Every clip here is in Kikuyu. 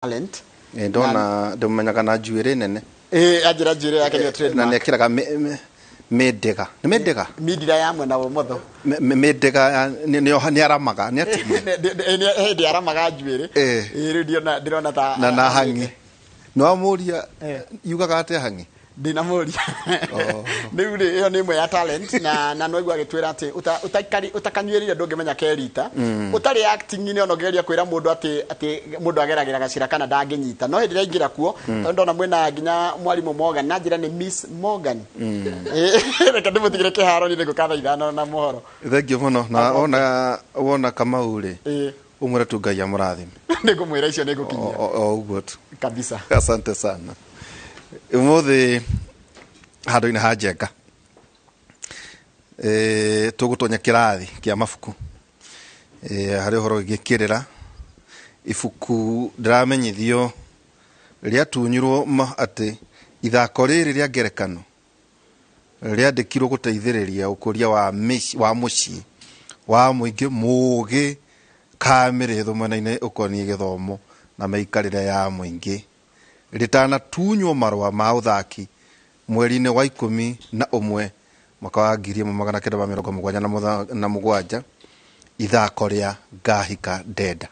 Talent. Ĩ, ndona ndĩmũmenyaga na njuĩrĩ nene. Ĩ, anjĩra njuĩrĩ yake nĩyo Na trademark. nĩekĩraga mĩndĩga, nĩ mĩndĩga. Mindira ya mwena wa ũmotho. Mĩndĩga nĩ aramaga nĩ atimũ. Hĩndĩ aramaga njuĩrĩ. Ĩ. Ĩ, rĩu ndĩrona ta na hang'i nĩ wamũria Eh. yugaga atĩa hang'i. Ndinamũria. Oh. Rĩu rĩ, ĩyo nĩ ĩmwe ya talent, na no igua agĩtwĩra atĩ ũtakanyuĩrire ndũngĩmenya kerita ũtarĩ acting-inĩ, ona ũngĩgeria kwĩra mũndũ atĩ mũndũ ageragĩra gacĩra kana ndangĩnyita, no hĩndĩ ĩrĩa aingĩra kuo, tondũ ndona mwĩna nginya mwarimũ Morgan, na njĩra nĩ Miss Morgan. Reke ndĩmũtigĩre kĩharo, niĩ nĩngũka thaa 5 na mohoro. Thengiũ mũno, na wona wona Kamau rĩ, Ĩ. ũmwĩre tu Ngai amũrathime. Nĩngũmwĩra, icio nĩngũkinyia. O ũguo tu. Kabisa. Asante sana. Ũmũthĩ handũ-inĩ ha Njenga, tũgũtonya kĩrathi kĩa mabuku. Harĩ ũhoro wĩgiĩ kĩrĩra ibuku ndĩramenyithio rĩatunyirwo ma atĩ ithako rĩrĩ rĩa ngerekano rĩandĩkirwo gũteithĩrĩria ũkũria wa mũciĩ wa mũingĩ mũgĩ kamĩrĩthũ mwena-inĩ ũkoniĩ gĩthomo na mĩikarĩre ya mũingĩ, rĩtanatunywo marũa ma ũthaki mweri-inĩ wa 11 mwaka wa 1977, ithako rĩa Ngahika Ndenda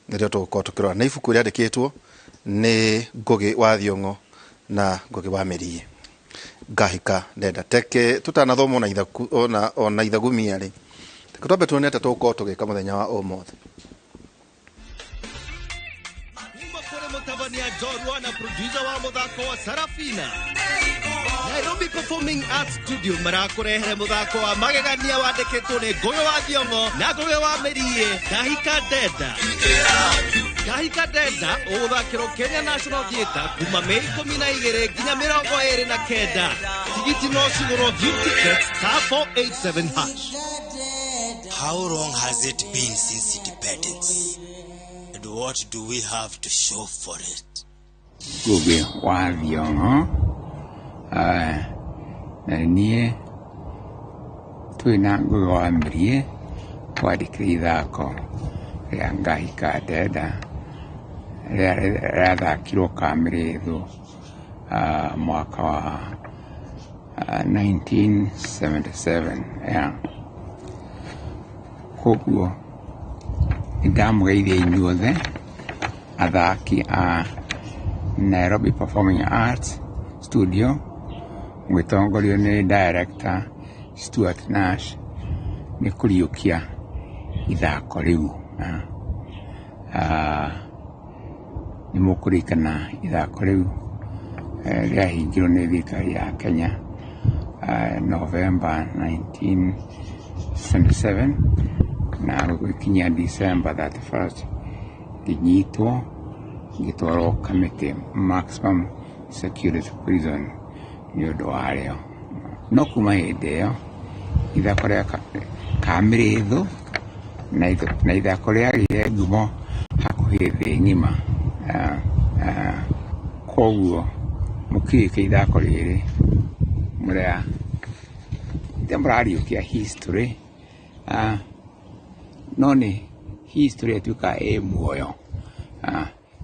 nĩrĩo tũgũkorwo tũkĩrora. Nĩ ibuku rĩandĩkĩtwo nĩ Ngũgĩ wa Thiong'o na Ngũgĩ wa Mĩriĩ, Ngahika Ndenda. Teke tũtanathoma ona ithaku, ona ithagumia rĩ, teke twambe tuone atĩa tũgũkorwo tũgĩka mũthenya wa ũmũthĩ. Kuma kũrĩ mũtabania njorua na producer wa mũthako wa Sarafina, Nairobi Performing Arts Studio marakũrehere mũthako wa magegania wandĩkĩtwo nĩ Ngũgĩ wa Thiong'o na Ngũgĩ wa Mĩriĩ, Ngahika Ndenda. Ngahika Ndenda ũgũthakĩrwo Kenya National Theatre kuma Mei 12 nginya 29. Tigiti no cigũrwo View Tickets *487#. How long has it been since independence? And what do we have to show for it? Ngũgĩ wa Thiong'o na niĩ twĩna Ngũgĩ wa Mĩriĩ twandĩkire ithako rĩa Ngahika Ndenda rĩathakirwo Kamĩrĩthũ mwaka wa 1977, yeah. Koguo nĩndamũgeithia inyuothe athaki a Nairobi Performing Arts Studio mũgĩtongorio nĩ director Stuart Nash nĩ kũriũkia ithako rĩu. Nĩ mũkũririkana ithako rĩu rĩahingirwo nĩ thirikari ya Kenya November 1977, na gũgĩkinya December 31st ngĩnyitwo ngĩtwarwo Kamiti Maximum Security Prison nĩ ũndũ warĩo. No kuma hĩndĩ ĩyo ithako rĩa Kamĩrĩthũ na ithako rĩagĩire ngumo hakuhĩ thĩ ng'ima. Koguo mũkĩrĩkia ithako rĩrĩ mũrĩa mũrariũkia history, no nĩ history ĩtuĩkaga ĩ muoyo,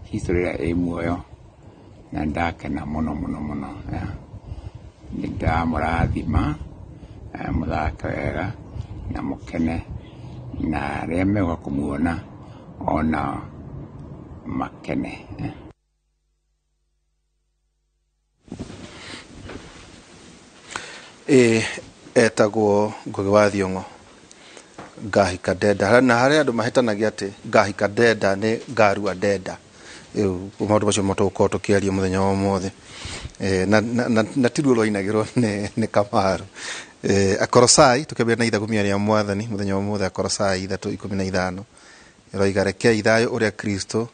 history ĩrĩa ĩ muoyo, na ndakena mũno mũno mũno. Nĩ ndamũrathima mũthake wega na mũkene, na arĩa megũka kũmuona ona makene. Ĩ, etagwo Ngũgĩ wa Thiong'o, Ngahika Ndenda. Na harĩ andũ mahĩtanagia atĩ Ngahika Ndenda nĩ Ngarua Ndenda. Rĩu maũndũ macio nĩmo tũgũkorwo tũkĩaria mũthenya wa ũmũthĩ. Na ti ruo rwainagĩrwo nĩ Kamaru. Akorosai tũkĩambĩrĩria na ithagumia rĩa Mwathani mũthenya wa ũmũthĩ, Akorosai 3:15 ĩroiga, rekei thayũ ũrĩa Kristo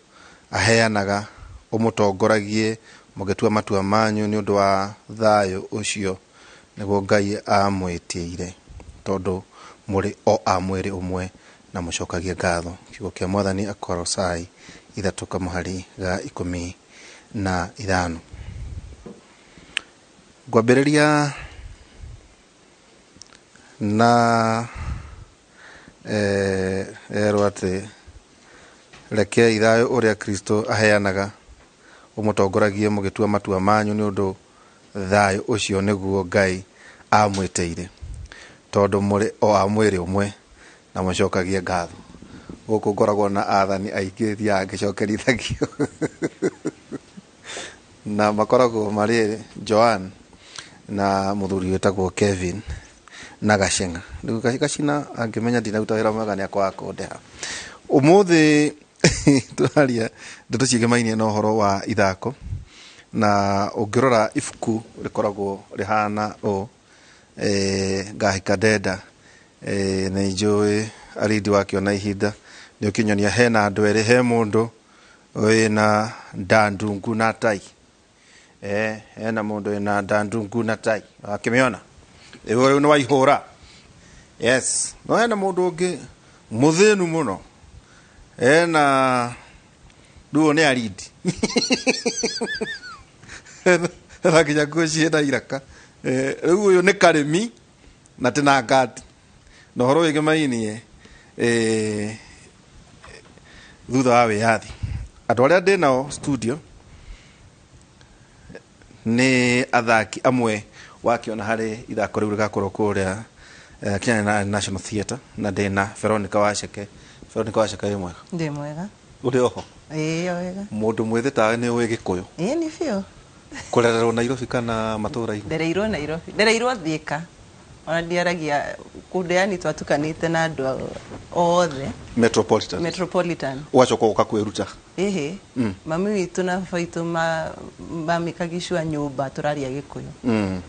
aheanaga ũmũtongoragie mũgĩtua matua manyu nĩ ũndũ wa thayũ ũcio nĩguo Ngai amwĩtĩire, tondũ mũrĩ o a mwĩrĩ ũmwe na mũcokagie ngatho. Kiugo kĩa Mwathani, Akorosai 3:15. Ngwambĩrĩria na erwo atĩ Rekei thayũ ũrĩa Kristo aheanaga ũmũtongoragie mũgĩtua matua manyu, nĩ ũndũ thayũ ũcio nĩguo Ngai amwĩtĩire, tondũ mũrĩ o a mwĩrĩ ũmwe, na mũcokagie ngatho. Gũkũ ngoragwo na athani aingĩ thiaga ngĩcokerithagio na makoragwo marĩ Joan na mũthuri wĩtagwo Kevin na Gaceng'a. Rĩu Gacina angĩmenya ndinaruta wĩra mwega nĩ akwaga kũndĩha. Ũmũthĩ tũraria ndeto ciĩgemainie na ũhoro wa ithako, na ũngĩrora ibuku rĩkoragwo rĩhana ũũ, Ngahika Ndenda. Nĩ njũĩ Aridi wakĩona ihinda nĩ ũkĩnyonia hena andũ erĩ, he mũndũ wĩna nda ndungu na tai, hena mũndũ wĩna nda ndungu na tai, wakĩmĩona ĩyo rĩu nĩ waihũra. Yes, no hena mũndũ ũngĩ mũthĩnu mũno, ena rĩu nĩ Aridi ena nginya nguo ciĩna iraka. Rĩu ũyũ nĩ karĩmi na tĩna ngati na ũhoro wĩgemainie thutha wa wĩyathi. Andũ arĩa ndĩ nao studio nĩ athaki amwe wakĩona harĩ ithako rĩu rĩgakorwo kũrĩa Kenya National Theatre, na ndĩna Veronica Waceke. Veronica Waceke, wĩ mwega? Ndĩ mwega. Ũrĩ oho? Ĩĩ, o wega. Mũndũ mwĩthĩ tawe nĩ ũĩ Gĩkũyũ? Ĩĩ, nĩ biũ. Kũrererwo Nairobi kana matũũra-inĩ? Ndereirwo Nairobi. Ndereirwo Thika. Ona ndiaragia kũndũ, yani twatukanĩte na andũ othe. Metropolitan. Metropolitan. Ũgacoka ũka kwĩruta. Ĩhĩ. Mami witũ na baba witũ mamĩkagicua nyũmba tũraria Gĩkũyũ.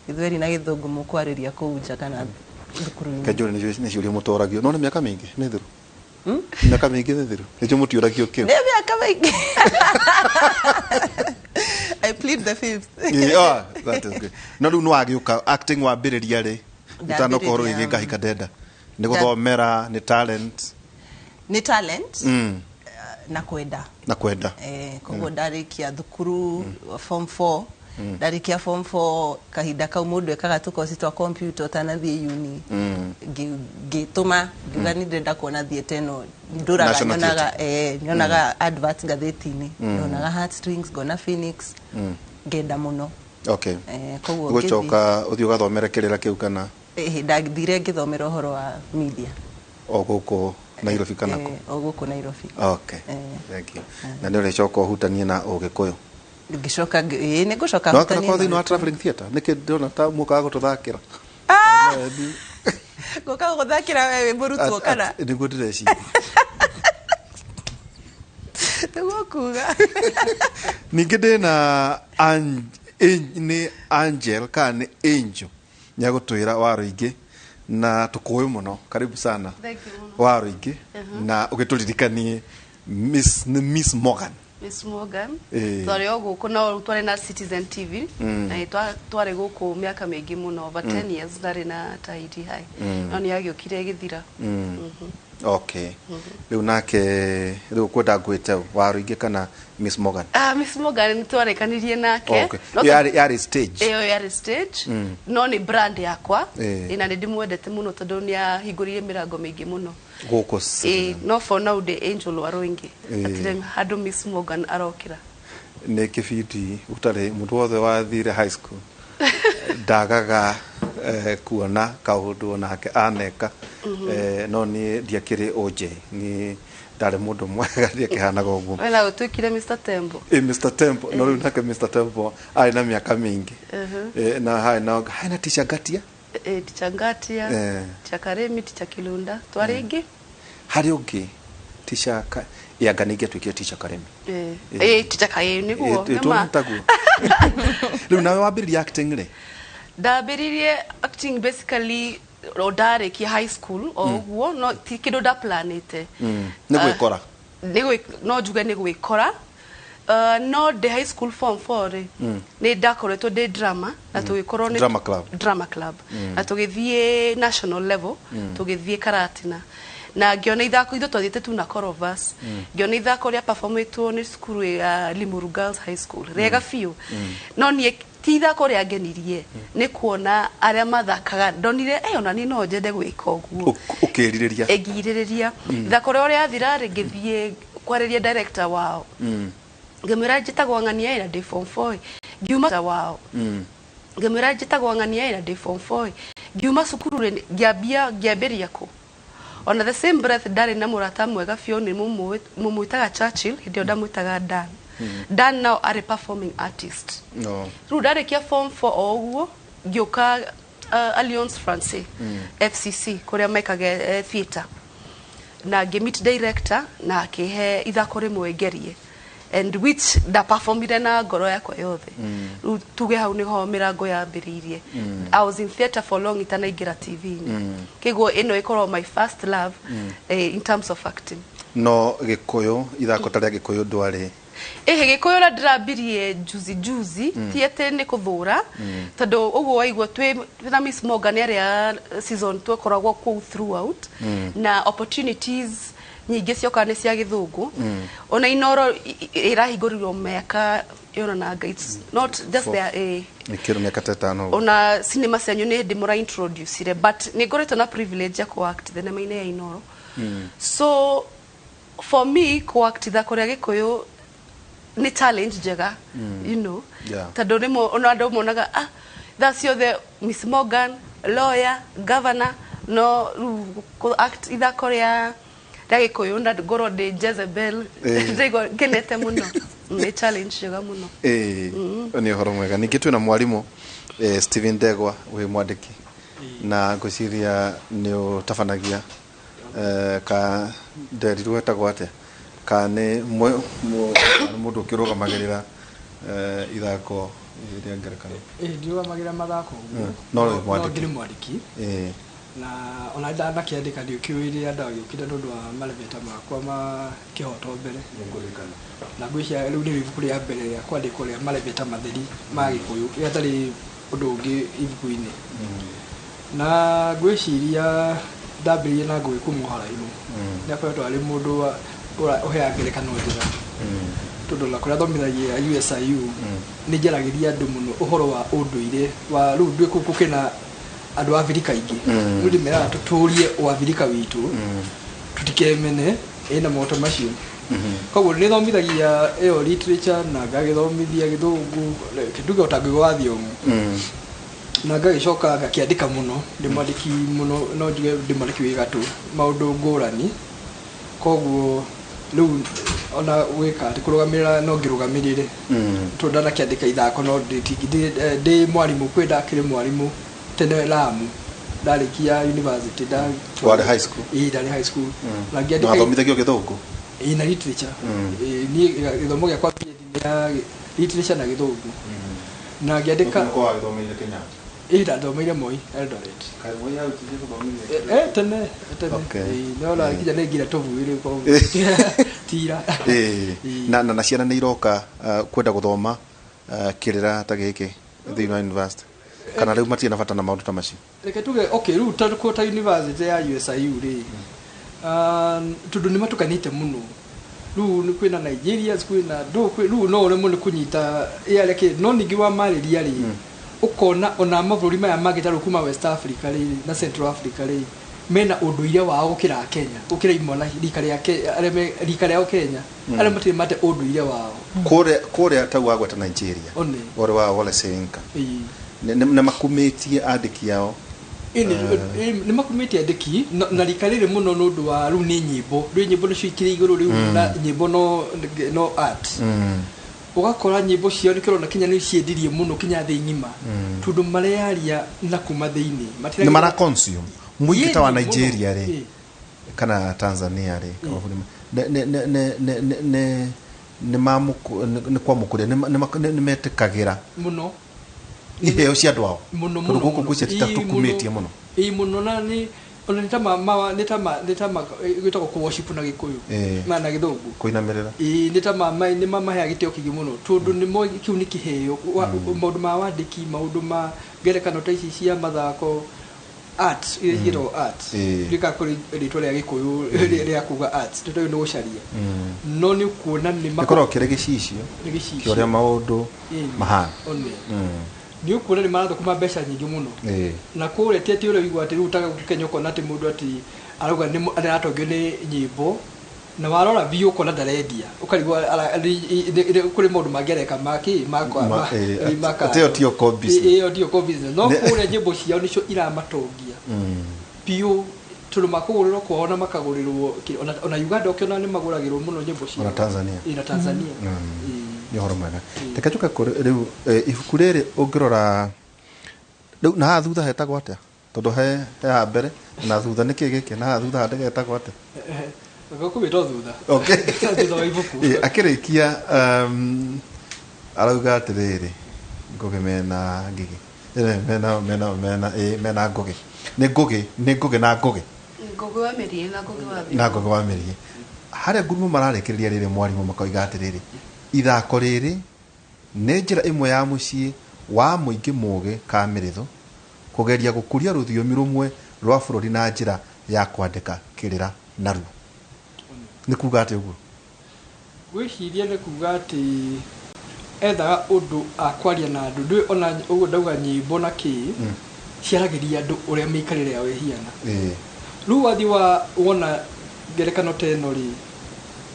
Gĩthweri na Gĩthũngũ mũkwarĩria kũu nja kana thukuru-inĩ. Kenjũri nĩ ciũria mũtoragio. No nĩ mĩaka mĩingĩ nĩ thiru. Mĩaka mĩingĩ nĩ thiru. Nĩkĩo mũtiũragio kĩu. Nĩ mĩaka mĩingĩ. I plead the fifth. Yeah, that is good. No rĩu nĩ wagĩũka acting wambĩrĩria rĩ? Ũtanoka ũhoro wĩgiĩ Ngahika Ndenda. Nĩ gũthomera, nĩ talent. Nĩ talent na kwenda. Na kwenda. Koguo ndarĩkia thukuru form 4. Ndarĩkia form 4 kahinda kau mũndũ ekaga tũkoci twa computer ũtanathiĩ uni. Ngĩtũma ngiuga nĩ ndĩrenda kuona theatre ĩno. Ndũraga nyonaga nyonaga advert ngathĩti-inĩ. Ndonaga Heartstrings, ngona Phoenix. Ngenda mũno. Okay. Koguo ũgũcoka ũthiĩ ũgathomere kĩrĩra kĩu kana? Ndathire ngĩthomera ũhoro wa media. O gũkũ Nairobi kana kũ? O gũkũ Nairobi. Okay. Thank you. Na nĩ ũrĩcoka ũhutanie na Ũgĩkũyũ? Ngĩcoka ĩĩ, nĩ ngũcoka hutanie. No thĩinĩ wa traveling theatre nĩkĩ ndĩrona ta mũkaga gũtũthakĩra? Ngũka gũgũthakĩra we wĩ mũrutwo kana? Nĩguo ndĩreciria. Nĩguo kuga. Ningĩ ndĩna nĩ Angel kana nĩ Angel nĩagũtwĩra Waruingi na tũkũĩ mũno. Karibu sana Waruingi, na ũgĩtũririkanie Miss, nĩ Miss Morgan. Miss Morgan. Twarĩ o gũkũ no twarĩ na Citizen TV na twarĩ gũkũ mĩaka mĩingĩ mũno, over 10 years ndarĩ na Tahidi High. No nĩ yagĩũkire ĩgĩthira. Okay. Rĩu nake rĩu kwenda ngwĩte Waruingi kana Miss Morgan? Miss Morgan nĩ twarĩkanirie nake. Okay. Yarĩ stage. Ĩyo yarĩ stage. No nĩ brand yakwa. Na nĩ ndĩmwendete mũno tondũ nĩ ahingũrire mĩrango mĩingĩ mũno. Gũkũ. No for now the Angel Waruingi. Atirĩ handũ Miss Morgan arokĩra. Nĩ kĩbindi ũtarĩ mũndũ wothe wathire high school ndagaga kuona kaũndũ onake aneka. No niĩ ndiakĩrĩ OJ, niĩ ndarĩ mũndũ mwega, ndiakĩhanaga ũguo. We na ũtuĩkire Mr. Tembo. Mr. Tembo, no rĩu nake Mr. Tembo arĩ na mĩaka mĩingĩ. Na harĩ na Teacher Ngatia. Teacher Ngatia, Teacher Karemi, Teacher Kilunda, twarĩ aingĩ. Harĩ ũngĩ Teacher anga ningĩ atuĩkire Teacher Karemi. Teacher Karemi nĩguo. Nĩma. Rĩu nawe wambĩrĩria acting rĩ? Ndambĩrĩirie acting basically o ndarĩkia high school o ũguo, no ti kĩndũ ndaplanĩte. Nĩ gwĩkora? No njuge nĩ gwĩkora. No ndĩ high school form 4 rĩ, nĩ ndakoretwo ndĩ drama na tũgĩkorwo nĩ drama club. Drama club. Na tũgĩthiĩ national level, tũgĩthiĩ Karatina. Na ngĩona ithako ithuĩ twathiĩte tu na Korovas. Ngĩona ithako rĩa performĩtwo nĩ cukuru ya Limuru Girls High School. Rĩega biũ. No niĩ ti ithako rĩangenirie nĩ kuona arĩa mathakaga, ndonire ona niĩ no nyende gwĩka ũguo. Ũkĩrirĩria. Ngĩrirĩria. Ithako rĩo rĩathira rĩ, ngĩthiĩ Kwarĩria director wao, ngĩmwĩra njĩtagwo Ng'ania na ndĩ form 4, ngiuma wao. Ngĩmwĩra njĩtagwo Ng'ania na ndĩ form 4, ngiuma cukuru rĩ, ngĩambia ngĩambĩria kũ. Ona the same breath, ndarĩ na mũrata mwega biũ, nĩ mũmwĩtaga Churchill, hĩndĩ ĩyo ndamwĩtaga Dan. Dan now arĩ performing artist. No. Rĩu ndarĩkia form 4 o ũguo, ngĩũka Alliance Francaise, FCC, kũrĩa mekaga theatre, na ngĩmeet director na akĩhe ithako rĩmwe ngerie, and which ndaperformire na ngoro yakwa yothe. Rĩu tuge hau nĩho mĩrango yambĩrĩirie. I was in theatre for long itanaingĩra TV-inĩ. Kĩguo ĩno ĩkorwo my first love, in terms of acting. No gĩkũyũ, ithako ta rĩa gĩkũyũ ndwarĩ? Ĩhĩ, gĩkũyũ ũrĩa ndĩrambirie juzi juzi, ti atĩ nĩ kũthũra, tondũ ũguo waigua twĩ na Miss Morgan ĩrĩa season twakoragwo kũu throughout, na opportunities nyingĩ cioka nĩ cia gĩthũngũ. Ona Inoro ĩrahingũrirwo mĩaka yonanaga it's not just there, Nĩ kĩndũ mĩaka ta 5 ũguo. Ona cinema cianyu nĩ hĩndĩ mũra introducire, but nĩ ngoretwo na privilege ya kũ-act thenema-inĩ ya Inoro. So for me, kũ-act ithako rĩa gĩkũyũ nĩ challenge njega. Tondũ rĩmwe ona andũ monaga, thaa ciothe Miss Morgan, lawyer, governor, no rĩu kũ-act ithako rĩa gĩkũyũ na ngorwo ndĩ Jezebel, ndĩraigua ngenete mũno. Nĩ challenge njega mũno. Ĩĩ, nĩ ũhoro mwega. Ningĩ twĩna mwarimũ Stephen Ndegwa, wĩ mwandĩki na ngwĩciria nĩ ũtabanagia, ka nderirwo etagwo atĩa, ka nĩ nĩ mũndũ ũkĩrũgamagĩrĩra ithako rĩa ngerekano? Ĩĩ, ndirũgamagĩrĩra mathako ũguo. No wĩ no mwandĩki. Ngĩrĩ mwandĩki. Na ona ndanakĩandĩka, ndiũkĩũĩ rĩrĩa ndagĩũkire nĩ ũndũ wa marebeta makwa ma kĩhoto mbere, na ngwĩciria rĩu nĩ ibuku rĩa mbere rĩa kwandĩkwo rĩa marebeta matheri ma gĩkũyũ rĩatarĩ ũndũ ũngĩ ibuku-inĩ. Na ngwĩciria ndambĩrĩirie na Ngũgĩ kuma haraihu. Nĩ akoretwo arĩ mũndũ ũheaga ngerekano njega, tondũ ona kũrĩa athomithagia USIU, nĩ njaragĩria andũ mũno ũhoro wa ũndũire wa rĩu ndwĩ kũu gũkĩna andũ a Abirika aingĩ. Rĩu ndĩmeraga tũtũrie ũabirika witũ, tũtikemene ĩna maũndũ macio. Koguo nĩ thomithagia ĩyo literature na ngagĩthomithia gĩthũngũ, nduge ota Ngũgĩ wa Thiong'o, na ngagĩcoka ngakĩandĩka mũno. Ndĩ mwandĩki mũno, no njuge ndĩ mwandĩki wĩ gatũ maũndũ ngũrani. Koguo rĩu ona gwĩka atĩ kũrũgamĩrĩra, no ngĩrũgamĩrĩre, tondũ ndanakĩandĩka ithako, no ndĩ mwarimũ. Kwĩ ndakĩrĩ mwarimũ tene Lamu, ndarĩkia university Warĩ high school? Ĩĩ, ndarĩ high school na ngĩandĩka. Wathomithagio gĩthũngũ? Ĩĩ, na literature. Ĩĩ, niĩ gĩthomo gĩakwa BEd nĩ ya literature na gĩthũngũ, na ngĩandĩka. Wagĩthomeire Kenyatta? Ĩĩ, ndathomeire Moi, Eldoret. Kaĩ Moi hau ti gũthomithia? Tene tene. Ĩĩ, no na nginya nĩ ngira tũbuĩ rĩu, koguo tira. Na ciana nĩ iroka kwenda gũthoma kĩrĩra ta gĩkĩ thĩinĩ wa university, kana rĩu matirĩ na bata na maũndũ ta macio? Reke tuge, okay, rĩu ta ta university ya USIU rĩ, tondũ nĩ matukanĩte mũno rĩu, nĩ kwĩna Nigerians, kwĩna ndũ rĩu no ũremwo nĩ kũnyita ĩ arĩa kĩ. No ningĩ wamarĩria rĩ, ũkona ona mabũrũri maya mangĩ ta rĩu kuma West Africa rĩ na Central Africa rĩ, mena ũndũire wao gũkĩra Kenya, gũkĩra imwana rika rĩa arĩa me rika rĩao Kenya, arĩa matirĩ mate ũndũire wao. Kũrĩa tau wagweta Nigeria, One. ũrĩ wa Wole Soyinka, nĩ makumĩtie andĩki ao? Nĩ makumĩtie andĩki na rika rĩrĩ mũno, nĩ ũndũ wa rĩu nĩ nyĩmbo, rĩu nyĩmbo nĩcio ikĩrĩ igũrũ rĩu, na nyĩmbo no art. Ũgakora nyĩmbo ciao nĩkĩo ũrona kinya nĩ ciendirie mũno kinya thĩ ng'ima, tondũ marearia na kuma thĩinĩ. Nĩ mara consume mũingĩ ta wa Ĩĩ, mũno. Nigeria rĩ, kana Tanzania rĩ, kana mabũrũri nĩ nĩ kwamũkũria, nĩ metĩkagĩra mũno iheo cia andũ ao? Mũno. Tondũ Mũno. gũkũ Mũno. gwĩcia Ĩĩ, tũkumĩtie mũno. Ĩĩ, mũno, na nĩ ona nĩ ta nĩ ta ma gwĩtagwo kũ worship na gĩkũyũ na gĩthũngũ. Kũinamĩrĩra. Ĩĩ, nĩ ta nĩ mamaheaga gĩtĩo kĩingĩ mũno, tondũ nĩ moĩ kĩu nĩ kĩheo. Maũndũ ma wandĩki, maũndũ ma ngerekano ta ici cia mathako, art iria ciĩtagwo art, rĩka kũrĩ rĩtwa rĩa gĩkũyũ rĩa kuga art, tondũ nĩ gũcaria, no nĩ ũkuona nĩ Gĩkoragwo kĩrĩ gĩcicio nĩ gĩcicio kĩa ũrĩa maũndũ mahana. One nĩ ũkuona nĩ marathũkũma mbeca nyingĩ mũno. Na kũrĩa ti atĩ ũrĩa ũigua atĩ rĩu ta gũkũ Kenya, ũkona atĩ mũndũ atĩ arauga nĩ aratongio nĩ nyĩmbo. Na warora biũ ũkona ndarendia, ũkarigwo kũrĩ maũndũ mangĩ areka maki makwa. Atĩ ĩyo tiyo core business. Ĩyo tiyo core business, no kũrĩa nyĩmbo ciao nĩcio iramatongia biũ, tondũ makũgũrĩrwo kwao na makagũrĩrwo ona Uganda, ũkĩona nĩ magũragĩrwo mũno nyĩmbo ciao. Ona Tanzania. Ĩ, na Tanzania. Nĩ ũhoro mwega. Reke njoke kũrĩ rĩu ibuku rĩrĩ, ũngĩrora rĩu na haha thutha hetagwo atĩa? Tondũ he haha mbere na thutha, nĩ kĩ gĩkĩ na haha thutha handĩke hetagwo atĩa? Gũkũmĩtwo thutha. Okay. Thutha wa ibuku. Akĩrĩkia arauga atĩrĩrĩ, Ngũgĩ mena Ngigĩ, mena Ngũgĩ, nĩ Ngũgĩ, nĩ Ngũgĩ na Ngũgĩ. Ngũgĩ wa Mĩriĩ na Ngũgĩ wa Na Ngũgĩ wa Mĩriĩ. Harĩa ngurumo mararĩkĩrĩria rĩrĩ, mwarimũ, makoiga atĩrĩrĩ, ithako rĩrĩ nĩ njĩra ĩmwe ya mũciĩ wa mũingĩ mũgĩ ka mĩrĩthũ kũgeria gũkũria rũthiomi rũmwe rwa bũrũri na njĩra ya kwandĩka kĩrĩra naruo. Nĩ kuga atĩ ũguo? Gwĩciria nĩ kuga atĩ ethaga ũndũ akwaria na andũ. Ndũĩ ona ũguo ndauga nyĩmbo na kĩ ciaragĩria andũ ũrĩa mĩikarĩre yao ĩhiana. Rĩu wathiĩ wa wona ngerekano ta ĩno rĩ,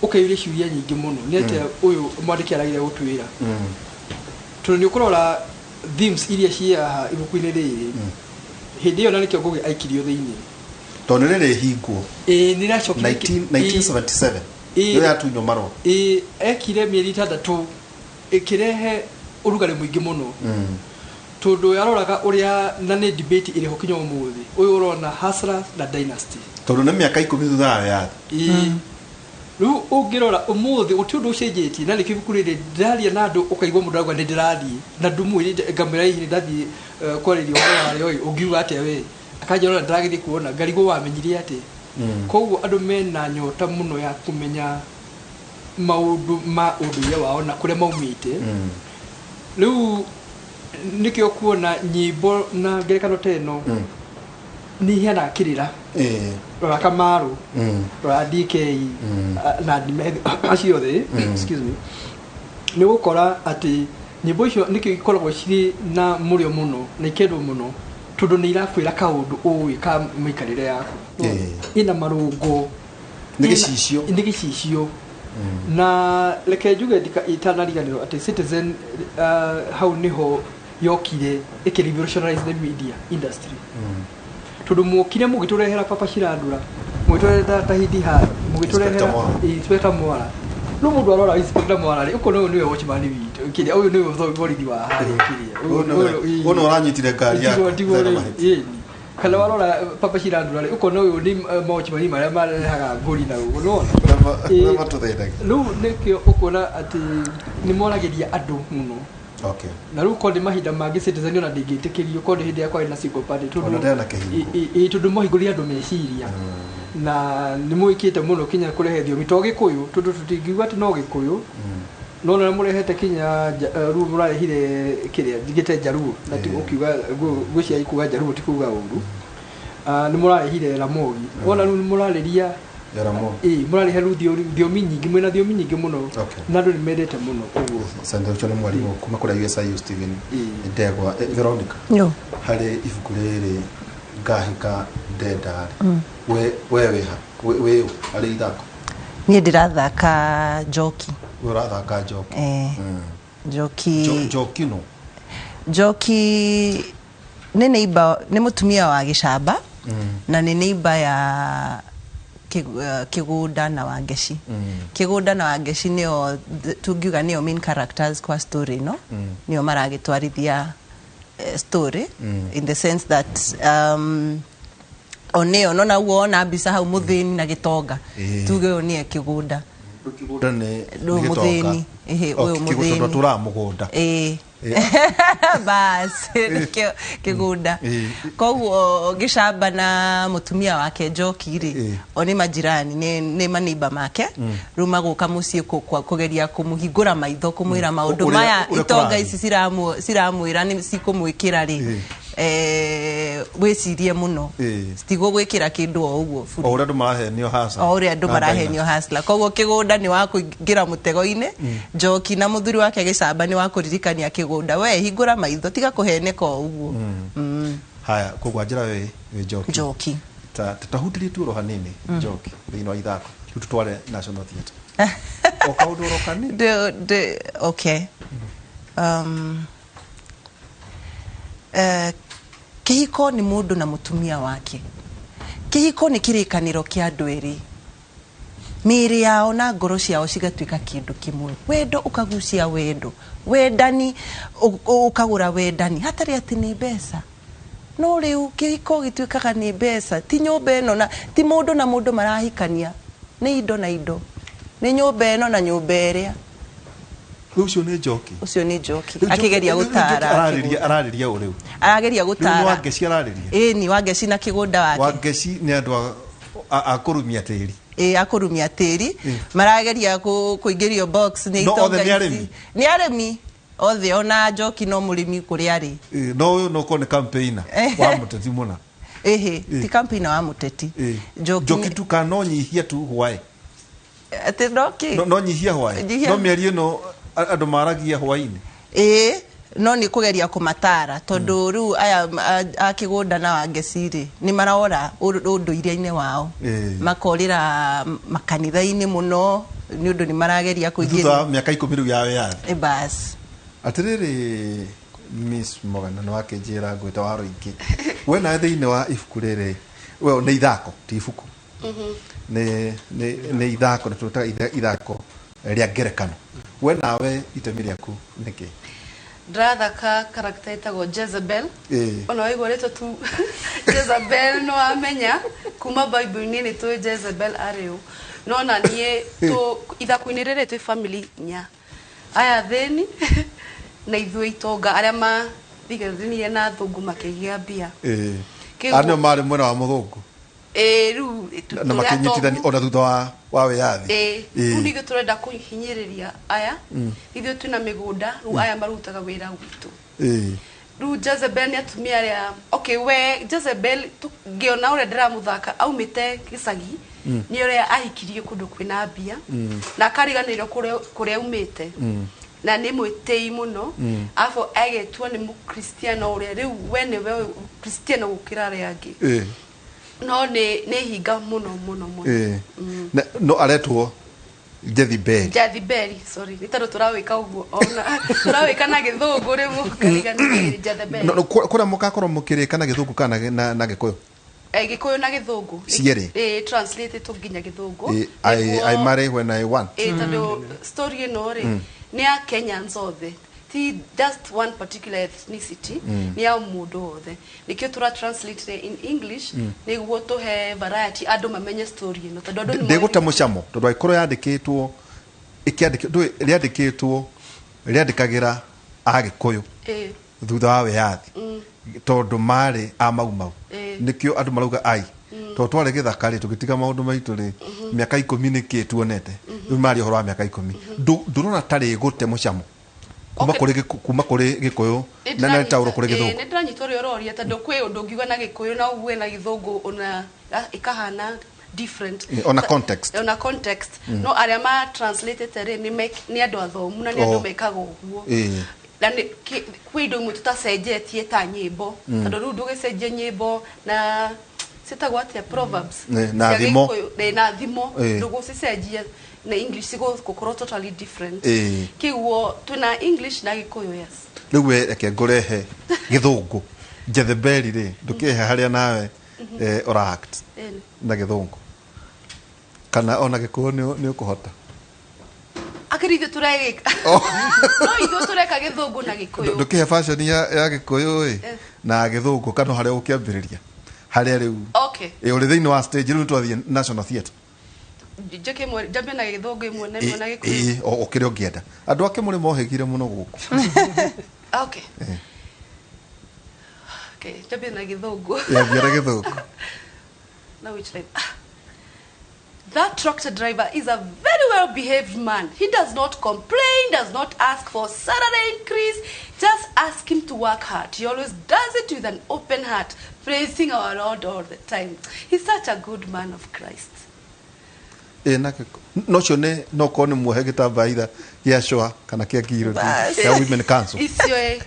ũkeyũria ciũria nyingĩ mũno, nĩ atĩa ũyũ mwandĩki arageria gũtwĩra? Tondũ nĩ ũkũrora themes iria ciĩ haha ibuku-inĩ rĩrĩ, hĩndĩ ĩyo na nĩkĩo Ngũgĩ aikirio thĩinĩ. Tondũ nĩ rĩrĩ hingwo. Ĩĩ, nĩ rĩracokire. 1977 nĩyo yatunywo marũa. Ĩĩ, ekire mĩeri 6, ĩkĩrehe ũrugarĩ mũingĩ mũno, tondũ yaroraga ũrĩa, na nĩ debate ĩrĩho kinya ũmũthĩ ũyũ, ũrona Hustlers na Dynasty. Tondũ nĩ mĩaka 10 thutha wa yathi. Ĩĩ, rĩu ũngĩrora ũmũthĩ gũtirĩ ũndũ ũcenjetie, na nĩkĩo ibuku rĩrĩ ndĩraria na andũ, ũkaigua mũndũ arauga nĩ ndĩrathiĩ na ndumwĩrĩte, ngamwĩra hihi nĩ ndathiĩ kwarĩria ũhoro warĩo ĩ, ũngiuga atĩa we? Akanjĩra ona ndĩragĩthiĩ kuona, ngarigwo wamenyire atĩa. Koguo andũ mena nyota mũno ya kũmenya maũndũ ma ũndũire wao na kũrĩa maumĩte. Rĩu nĩkĩo kuona nyĩmbo na ngerekano ta ĩno nĩ iheanaga kĩrĩra. Rora Kamaru, rora DK na Ndimethe acio othe, excuse me, nĩ gũkora atĩ nyĩmbo icio nĩkĩo ikoragwo cirĩ na mũrĩo mũno na ikendwo mũno, tondũ nĩ irakwĩra kaũndũ ũĩ ka mĩikarĩre yaku. Ĩna marũngo. Nĩ gĩcicio. Nĩ gĩcicio. Na reke njuge itanariganĩrwo atĩ Citizen hau nĩho yokire ĩkĩ revolutionize the media industry, tondũ muokire mũgĩtũrehera Papa Shirandula, mũgĩtũrehera Tahidi High, mũgĩtũrehera Inspector Mwara. Inspector Mwara. Rĩu mũndũ arora Inspector Mwara rĩ, ũkona ũyũ nĩwe watchman witũ kĩrĩa, ũyũ nĩwe borithi wa harĩa kĩrĩa. Ũyũ nĩwe ũranyitire ngari yaku. Tiguo thutha rĩu mahĩtia. Ĩni. Kana warora Papa Shirandula rĩ, ũkona ũyũ nĩ mawatchman marĩa marehaga ngũri na ũguo nĩwona. Ũrĩa matũthĩnagia. Rĩu nĩkĩo ũkuona atĩ nĩ moragĩria andũ mũno. Na rĩu korwo nĩ mahinda mangĩ, Citizen ona ndĩngĩtĩkĩrio, korwo nĩ hĩndĩ ĩrĩa kwarĩ na single party, tondũ Ona ndĩrĩ na kĩhingo. Ĩ, tondũ mahingũrire andũ meciria na nĩ mwĩkĩte mũno kinya kũrehe thiomi to Gĩkũyũ, tondũ tũtingiuga atĩ no Gĩkũyũ, no na mũrehete kinya rĩu mũrarehire kĩrĩa njigĩte Njaruo, na ti ũkiuga ngwĩciria kuga Njaruo ti kuga ũru. Ah, nĩ mũrarehire Ramogi, wona rĩu nĩ mũrarĩria. Ya Ramogi. Ĩ, mũrarehe rĩu thiomi nyingĩ, mwĩna thiomi nyingĩ mũno. Na andũ nĩ mendete mũno ũguo. Asante, ũcio nĩ mwarimũ kuma kũrĩa USIU, Stephen Ndegwa. Veronica, Yo. harĩ ibuku rĩrĩ Ngahika Ndenda rĩ, we wĩha wĩ ũ harĩ ithako? Niĩ ndĩrathaka Njoki. We ũrathaka Njoki? Eh. Njoki. Njoki no? Njoki nĩ neighbor, nĩ mũtumia wa gĩcamba na nĩ neighbor ya Kĩgũnda na Wangeci. Kĩgũnda na Wangeci nĩo tungiuga nĩo main characters kwa story ĩno, nĩo maragĩtwarithia story, in the sense that onĩo nona ũguo wona mbica hau, mũthĩni na gĩtonga. Tuge ũyũ nĩe Kĩgũnda. Kĩgũnda nĩ Rĩu nĩ gĩtonga. Mũthĩni. Ĩhĩ, O, ũyũ tondũ mũthĩni. atũraga mũgũnda. Ĩĩ, bas, nĩkĩo Kĩgũnda. Koguo gĩcamba na mũtumia wake Njoki rĩ, o nĩ majirani, nĩ maneiba make. Rĩu magũka mũciĩ kũgeria kũmũhingũra maitho, kũmwĩra maũndũ maya ũrĩa itonga kũrathiĩ. ici ciramwĩra nĩ cikũmwĩkĩra rĩ, wĩcirie mũno, citigũgwĩkĩra kĩndũ o ũguo bure. O ũrĩa andũ marahenio haca. O ũrĩa andũ Na marahenio hasla. Koguo Kĩgũnda nĩ wa kũingĩra mũtego-inĩ, Njoki na mũthuri wake gĩcamba nĩ wa kũririkania Kĩgũnda, we hingũra maitho, tiga kũheneka o ũguo. Haya, koguo anjĩra wĩ Njoki. Njoki. Ta tahutĩrie tu oro hanini Njoki thĩinĩ wa ithako. Rĩu tũtware National Theatre o kaũndũ oro kanini. Okay. Kĩhiko nĩ mũndũ na mũtumia wake. Kĩhiko nĩ kĩrĩkanĩro kĩa andũ erĩ. Mĩĩrĩ yao na ngoro ciao cigatuĩka kĩndũ kĩmwe. Wendo ũkagucia wendo. Wendani ũkagũra wendani. Hatarĩ atĩ nĩ mbeca. No rĩu kĩhiko gĩtuĩkaga nĩ mbeca. Ti nyũmba ĩno na ti mũndũ na mũndũ marahikania. Nĩ indo na indo. Nĩ nyũmba ĩno na nyũmba ĩrĩa. Rĩu ũcio nĩ Njoki. Ũcio nĩ Njoki. Rĩu Njoki- Akĩgeria rĩu Njoki gũtara. ararĩria ararĩria ũ rĩu? Arageria Rĩu nĩ gũtara. Wangeci ararĩria. Ĩni Wangeci na kĩgũnda wake. Wangeci nĩ andũ a kũrumia tĩri. Ĩ akũrumia tĩri. Marageria kũingĩrio box nĩ No othe itonga nĩ ici. arĩmi? Nĩ arĩmi othe, ona Njoki no mũrĩmi kũrĩa arĩ. Ĩ, no ũyũ no korwo nĩ campaigner wa mũteti mũna. Ĩhĩ, ti campaigner wa mũteti. Ĩ. Njoki Njoki tu kana no nyihia tu hwaĩ? Atĩ no kĩ? No nyihia hwaĩ. Nyihia. No mĩario ĩno andũ maragia hwaĩ-inĩ. Ĩĩ, no nĩ kũgeria kũmatara tondũ rĩu aya a kĩgũnda na Wangeci rĩ nĩ marora ũndũire-inĩ wao. Makorĩra makanitha-inĩ mũno nĩ ũndũ nĩ marageria Thutha kũingĩria. wa mĩaka 10 rĩu ya wĩyathi. Ĩ bas. Atĩrĩrĩ, Miss Morgan, nĩ wakĩnjĩra ngwĩta wa rũingĩ. We nawe thĩinĩ wa ibuku rĩrĩ, we nĩ ithako, ti ibuku. Nĩ ithako, nĩ tũĩtaga ithako rĩa ngerekano. We nawe itemi rĩaku nĩkĩ? Ndĩrathaka character ĩtagwo Jezebel. Ĩĩ. Ona waigua rĩtwa tu Jezebel no wamenya kuma Bible-inĩ nĩ tũĩ Jezebel arĩ ũ. No na niĩ tũ ithako-inĩ rĩrĩ twĩ family inya. Aya athĩni na ithuĩ itonga arĩa mathiganĩire na athũngũ makĩgĩa mbia. Ĩĩ. Kĩguo- Anio marĩ mwena wa mũthũngũ. Ĩĩ, rĩu Na tũrĩ makĩnyitithania atongu. ona thutha wa wĩyathi. Ĩĩ, Ĩĩ. rĩu nithuĩ tũrenda kũhinyĩrĩria aya. Ithuĩ twĩna mĩgũnda, rĩu aya marutaga wĩra gwitũ. Ĩĩ. Rĩu Jezebel nĩ atumia arĩa, okay, we Jezebel ngĩona ũrĩa ndĩramũthaka aumĩte gĩcagi, nĩ ũrĩa ahikirie kũndũ kwĩna mbia na akariganĩrwo kũrĩa aumĩte, na nĩ mwĩtĩi mũno, arabu agetua nĩ mũkristiano ũrĩa rĩu we nĩwe kristiano gũkĩra arĩa angĩ. Ĩĩ. No nĩ hinga mũno mũno mũno. Ĩĩ. No aretwo Jezebel. Jezebel, sorry, nĩ tondũ tũrawĩka ũguo ona tũrawĩka na gĩthũngũ rĩu kariganĩrwo Jezebel. No kũrĩa mũgakorwo mũkĩrĩka na gĩthũngũ kana na gĩkũyũ? Gĩkũyũ na gĩthũngũ. Cierĩ? Ĩĩ, translate nginya gĩthũngũ. Ĩĩ, I marry when I want. Ĩĩ, tondũ story ĩno rĩ nĩ ya Kenyans othe, ti just one particular ethnicity, nĩ ya mũndũ wothe. Nĩkĩo tũra translate in English nĩguo tũhe variety, andũ mamenye story ĩno, tondũ andũ nĩ Ndĩgũte mũcamo tondũ angĩkorwo yandĩkĩtwo ĩkĩandĩkĩtwo ndũĩ rĩandĩkĩtwo rĩandĩkagĩra agĩkũyũ thutha wa wĩyathi tondũ marĩ a Mau Mau. Nĩkĩo andũ marauga ai tondũ twarĩ gĩthaka rĩ tũgĩtiga maũndũ maitũ rĩ mĩaka 10 nĩkĩ tuonete rĩu maria ũhoro wa mĩaka 10. Ndũrona ta rĩgũte mũcamo kuma kũrĩ kuma kũrĩ gĩkũyũ na nĩ taũrwo kũrĩ gĩthũngũ? Nĩ ndĩranyita ũrĩa ũroria, tondũ kwĩ ũndũ ũngiuga na gĩkũyũ na ugue na gĩthũngũ ona ĩkahana different. Ona context. Ona context. No arĩa ma translatete rĩ nĩ andũ athomu na nĩ andũ mekaga ũguo. Na kwĩ indo imwe tũtacenjetie ta nyĩmbo, tondũ rĩu ndũgĩcenjia nyĩmbo na ciĩtagwo atĩa, proverbs na cia thimo. Gĩkũyũ, na thimo ndũgũcicenjia na English cigũkorwo totally different. Kĩguo twĩna English na Gĩkũyũ, yes. Rĩu we reke ngũrehe gĩthũngũ Jezebeli rĩ ndũkĩhe harĩa nawe ũra act na gĩthũngũ kana ona gĩkũyũ nĩ ũkũhota? Akĩrĩ ithuĩ tũregĩka, no ithuĩ tũreka gĩthũngũ na gĩkũyũ. Ndũkĩhe fashion ya gĩkũyũ ĩ na gĩthũngũ kana harĩa ũkĩambĩrĩria harĩa rĩu Okay. ĩ ũrĩ thĩinĩ wa stage rĩu twathiĩ National Theatre. Njĩke ĩmwe njambie na gĩthũngũ ĩmwe na ĩmwe na gĩkũyũ? Ĩ, o kĩrĩa ũngĩenda. Andũ ake mũrĩ mohĩgire mũno gũkũ. Okay. Okay, njambie na gĩthũngũ. Yambia na gĩthũngũ. Now which line? That tractor driver is a very well-behaved man. He does not complain, does not ask for salary increase. Just ask him to work hard. He always does it with an open heart, praising our Lord all the time. He's such a good man of Christ. Ĩ na no cio nĩ no korwo nĩ muohe gĩtambaya itha gĩa cũa kana kĩa ngiro Bas. ya Women Council. Icio ĩ.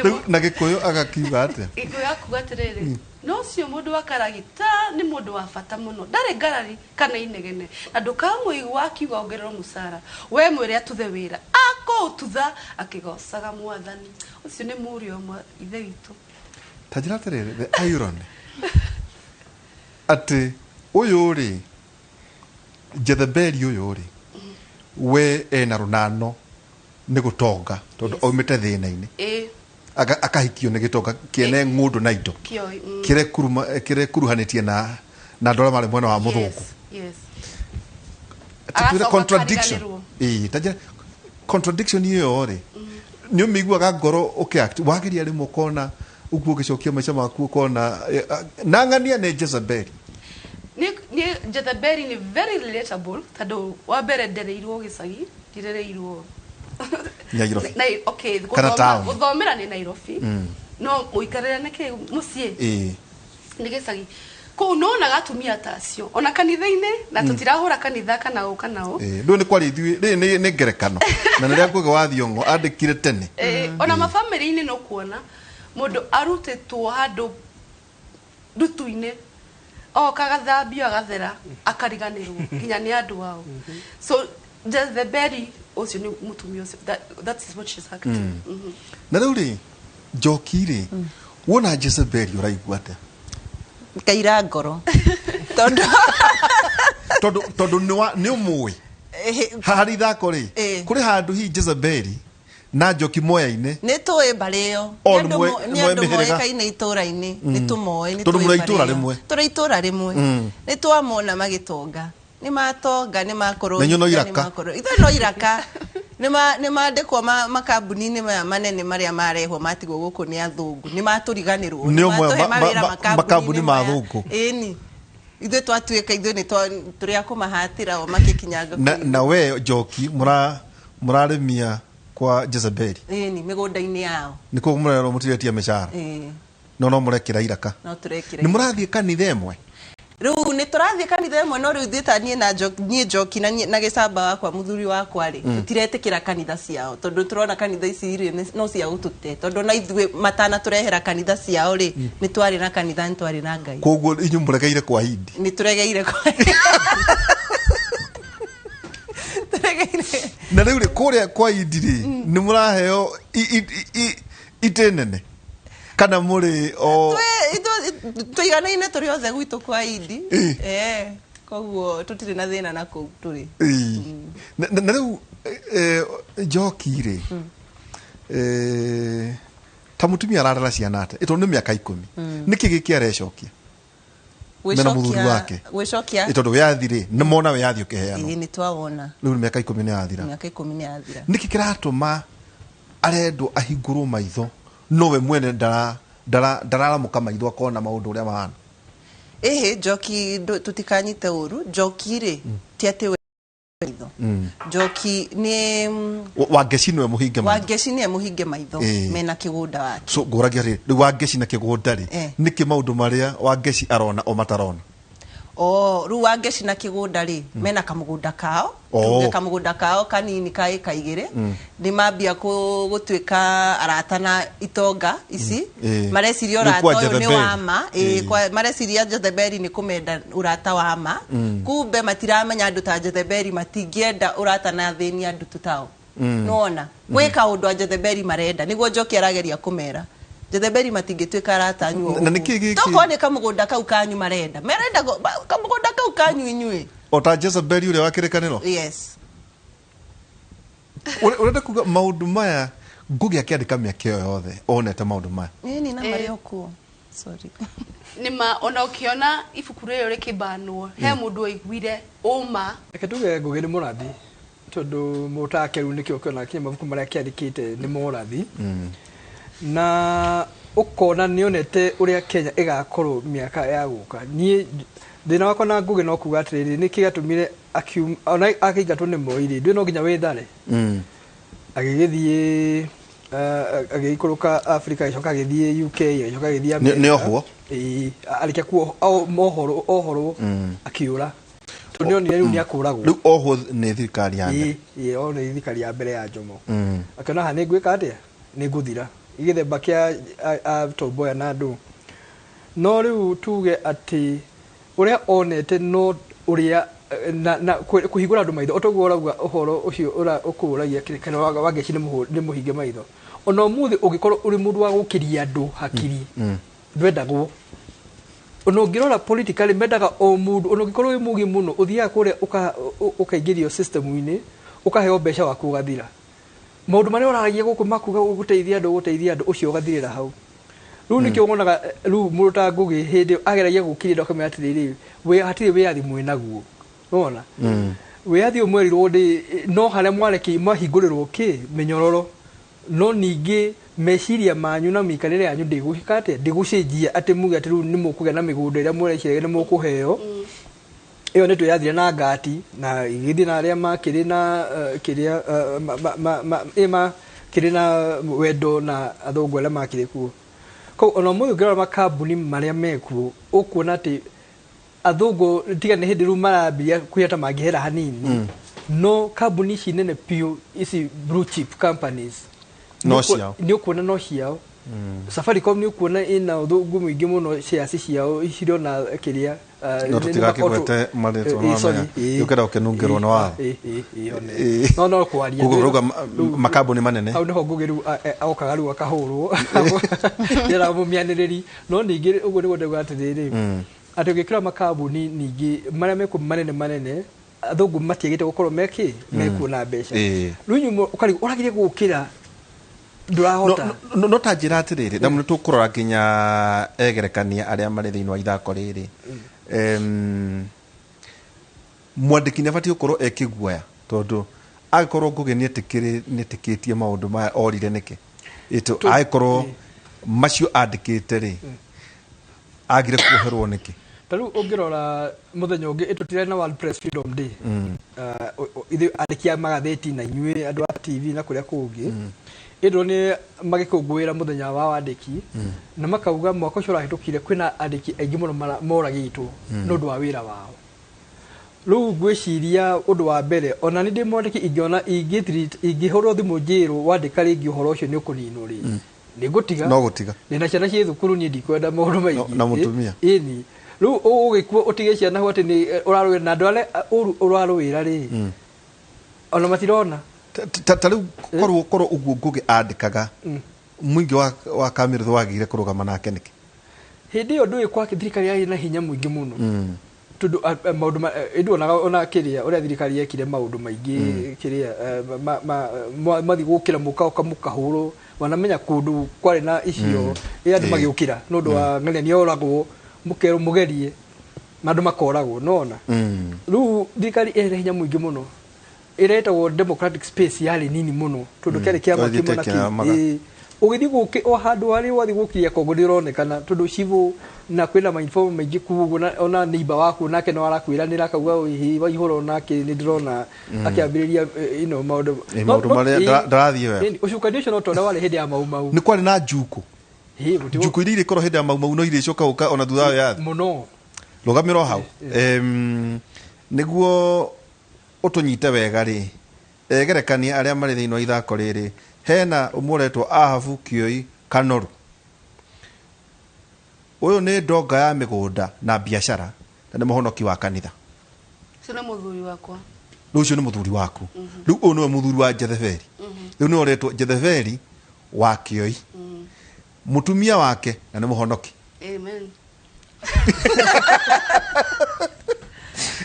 Rĩu na Gĩkũyũ agakiuga atĩa? Gĩkũyũ akuga atĩrĩrĩ, no ũcio mũndũ wa karagita nĩ mũndũ wa bata mũno, ndarĩ ngarari kana inegene, na ndũkamũigua akiuga ongererwo mũcara, we mwĩre atuthe wĩra, akũũtutha akĩgocaga Mwathani. Ũcio nĩ mũriũ wa Ithe witũ. Ta njĩra atĩrĩrĩ, the irony atĩ ũyũ rĩ, Jezebeli ũyũ rĩ, we ena rũnano nĩ gũtonga tondũ aumĩte thĩna-inĩ, akahikio nĩ gĩtonga kĩene ng'ũndũ na indo kĩrekuruhanĩtie na andũ arĩa marĩ mwena wa mũthũngũ. Contradiction. Contradiction ĩyo rĩ, nĩ ũmĩiguaga ngoro ũkĩact wageria rĩmwe ũkona ũguo ũgĩcokia maica maku ũkona na ng'ania nĩ Jezebeli. Nĩ Jezebeli nĩ very relatable tondũ wa mbere ndereirwo gĩcagi, ndirereirwo Nairobi. Okay, gũthomera nĩ Nairobi. No ũikarĩre nĩkĩ mũciĩ nĩ gĩcagi. Kũu nonaga atumia ta acio ona kanitha-inĩ, na tũtirahũra kanitha kana ũ kana ũ. Rĩu nĩ kwaria ithuĩ, rĩrĩ nĩ ngerekano na rĩrĩa Ngugi wa Thiong'o andĩkire tene. Ona mabamĩrĩ-inĩ no kuona mũndũ arutĩtwo handũ ndutu-inĩ oka agathambio agathera akariganĩrwo nginya nĩ andũ ao. So Jezebeli ũcio nĩ mũtumia ũcio, that is what she's acting. Na rĩu rĩ, Njoki rĩ, wona Jezebeli ũraigua atĩa? Ngaira ngoro tondũ tondũ nĩ ũmũĩ harĩ ithako rĩ, kũrĩ handũ hihi Jezebeli na Njoki moyaine nĩ tũĩ mbarĩ ĩyo, nĩ andũ moĩkaine itũra-inĩ, nĩ tũmoĩ, nĩ tondũ mũrĩ itũra rĩmwe, tũrĩ itũra rĩmwe, nĩ twamona magĩtonga, nĩ matonga, nĩ makorwo ithuĩ no iraka, nĩ mandĩkwo makambuni-inĩ maya manene marĩa marehwo matigwo gũkũ nĩ athũngũ, nĩ matũriganĩrwo, nĩ matũhe mawĩra makambuni ma athũngũ. Ĩni ithuĩ twatuĩka ithuĩ nĩ tũrĩ a kũmahatĩra o makĩkinyanga. Na we Njoki mũrarĩmia kwa Jezebeli? Ĩni, mĩgũnda-inĩ yao. Nĩkuo mũrerwo mũtiretia mĩcara? No no mũrekĩra iraka. No tũrekĩra. Nĩ mũrathiĩ kanitha ĩmwe? Rĩu nĩ tũrathiĩ kanitha ĩmwe, no rĩu ithuĩ ta niĩ na niĩ Njoki na gĩcamba wakwa mũthuri wakwa rĩ, tũtiretĩkĩra kanitha ciao tondũ tũrona kanitha ici rĩ no cia gũtũte, tondũ na ithuĩ matanatũrehera kanitha ciao rĩ, nĩ twarĩ na kanitha, nĩ twarĩ na Ngai. Koguo inyuĩ mũregeire kwa Hindi? Nĩ tũregeire kwa Na rĩu rĩ, kũrĩa kwa Hindi rĩ, nĩ mũraheo itĩ nene kana mũrĩ o tũiganaine tũrĩ othe gwitũ kwa Hindi? Koguo tũtirĩ na thĩna na kũu tũrĩ. Na rĩu Njoki rĩ, ta mũtumia ararera ciana atĩa? Tondũ nĩ mĩaka 10, nĩkĩ gĩkĩ arecokia mena mũthuri wake? Gwĩcokia tondũ wĩyathi rĩ, nĩ mona wĩyathi ũkĩheanwo. Nĩ twawona. Rĩu nĩ mĩaka 10 nĩ yathira. Mĩaka 10 nĩ yathira. Nĩkĩ kĩratũma arendwo ahingũrwo maitho nowe mwene ndararamũka maitho akona maũndũ ũrĩa mahana? Ĩhĩ, Njoki tũtikanyite ũru, Njoki rĩ ti atĩ we maitho. Njoki nĩ Wangeci nĩwe mũhinge maitho. Wangeci nĩwe mũhinge maitho mena kĩgũnda wake. So ngũragia rĩ, rĩu Wangeci na kĩgũnda rĩ, nĩkĩ maũndũ marĩa Wangeci arona o matarona? O rĩu Wangeci na kĩgũnda rĩ, mena kamũgũnda kao, tuge kamũgũnda kao kanini ka ĩka 2, nĩ mambia gũtuĩka arata na itonga ici, mareciria ũrata ũyũ nĩ wa ma, mareciria Jezebeli nĩ kũmenda ũrata wa ma, kumbe matiramenya andũ ta Jezebeli matingĩenda ũrata na athĩni andũ tao. Nĩwona gwĩ kaũndũ a Jezebeli marenda, nĩguo Njoki arageria kũmera Jezebeli matingĩtuĩka arata anyu. Tokorwo nĩ kamũgũnda kau kanyu marenda, marenda kamũgũnda kau kanyu inyuĩ. O ta Jezebeli ũrĩa wa kĩrĩkanĩro? Yes. Ũrenda kuga maũndũ maya Ngugi akĩandĩka mĩaka ĩyo yothe onete maũndũ maya? Ĩni na marĩ o kuo. Sorry. Nĩma ona ũkĩona ibuku rĩrĩ rĩkĩbanwo he mũndũ waiguire ũma. Reke tuge Ngugi nĩ mũrathi, tondũ mũtake rĩu nĩkĩo ũkĩona kinya mabuku marĩa akĩandĩkĩte nĩ morathi. Na ũkona nĩonete ũrĩa Kenya ĩgakorwo mĩaka ya gũka. Niĩ thĩna wakwa na Ngugi no kuga atĩrĩrĩ, nĩkĩ gĩatũmire ona akĩingatwo nĩ Moi rĩ, ndũĩ no nginya wĩthare. Agĩgĩthiĩ agĩikũrũka Africa, agĩcoka agĩthiĩ UK, agĩcoka agĩthiĩ America. Nĩ ohwo? Ĩĩ, arĩkia ohorwo akiũra. Tondũ nĩonire rĩu nĩakũragwo. Rĩu ohwo nĩ thirikari ya mbere. Ĩĩ, ohwo nĩ thirikari ya mbere ya Jomo. Akĩona haha nĩngwĩka atĩa? Nĩngũthira. Gĩthemba kĩa a Tom Mboya na andũ. No rĩu tuge atĩ ũrĩa onete no ũrĩa na kũhingũra andũ maitho otoguo ũrauga ũhoro ũcio ũkũragia kana Wangeci nĩ mũhinge maitho. Ona ũmũthĩ ũngĩkorwo ũrĩ mũndũ wa gũkĩria andũ hakiri ndwendagwo. Ona ũngĩrora politically mendaga o mũndũ, ona ũngĩkorwo wĩ mũgĩ mũno ũthiaga kũrĩa ũkaingĩrio system-inĩ, ũkaheo mbeca waku ũgathira. Maũndũ marĩa ũraragia gũkũ makuga gũteithia andũ gũteithia andũ ũcio ũgathirĩra hau. Rĩu nĩkĩo wonaga rĩu mũndũ ta Ngũgĩ hĩndĩ ĩyo ageragia gũkĩria andũ akamenya atĩrĩrĩ, hatirĩ wĩyathi mwĩnaguo. Nĩwona? Wĩyathi ũyũ mwerirwo ndĩ no harĩa mwareki mwahingũrĩrwo kĩ mĩnyororo, no ningĩ meciria manyu na mĩikarĩre yanyu ndĩgũka atĩa, ndĩgũcenjia atĩ muge atĩ rĩu nĩ mũkũgĩa na mĩgũnda ĩrĩa mũreciragia nĩ mũkũheo. Ĩyo nĩ twĩyathire na ngati na igĩthiĩ na arĩa makĩrĩ na kĩrĩa kĩrĩ na wendo na athũngũ arĩa makĩrĩ kuo. Koguo ona ũmũthĩ ũngĩrora makambuni marĩa mekuo ũkuona atĩ athũngũ tiga nĩ hĩndĩ rĩu marambia kuoya ta mangĩhera hanini, no kambuni ici nene biũ ici blue chip companies No ciao. Nĩ ũkuona no ciao. Safaricom nĩ ũkuona ĩna ũthũngũ mũingĩ mũno, shares ciao cirĩ ona kĩrĩa No tũtigakĩgwete marĩtwa sorry, mamenya. Ũkenda gũkĩnungĩrwo nĩ watho. No kwaria. Koguo ũrauga makambuni manene. Hau nĩho Ngũgĩ rĩu okaga rĩu akahũrwo ndĩraga mũmĩanĩrĩri. No ningĩ ũguo nĩguo ndauga atĩrĩrĩ, atĩ ũngĩkĩra makambuni ningĩ marĩa mekuo manene manene, athũngũ matiagĩte gũkorwo mekĩ mekuona mbeca. Rĩu inyuĩ ũkarigwo ũrageria gũkĩra ndũrahota. No ta njĩra atĩrĩrĩ, na nĩ tũkũrora nginya egerekania arĩa marĩ thĩinĩ wa ithako rĩrĩ. Mwandĩki nĩ abatiĩ gũkorwo ekĩguoya, tondũ angĩkorwo Ngũgĩ nĩetĩkĩtie maũndũ maya orire nĩkĩ? Ĩtũ angĩkorwo macio andĩkĩte rĩ, agire kuoherwo nĩkĩ? Ta rĩu ũngĩrora mũthenya ũngĩ ĩtũtirarĩ na World Press Freedom Day. Ithuĩ andĩki a magathĩti na inyuĩ andũ a TV na kũrĩa kũngĩ, ĩndũ nĩ magĩkũngũĩra mũthenya wa wandĩki na makauga mwaka ũcio ũrahĩtũkire kwĩna andĩki aingĩ mũno moragĩtwo nĩ ũndũ wa wĩra wao. Rĩu ngwĩciria ũndũ wa mbere, ona nĩ ndĩ mwandĩki ingĩona ingĩhũrwo thimũ njĩrwo wandĩka rĩngĩ ũhoro ũcio nĩ ũkũninwo rĩ, nĩ ngũtiga. No gũtiga. Ndĩna ciana ciĩ thukuru niĩ ndikwenda maũndũ maingĩ. Na mũtumia. Ĩni. Rĩu ũgĩkua ũtige ciana hau atĩ nĩ ũrarũĩra na andũ arĩa ũru ũrarũĩra rĩ, ona matirona. Ta rĩu korwo ũguo Ngũgĩ andĩkaga, mũingĩ wa Kamĩrũ wagĩire kũrũgama nake nĩkĩ? Hĩndĩ ĩyo ndũĩ kwa thirikari yarĩ na hinya mũingĩ mũno. Tondũ maũndũ ĩndũ onaga ona kĩrĩa ũrĩa thirikari yekire maũndũ maingĩ kĩrĩa mathiĩ gũkĩra mũkaoka mũkahũrwo, wanamenya kũndũ kwarĩ na icio andũ magĩũkĩra nĩ ũndũ wa ng'ania nĩ oragwo, mũkerwo mũgerie na andũ makoragwo, nĩwona? Rĩu thirikari ĩrĩ na hinya mũingĩ mũno. Ĩrĩa ĩtagwo democratic space yarĩ nini mũno tondũ kĩarĩ kĩama kĩmwe na kĩngĩ. Ũgĩthiĩ gũkĩ o handũ harĩa wathiĩ gũkiria Kongo nĩ ũronekana tondũ cibũ na kwĩna mainform maingĩ kuo ũguo, ona neighbor waku nake no arakwĩranĩra akauga ĩhĩ waihũra onake nĩ ndĩrona akĩambĩrĩria you know maũndũ. Maũndũ marĩa ndarathiĩ wega. Ũcukani ũcio no ta ũrĩa warĩ hĩndĩ ya Mau Mau. Nĩ kwarĩ na njukũ. Njukũ iria irĩkorwo hĩndĩ ya Mau Mau no irĩcoka gũka ona thutha wa wĩyathi. Mũno. Rũgamĩra o hau. Nĩguo ũtũnyite wega rĩ, egerekania arĩa marĩ thĩinĩ wa ithako rĩrĩ, hena ũmwe ũretwo Ahabu Kĩoi Kanoru. Ũyũ nĩ ndonga ya mĩgũnda na biacara na nĩ mũhonoki wa kanitha. Ũcio nĩ mũthuri wakwa. Rĩu ũcio nĩ mũthuri waku. Rĩu ũyũ nĩwe mũthuri wa Jethebeli. Rĩu nĩwe ũretwo Jethebeli wa Kĩoi. Mũtumia wake na nĩ mũhonoki. Amen.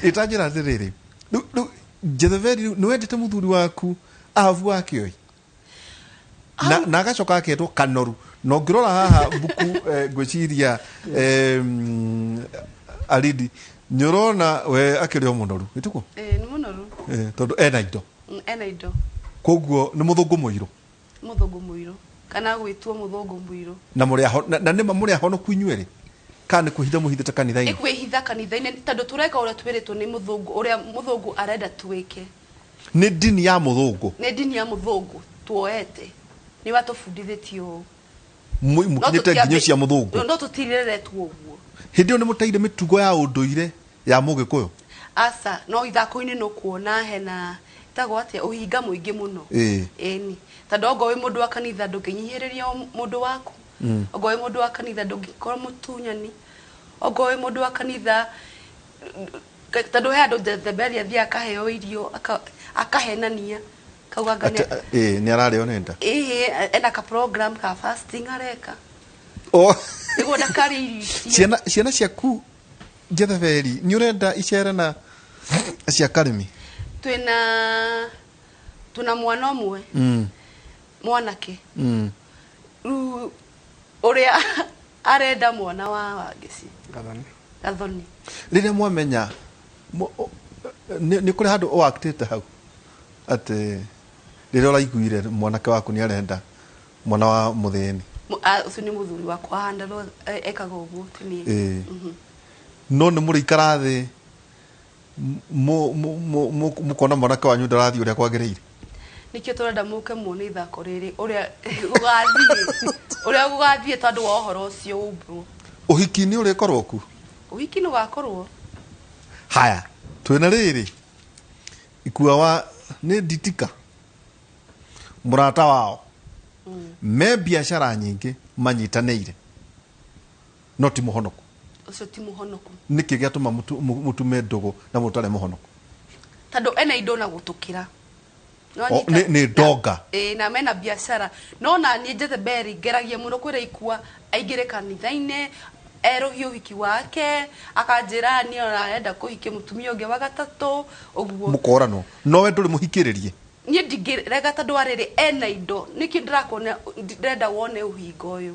Ĩtanjĩra atĩrĩrĩ, rĩu Jethebeli rĩu nĩwendete mũthuri waku Ahabu wa Kĩoi? Na agacoka aketwo Kanoru. Na ũngĩrora haha mbuku ngwĩciria Aridi, nĩ ũrona we akĩrĩ o mũnoru, ĩtiguo? Nĩ mũnoru. Tondũ ena indo. Ena indo. Koguo nĩ mũthũngũ mũirũ. Mũthũngũ mũirũ. Kana gwĩtwo mũthũngũ mũirũ. Na na nĩma mũrĩ ahonoku inyuĩ rĩ? Kana nĩ kwĩhitha mũhithĩte kanitha-inĩ? Nĩ kwĩhitha kanitha-inĩ tondũ tũreka ũrĩa twĩrĩtwo nĩ mũthũngũ, ũrĩa mũthũngũ arenda twĩke. Nĩ ndini ya mũthũngũ. Nĩ ndini ya mũthũngũ tuoete. Nĩ watũbundithĩtie ũũ. Mũkinyĩte nginyo cia mũthũngũ. No tũtireretwo ũguo. Hĩndĩ ĩyo nĩ mũteire mĩtugo ya ũndũire ya mũgĩkũyũ? Aca, no ithako-inĩ no kuona hena Tagwo atia uhinga muingi muno. Ĩni tondũ ongo wĩ mũndũ wa kanitha ndũngĩnyihĩrĩria mũndũ waku, ongo wĩ mũndũ wa kanitha ndũngĩkorwo mũtunyani, ongo wĩ mũndũ wa kanitha tondũ he andũ Jezebeli athiĩ akaheo irio akahenania kauga anga nĩ ararĩo nĩ nda. Ĩhĩ, ena ka program ka fasting areka nĩguo ndakarĩe irio icio. Ciana ciaku Jezebeli nĩ ũrenda icere na cia karĩmi? Twĩna mwana ũmwe mwanake. Rĩu ũrĩa arenda mwana wa Wangeci. Gathoni. Gathoni. Rĩrĩa mwamenya nĩ kũrĩ handũ ũaktĩte hau atĩ rĩrĩa ũraiguire mwanake waku nĩ arenda mwana wa mũthĩni? Ũcio nĩ mũthuri wakwa handalwo ekaga ũguo ti niĩ. No nĩ mũrĩikara thĩ mũkona mwanake wanyu ndarathiĩ ũrĩa kwagĩrĩire? Nĩkĩo tũrenda mũke muone ithako rĩrĩ ũrĩa gũgathiĩ, ũrĩa gũgathiĩ tondũ wa ũhoro ũcio ũmbũrwo. Ũhiki nĩ ũrĩkorwo ku? Ũhiki nĩ ũgakorwo. Haya, twĩna rĩrĩ ikua wa nĩ nditika mũrata wao me biacara nyingĩ manyitanĩire no ti mũhonoku. Ũcio ti mũhonoku. Nĩkĩ gĩatũma mũtume ndũgũ na mũtarĩ mũhonoku? Tondũ ena indo na gũtũkĩra. Nĩ ndonga. Na mena biacara. No na niĩ Jezebeli ngeragia mũno kwĩra ikua aingĩre kanitha-inĩ erũhie ũhiki wake akanjĩra niĩ ona arenda kũhikia mũtumia ũngĩ wa gatatũ ũguo. Mũkoranwo. No we ndũrĩ mũhikĩrĩrie? Niĩ ndingĩrega tondũ arĩrĩ ena indo. Nĩkĩo ndĩrakuona ndĩrenda wone ũhinga ũyũ.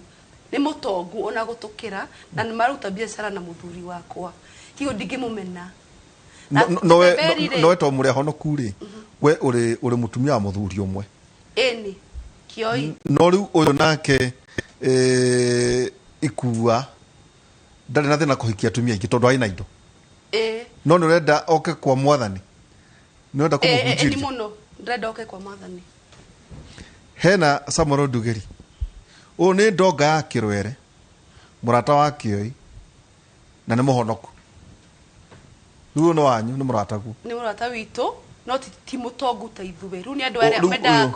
Nĩ mũtongu ona gũtũkĩra na nĩ maruta biacara na mũthuri wakwa. Kĩguo ndingĩmũmena. No we to mũrĩ ahonoku rĩ, we ũrĩ mũtumia wa mũthuri ũmwe. Ĩni, kĩoi. No rĩu ũyũ nake ikua ndarĩ na thĩna kũhikia atumia aingĩ tondũ arĩ na indo. No nĩ ũrenda oke kwa mwathani? Nĩ ũrenda kũmũhunjĩria? Ĩni mũno, ndĩrenda oke kwa mwathani. Hena Samuel Ndugeri. Ũyũ nĩ ndonga ya Kĩrwere, mũrata wa Kĩoi, na nĩ mũhonoku. Rĩu ũyũ nĩ wanyu, nĩ mũrataguo. Nĩ mũrata witũ, no ti mũtongu ta ithuĩ. Rĩu nĩ andũ arĩa mendaga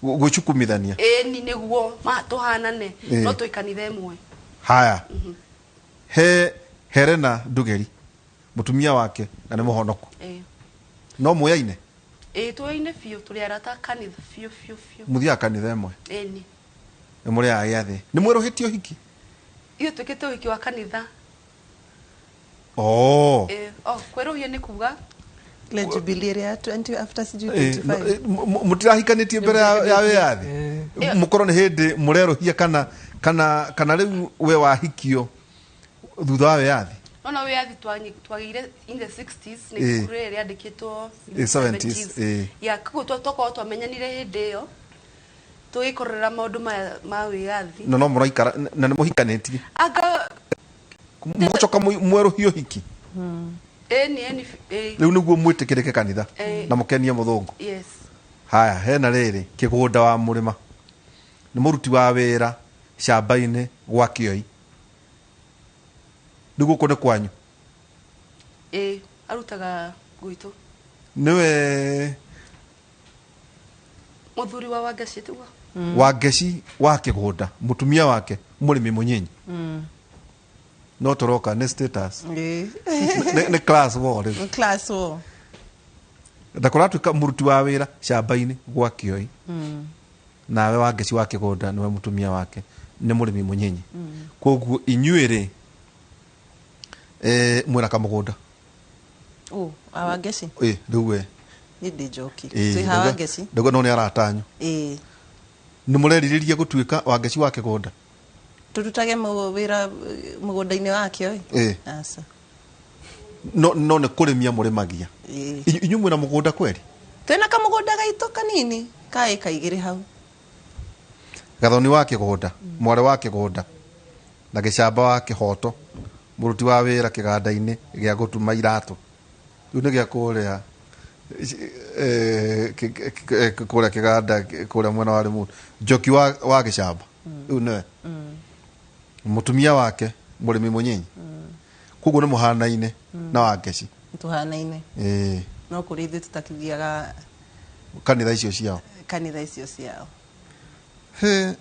gwĩcukumithania. Ĩni nĩguo tũhanane, no twĩ kanitha ĩmwe. Haya. He Helena Ndugeri, mũtumia wake, na nĩ mũhonoku. No mũyaine? Tũyaine biũ, tũrĩ arata kanitha biũ biũ biũ. Mũthiaga kanitha ĩmwe? Ĩni. Nĩ mũrĩaga gĩathĩ. Nĩ mwerũhĩtie ũhiki? Ithuĩ twĩkĩte ũhiki wa kanitha. Kwerũhia nĩ kuga? Ile Jubilee ya 20 after sijui 25. Mũtirahikanĩtie mbere ya wĩyathi? Mũkorwo nĩ hĩndĩ mũrerũhia kana rĩu we wahikio thutha wa wĩyathi? No wĩyathi twagĩire in the 60s nĩ ibuku rĩrĩ rĩandĩkĩtwo in 70s. Ya koguo twakorwo twamenyanire hĩndĩ ĩyo tũgĩkorera maũndũ maya ma wĩyathi. No mũraikara na nĩ mũhikanĩtie? Anga mũgũcoka mwerũhie ũhiki? Ĩni. Rĩu nĩguo mwĩtĩkĩrĩke kanitha na mũkenie mũthũngũ. Yes. Haya, hena rĩrĩ kĩgũnda wa mũrĩma. Nĩ mũruti wa wĩra camba-inĩ gwa Kĩoi. Rĩu gũkũ nĩ kwanyu? Arutaga gwitũ. Nĩwe mũthuri wa Wangeci tiguo? Wangeci wa kĩgũnda, mũtumia wake mũrĩmi mũnyinyi. No tũroka nĩ status. Nĩ class war rĩu. Class war. Na kũratuĩka mũruti wa wĩra camba-inĩ gwa Kĩoi. Nawe Wangeci wa kĩgũnda nĩwe mũtumia wake, nĩ mũrĩmi mũnyinyi. Koguo inyuĩ rĩ mwĩna kamũgũnda? Wangeci? Rĩu we. Niĩ ndĩ njoki. Twĩ ha Wangeci? Ndauga no nĩ arata anyu. Nĩ mũrerirĩria gũtuĩka Wangeci wa kĩgũnda? Tũrutage wĩra mũgũnda-inĩ wa Kĩoi? Aca. No nĩ kũrĩmia mũrĩmagia. Inyuĩ mwĩna mũgũnda kweri? Twĩna kamũgũnda gaitũ kanini ka ĩka 2 hau. Gathoni wa kĩgũnda, mwarĩ wa kĩgũnda na gĩcamba wa kĩhoto, mũruti wa wĩra kĩganda-inĩ gĩa gũtuma iratũ. Rĩu nĩ gĩa kũrĩa kũrĩa kĩganda kũrĩa mwena wa Limuru. Njoki wa gĩcamba. Rĩu nĩwe. Mũtumia wake mũrĩmi mũnyinyi. Koguo nĩ mũhanaine na Wangeci. Tũhanaine. No kũrĩ ithuĩ tũtakĩthiaga kanitha icio ciao. Kanitha icio ciao. He.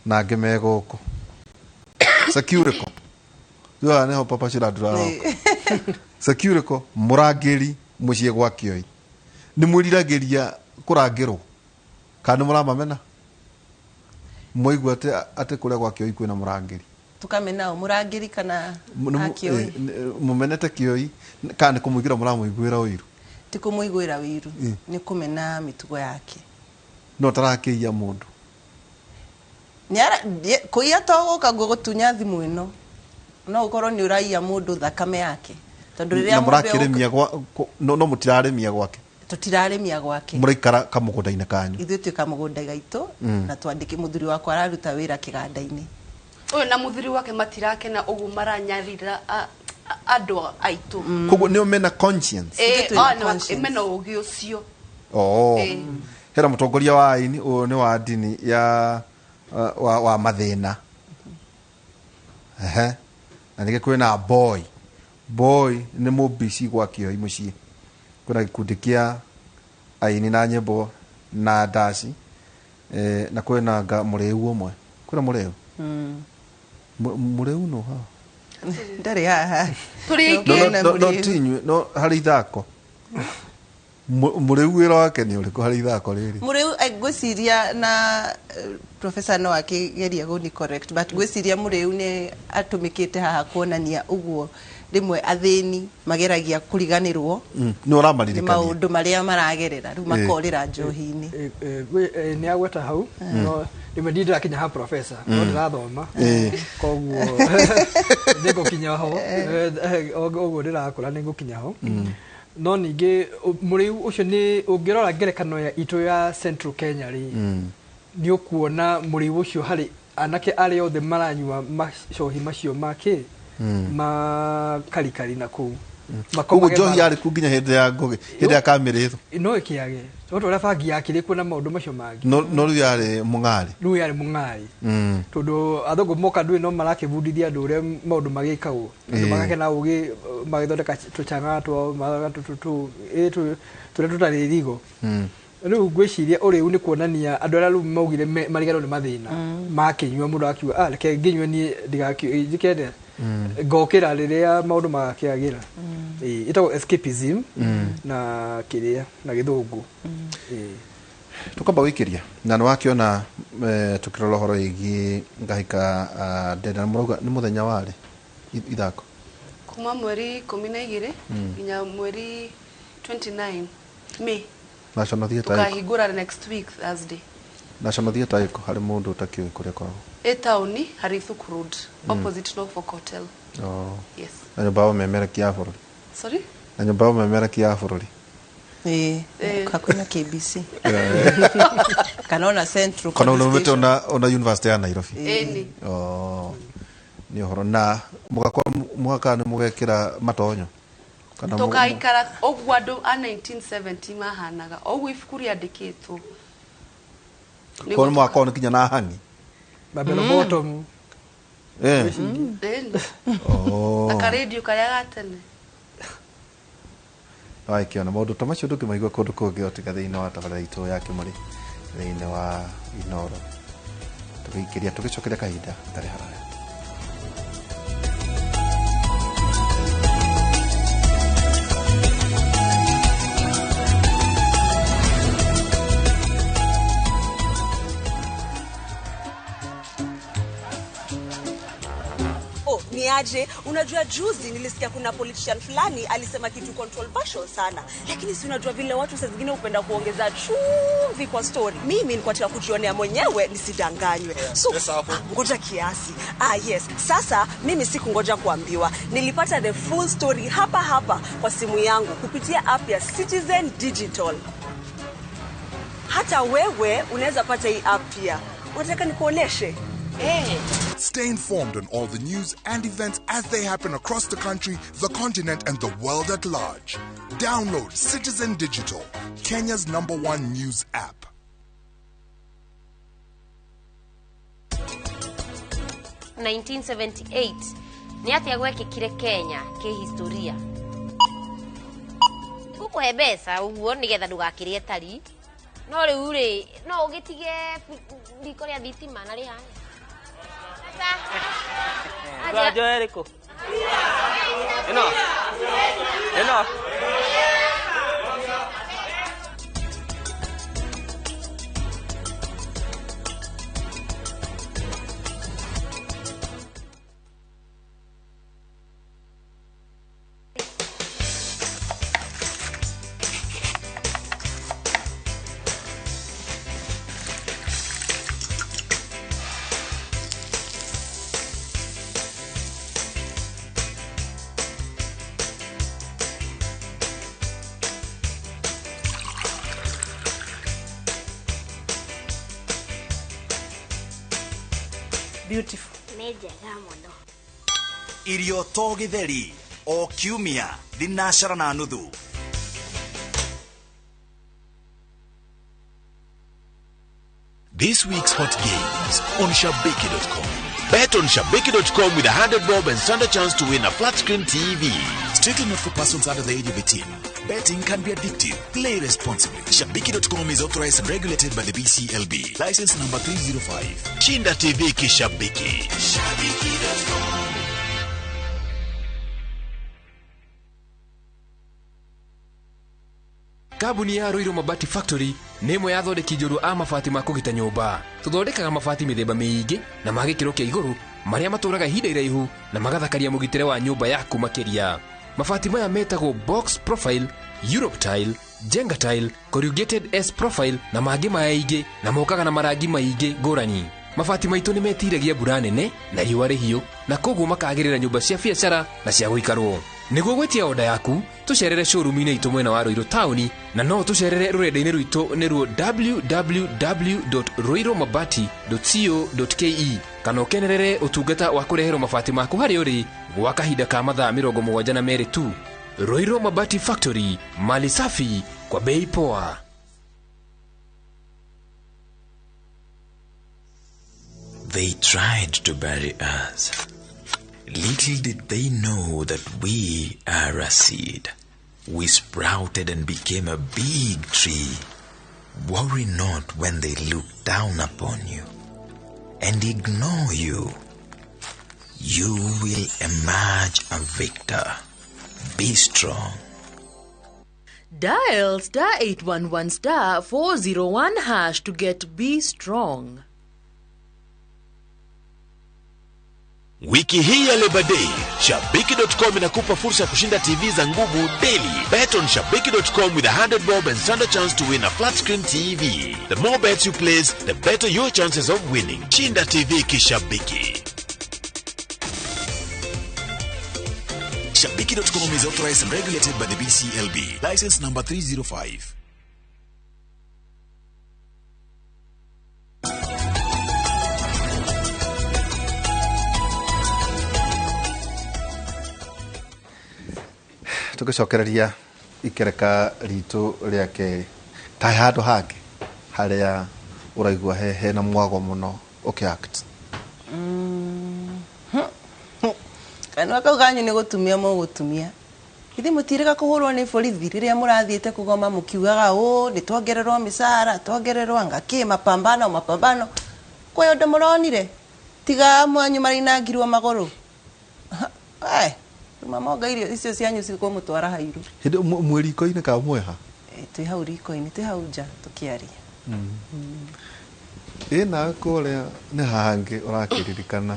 Na angĩ me gũkũ. Securico. Rĩu nĩho Papa Shirandula aroka. Securico mũrangĩri mũciĩ gwa Kĩoi. Nĩ mwĩriragĩria kũrangĩrwo kana nĩ mũramamena? Mwaigua atĩ kũrĩa gwa Kĩoi kwĩna mũrangĩri. Tukamena o mũrangĩri kana Akĩoi? Mũmenete Kĩoi kana nĩ kũmũiguĩra mũramũiguĩra ũiru? Ti kũmũiguĩra ũiru, nĩ kũmena mĩtugo yake. No tarakĩiya mũndũ. Kũiya to gũka gũgũtunya thimũ ĩno. No ũkorwo nĩ ũraiya mũndũ thakame yake. Tondũ rĩrĩa mũndũ mũrakĩrĩmia no mũtirarĩmia gwake. Tũtirarĩmia gwake. Mũraikara kamũgũnda-inĩ kanyu. Ithuĩ twĩ kamũgũnda gaitũ na twandĩke mũthuri wakwa araruta wĩra kĩganda-inĩ. Ũyũ na mũthuri wake matirakena ũguo maranyarira andũ aitũ. Koguo nĩo mena conscience. Mena ũgĩ ũcio. Oh. Hena mũtongoria wa aini ũyũ nĩ wa ndini ya wa mathĩna. Ehe. Na ningĩ kwĩna boy. Boy nĩ mũmbici gwa Kĩoi mũciĩ. Kwĩna gĩkundi kĩa aini na nyĩmbo na ndaci. Na kwĩna nga mũrĩu ũmwe. Kwĩna mũrĩu? Mũrĩu no haha. Ndarĩ haha. Tũrĩ aingĩ. No ti inyuĩ, no harĩ ithako. Mũrĩu wĩra wake nĩ ũrĩkũ harĩ ithako rĩrĩ? Mũrĩu ngwĩciria na professor no akĩgeria gũni correct, but ngwĩciria mũrĩu nĩ atũmĩkĩte haha kuonania ũguo rĩmwe athĩni mageragia kũriganĩrwo nĩ ũramaririkania maũndũ marĩa maragerera rĩu makorĩra njohi-inĩ. Nĩ agweta hau no rĩmwe ndirĩ ndĩrakinya ha professor no ndĩrathoma koguo nĩngũkinya ho ũguo ndĩrakũra nĩngũkinya ho. No ningĩ mũrĩu ũcio nĩ ũngĩrora ngerekano ya itũ ya Central Kenya rĩ nĩ ũkuona mũrĩu ũcio harĩ anake arĩa othe maranyua macohi macio make ma karikari na kũu. Koguo njohi yarĩ kuo nginya hĩndĩ ya Ngũgĩ, hĩndĩ ya Kamĩrĩthũ. No ĩkĩage tondũ ũrĩa bangi yakĩrĩ kuo na maũndũ macio mangĩ. No rĩu yarĩ mũng'arĩ. Rĩu yarĩ mũng'arĩ. Tondũ athũngũ moka ndũĩ no marakĩbundithia andũ ũrĩa maũndũ magĩkagwo. Andũ magakena ũgĩ magĩthondeka tũchang'a twao tũrĩa tũtarĩ rigo. Rĩu ngwĩciria ũrĩu nĩ kuonania andũ arĩa rĩu maugire mariganĩrwo nĩ mathĩna makĩnyua mũndũ akiuga ah reke ngĩnyue niĩ ndigakĩende ngokĩra rĩrĩa maũndũ magakĩagĩra. Ĩtagwo escapism na kĩrĩa na gĩthũngũ. Tũkamba gũikĩria na nĩ wakĩona tũkĩrora ũhoro wĩgiĩ Ngahĩka Ndenda mũrauga nĩ mũthenya warĩ ithako kuma mweri 12 nginya mweri 29 May. National Theatre tukahingũra next week Thursday. National Theatre ĩko harĩ mũndũ ũtakĩũĩ kũrĩa ĩkoragwo? Ĩ taũni harĩ Thuku Road opposite Norfolk Hotel. Oh. Yes. Na nyũmba ya ũmemerekia ya bũrũri. Sorry? Na nyũmba ya ũmemerekia ya bũrũri. Hakuhĩ na KBC. Kana ona Central. Kana ũrũmĩte ona University ya Nairobi. Ĩni. Oh. Nĩ ũhoro na mũgakora nĩ mũgekĩra matonyo. Tũkaikara ũguo andũ a 1970 mahanaga ũguo ibuku rĩandĩkĩtwo. Koguo nĩ mũgakorwo nĩ kinya na hangi. Babelo bottom. Oh. Na karedio karĩa ga tene. Wakĩona maũndũ ta macio ndũngĩmaigua kũndũ kũngĩ o tiga thĩinĩ wa tabarĩra itũ ya Kĩmũrĩ thĩinĩ wa Inoro. Tũgĩikĩria tũgĩcokeria kahinda gatarĩ haraya. Niaje, unajua juzi nilisikia kuna politician fulani alisema kitu controversial sana. Lakini si unajua vile watu saa zingine hupenda kuongeza chumvi kwa story. Mimi nilikuwa nataka kujionea mwenyewe nisidanganywe. So ngoja kiasi. Ah yes, sasa mimi sikungoja kuambiwa. Nilipata the full story hapa hapa kwa simu yangu kupitia app ya Citizen Digital. Hata wewe unaweza pata hii app pia. Unataka nikuoneshe? Hey. Stay informed on all the news and events as they happen across the country, the continent, and the world at large. Download Citizen Digital, Kenya's #1 news app. 1978 ni atia gwekĩkire Kenya kĩhistoria. Ngũkũhe mbeca ũguo nĩgetha ndũgakĩrĩe tari. No rĩu rĩ, no ũgĩtige riko rĩa thitima na rĩhana. Sasa. Njoe rĩkũ? Ĩno. Ĩno. Beautiful. Nĩ njega mũno. Irio to gĩtheri o kiumia 4:30. This week's hot games on Shabiki.com. Bet on Shabiki.com with 100 bob and stand a chance to win a flat screen TV. Strictly not for persons under the age of 18. Betting can be addictive. Play responsibly. Shabiki.com is authorized and regulated by the BCLB. License number 305. Shinda TV Kishabiki. Shabiki.com. Kambuni ya Ruiru Mabati Factory nĩ ĩmwe ya athondeki njorua a mabati ma kũgita nyũmba. Tũthondekaga mabati mĩthemba mĩingĩ na ma gĩkĩro kĩa igũrũ marĩa matũraga ihinda iraihu na magathakaria mũgitĩre wa nyũmba yaku makĩria. Mabati maya metagwo box profile, Europe tile, Jenga tile, corrugated S profile na mangĩ maingĩ na mokaga na marangi maingĩ ngũrani. Mabati maitũ nĩ metiragia mbura nene na riũa rĩhiũ na koguo makagĩrĩra nyũmba cia biacara na cia gũikarwo. Nĩguo gwĩtia oda yaku, tũcerere showroom-inĩ itũ mwena wa Ruiru taũni na no tũcerere rũrenda-inĩ rwitũ nĩruo www.ruirumabati.co.ke kana ũkenerere ũtungata wa kũreherwo mabati maku harĩa ũrĩ gwa kahinda ka mathaa 72 tu. Ruiru Mabati Factory, mali safi kwa bei poa. They tried to bury us. Little did they know that we are a seed. We sprouted and became a big tree. Worry not when they look down upon you and ignore you. You will emerge a victor. Be strong. Dial star 811 star 401 hash to get Be Strong. Wiki hii ya Labor Day, Shabiki.com inakupa fursa ya kushinda TV za nguvu daily. Bet on Shabiki.com with 100 bob and stand a chance to win a flat screen TV. The more bets you place, the better your chances of winning. Shinda TV Kishabiki. Shabiki.com is authorized and regulated by the BCLB. License number 305. Tũgĩcokereria ikereka ritũ rĩa kerĩ ta he handũ hangĩ harĩa ũraigua hena mwago mũno ũkĩ-act. Kanua kau kanyu nĩ gũtumia mũgũtumia. Ithe mũtirĩga kũhũrwo nĩ borithi rĩrĩa mũrathiĩte kũgoma mũkiugaga ũ nĩ twongererwo mĩcara twongererwo anga kĩ mapambano mapambano kwĩ ũndũ mũronire tiga mwanyu marainangirwo magũrũ. Mama irio icio cianyu cikũmũtwara hairu. Hĩndĩ mwĩ riko-inĩ kana mwĩ ha? Twĩ hau riko-inĩ, twĩ hau nja tũkĩaria. Ĩ nawe kũrĩa nĩ hangĩ ũrakĩririkana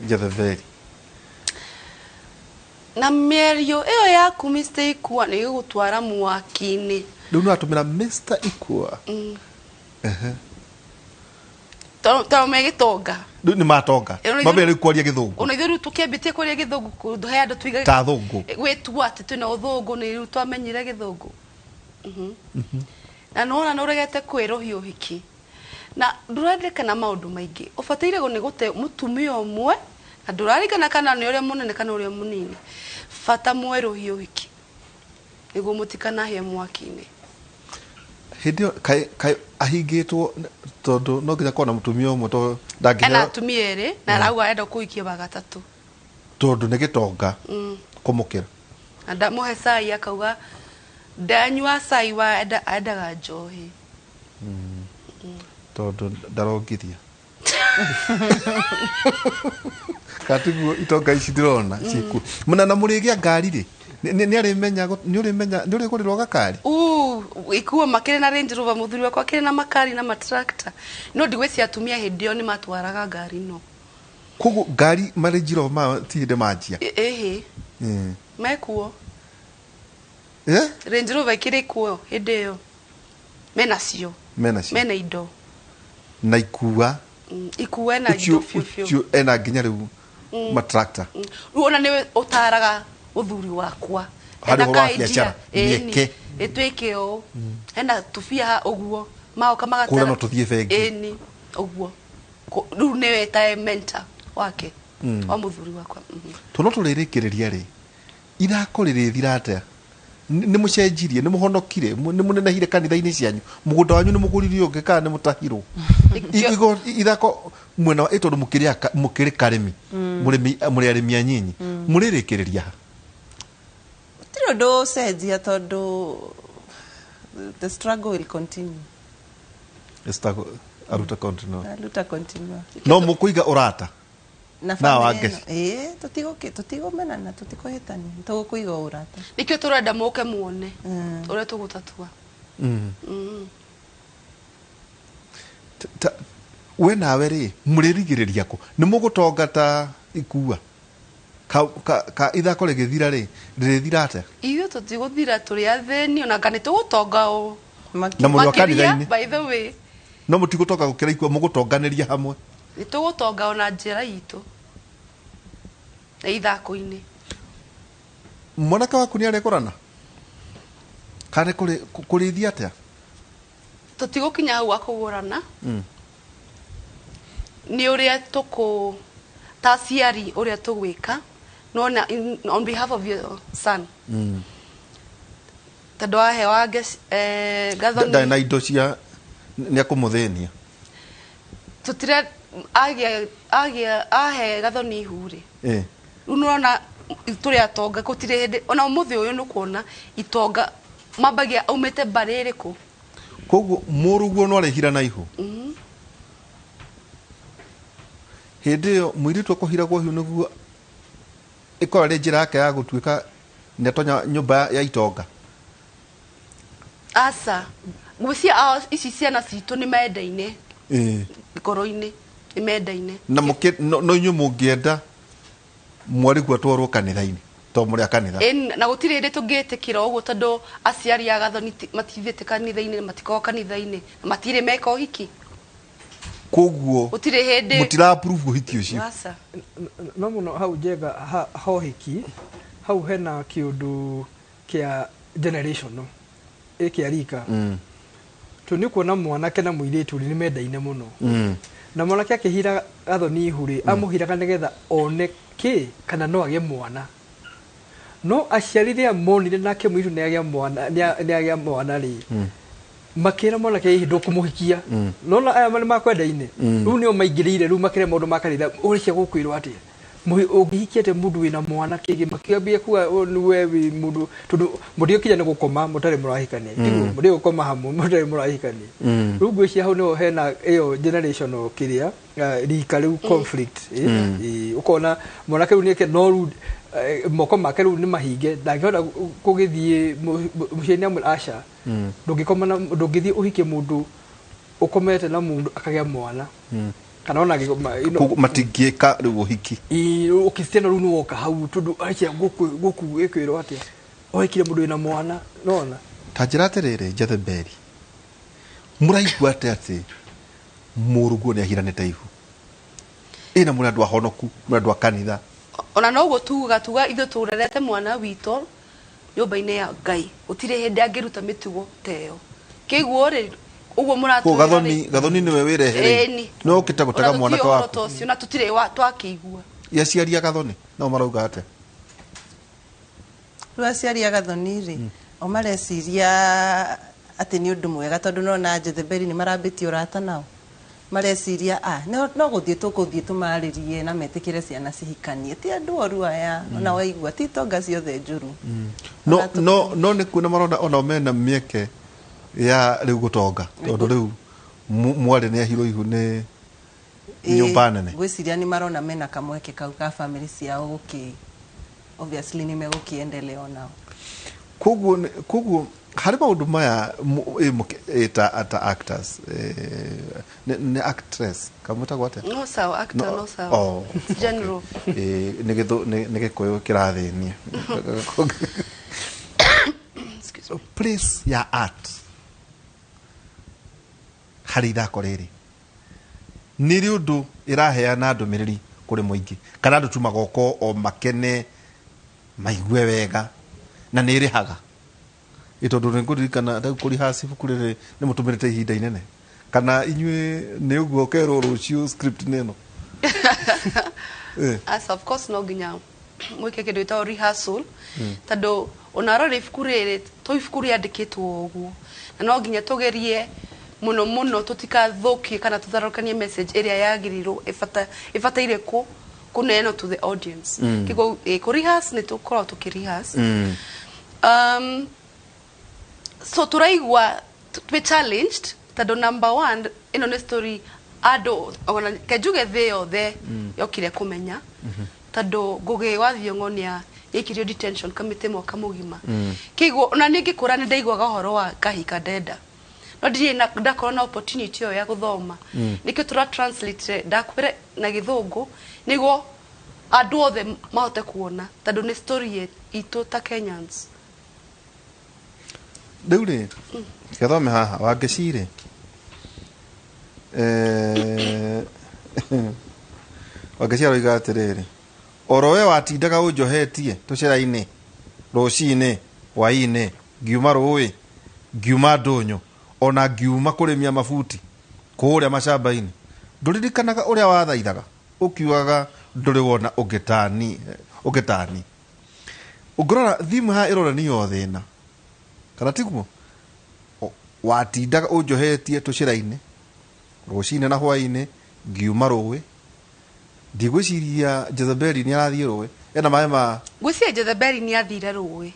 Jezebeli? Na mĩario ĩyo yaku Mr. Ikua nĩ ĩgũgũtwara mwaki-inĩ. Rĩu nĩ watũmĩra Mr. Ikua? Tondũ me gĩtonga. Rĩu nĩ matonga. Mambere rĩu kwaria gĩthũngũ. Ona ithuĩ rĩu tũkĩambĩtie kwaria gĩthũngũ kũndũ he andũ tuigaga ta athũngũ. Gwĩtua atĩ twĩna ũthũngũ nĩ rĩu twamenyire gĩthũngũ. Na nĩwona nĩ ũregete kwĩrũhia ũhiki. Na ndũrarĩrĩkana maũndũ maingĩ. Ũbataire nĩ gũte mũtumia ũmwe na ndũrarĩrĩkana kana nĩ ũrĩa mũnene kana ũrĩa mũnini. Bata mwerũhie ũhiki nĩguo mũtikanahĩe mwaki-inĩ. Hĩndĩ ĩyo kaĩ ahingĩtwo tondũ no nginya akorwo na mũtumia ũmwe tondũ ndangĩheo. Ena atumia erĩ na arauga arenda kũhikia wa gatatũ. Tondũ nĩ gĩtonga kũmũkĩra. Na ndamũhe cai akauga Ndanyua cai wa endaga njohi. Tondu ndarongithia. Katiguo itonga ici ndirona ciku. Muna na mũrĩgĩa ngari rĩ. Nĩ arĩmenya nĩ ũrĩmenya nĩ ũrĩgũrĩrwo gakari. Ikuo makĩrĩ na Range Rover mũthuri wakwa akĩrĩ na makari na matractor. No ndigwĩciria atumia hĩndĩ ĩyo nĩ matwaraga ngari no. Koguo ngari ma Range Rover ma ti hĩndĩ manjia. Ĩhĩ. Mekuo. Eh? Range Rover ikĩrĩ kuo hĩndĩ ĩyo. Mena cio. Mena cio. Mena indo. Na ikua. Ikua na indo biũ biũ. Ucio ena nginya rĩu matractor. Rĩu ona nĩwe ũtaraga mũthuri wakwa. Harĩ ũhoro wa biacara. Mĩeke. Ĩtuĩke ũũ. Hena tubia ũguo. Maoka magatara. Kũrĩa no tũthiĩ bengi. Ĩni ũguo. Rĩu nĩwe ta mentor wake. Wa mũthuri wakwa. Tũno tũrĩrĩkĩrĩria rĩ. Ithako rĩrĩthira atĩa? Nĩ mũcenjirie, nĩ mũhonokire, nĩ mũnenehire kanitha-inĩ cianyu. Mũgũnda wanyu nĩ mũgũrire ũngĩ kana nĩ mũtahirwo. Ithako mwena wa ĩtondũ mũkĩrĩ karĩmi. Mũrĩ arĩmi anyinyi. Mũrĩrĩkĩrĩria ha? Gũtirĩ ũndũ ũcenjia tondũ the struggle will continue. The struggle aruta continue. Aruta continue. No mũkũiga ũrata. Na wangeci. Tũtigũmenana, tũtikũhĩtania, tũgũkũiga ũrata. Nĩkĩo tũrenda mũke muone ũrĩa tũgũtatua. We nawe rĩ, mũrĩrigĩrĩria kũ? Nĩ mũgũtonga ta ikua? Ka ithako rĩgĩthira rĩ, rĩrĩthira atĩa? Ithuĩ tũtigũthira, tũrĩ athĩni ona kana nĩtũgũtonga o. Na mũrĩ wa kanitha-inĩ. By the way. No mũtigũtonga gũkĩra ikua, mũgũtonganĩria hamwe. Nĩtũgũtonga ona njĩra itũ. Na ithako-inĩ. Mwanake waku nĩ arĩgũrana? Kana kũrĩithia atĩa? Tũtigũkinya hau akũgũrana. Nĩ ũrĩa tũkũ ta aciari ũrĩa tũgwĩka nona on behalf of your son. Tondũ wahe wange Gathoni. Ndarĩ na indo cia nĩ akũmũthĩnia. Tũtire agĩa ahe Gathoni ihu rĩ. Rĩu nĩũrona tũrĩ atonga gũtirĩ hĩndĩ ona ũmũthĩ ũyũ nĩũkuona itonga mambagia aumĩte mbarĩ ĩrĩkũ. Koguo mũrũguo no arĩhira na ihu. Hĩndĩ ĩyo mũirĩtu akũhiragwo ihu nĩguo ĩkorwo ĩrĩ njĩra yake ya gũtuĩka nĩatonya nyũmba ya itonga. Aca, ngwĩciria ici ciana citũ nĩ mendaine. Ngoro-inĩ nĩ mendaine. Na no inyuĩ mũngĩenda mwarĩguo atwarwo kanitha-inĩ to mũrĩ a kanitha. Na gũtirĩ hĩndĩ tũngĩtĩkĩra ũguo tondũ aciari a Gathoni matithiĩte kanitha-inĩ, matikoragwo kanitha-inĩ, na matirĩ meka ũhiki. Koguo gũtirĩ hĩndĩ mũtira approve ũhiki ũcio. Aca. No mũno hau Njenga hohiki hau hena kĩũndũ kĩa generational ĩkĩa rika. Tondũ nĩ ũkuona mwanake na mũirĩtu rĩ nĩ mendaine mũno. Na mwanake akĩhira Gathoni ihu rĩ, amũhiraga nĩgetha one kĩ kana no agĩe mwana. No aciari rĩrĩa monire nake mũirĩtu nĩ agĩa mwana rĩ, makĩra mwanake hihi ndũkũmũhikia. Nona aya nĩ makwendaine. Rĩu nĩo maingĩrĩire rĩu makĩra maũndũ ma kanitha ũrĩcia gũkwĩrwo atĩa. Ũngĩhikia atĩa mũndũ wĩna mwana kĩngĩ makĩambia kuga we wĩ mũndũ tondũ mũtigũkinya nĩ gũkoma mũtarĩ mũrahikania. Tiguo mũtigũkoma hamwe mũtarĩ mũrahikania. Rĩu ngwĩciria hau nĩho hena ĩyo generational kĩrĩa rika rĩu conflict. Ũkona mwanake rĩu nĩeke no rĩu moko make rĩu nĩ mahinge ndangĩhota kũgĩthiĩ mũciĩ nĩ amwĩra aca. Ndũngĩkoma na ndũngĩthiĩ ũhikie mũndũ ũkomete na mũndũ akagĩa mwana. Kana ona matingĩka rĩu ũhiki. Ũkristiano rĩu nĩwoka hau tondũ acia gũkũ ĩkwĩrwo atĩa ũhikire mũndũ wĩna mwana nona. Ta njĩra atĩrĩrĩ Jezebeli, mũraigua atĩa atĩ mũrũguo nĩ ahiranĩte ihu? Ĩna mũrĩ andũ ahonoku, mũrĩ andũ a kanitha. Ona no ũguo tugaga tuga ithuĩ tũrerete mwana witũ nyũmba-inĩ ya Ngai. Gũtirĩ hĩndĩ angĩruta mĩtugo ta ĩyo. Kĩguo rĩ ũguo mũratwĩra. Gathoni Gathoni nĩwe wĩrehereire. No ũkĩte gũtega mwanake waku. Ũcio na tũtirĩ twakĩigua. Ya aciari a Gathoni nao marauga atĩa? Rĩu aciari a Gathoni rĩ, o mareciria atĩ nĩ ũndũ mwega tondũ nona Jezebeli nĩ marambĩtie ũrata nao. Mareciria no gũthiĩ tũkũthiĩ tũmarĩrie na metĩkĩre ciana cihikanie. Ti andũ oru aya, ona waigua ti tonga ciothe njũru. No nĩ kuona marona ona mena mĩeke ya rĩu gũtonga tondũ rĩu mwarĩ nĩ ahirwo ihu nĩ nyũmba nene. Ngwĩciria nĩ marona mena kamweke kau ka family ciao gũkĩ obviously nĩ megũkĩendelea onao. Koguo harĩ maũndũ maya ta actors nĩ actress kamwĩtagwo atĩa? No sawa, actor no sawa. Oh, general. Nĩ Gĩkũyũ kĩrathĩnia. Place ya art harĩ ithako rĩrĩ nĩ rĩ ũndũ ĩraheana ndũmĩrĩri kũrĩ mũingĩ kana andũ tu magoka o makene maigue wega na nĩ ĩrĩhaga tondũ nĩ ngũririkana rĩu kũrihaci ibuku rĩrĩ nĩ mũtũmĩrĩte ihinda inene kana inyuĩ nĩ ũguo ũkerwo rũciũ script nĩ ĩno? As of course no nginya mwĩke kĩndũ gĩtagwo rehearsal tondũ ona rora ibuku rĩrĩ to ibuku rĩandĩkĩtwo ũguo na no nginya tũgerie mũno mũno tũtikathũkie kana tũtharũkanie message ĩrĩa yagĩrĩirwo ĩbataire kũneanwo to the audience. Kĩguo kũ rehearse nĩ tũkoragwo tũkĩ rehearse. So tũraigua twĩ challenged tondũ number one ĩno nĩ story andũ ona kenjuge thĩ yothe yokire kũmenya tondũ Ngũgĩ wa Thiong'o nĩ aikirio detention kamĩtĩ mwaka mũgima. Kĩguo ona niĩ ngĩkũra nĩ ndaiguaga ũhoro wa Kahika Ndenda no ndirĩ ndakorwo na opportunity ĩyo ya gũthoma. Nĩkĩo tũra translate ndakwĩra na Gĩthũngũ nĩguo andũ othe mahote kuona tondũ nĩ story itũ ta Kenyans. Rĩu rĩ gĩthome haha Wangeci rĩ Wangeci aroiga atĩrĩrĩ oro we watindaga ũnjohetie tũcĩra-inĩ rũcinĩ hwaĩ-inĩ ngiuma rũĩ ngiuma ndũnyũ ona ngiuma kũrĩmia mabuti kũrĩa macamba-inĩ ndũririkanaga ũrĩa wathaithaga ũkiugaga ndũrĩ wona ũngĩtani ũngĩtani. Ũngĩrora thimũ haha ĩronania o thĩna kana tiguo watindaga ũnjohetie tũcĩra-inĩ rũcinĩ na hwaĩ-inĩ ngiuma rũĩ ndigwĩciria Jezebeli nĩ arathiĩ rũĩ ena maĩ ma ngwĩciria Jezebeli nĩ athire rũĩ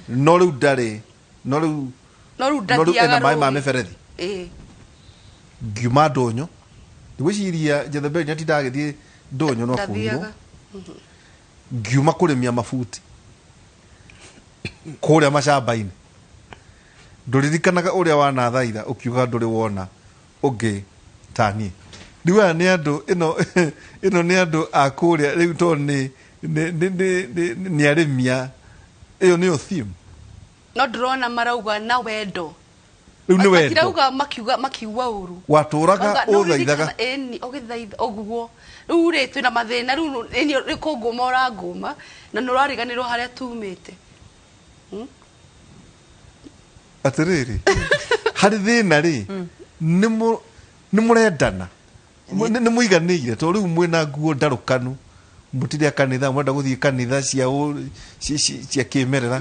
no rĩu ndarĩ no rĩu no rĩu ndathiaga ena maĩ ma mĩberethi ngiuma ndũnyũ ndigwĩciria Jezebeli nĩ atindaga agĩthiĩ ndũnyũ no kuhirwo ngiuma kũrĩmia mabuti kũrĩa macamba-inĩ ndũririkanaga ũrĩa wanathaitha ũkiuga ndũrĩ wona ũngĩ ta niĩ. Rĩu aya nĩ andũ ĩno nĩ andũ a kũrĩa rĩu tondũ nĩ arĩmia ĩyo nĩyo theme. No ndĩrona marauga na wendo rĩu nĩ wendo matirauga makiuga ũru watũraga ũthaithaga ĩni ũgĩthaitha ũguo rĩu rĩ twĩna mathĩna rĩu nĩ kũngũma ũrangũma na nĩ ũrariganĩrwo harĩa tumĩte. Atĩrĩrĩ harĩ thĩna rĩ nĩ mũrendana nĩ mũiganĩire tondũ rĩu mwĩna nguo ndarũkanu mũtirĩ a kanitha mwenda gũthiĩ kanitha cia kĩmerera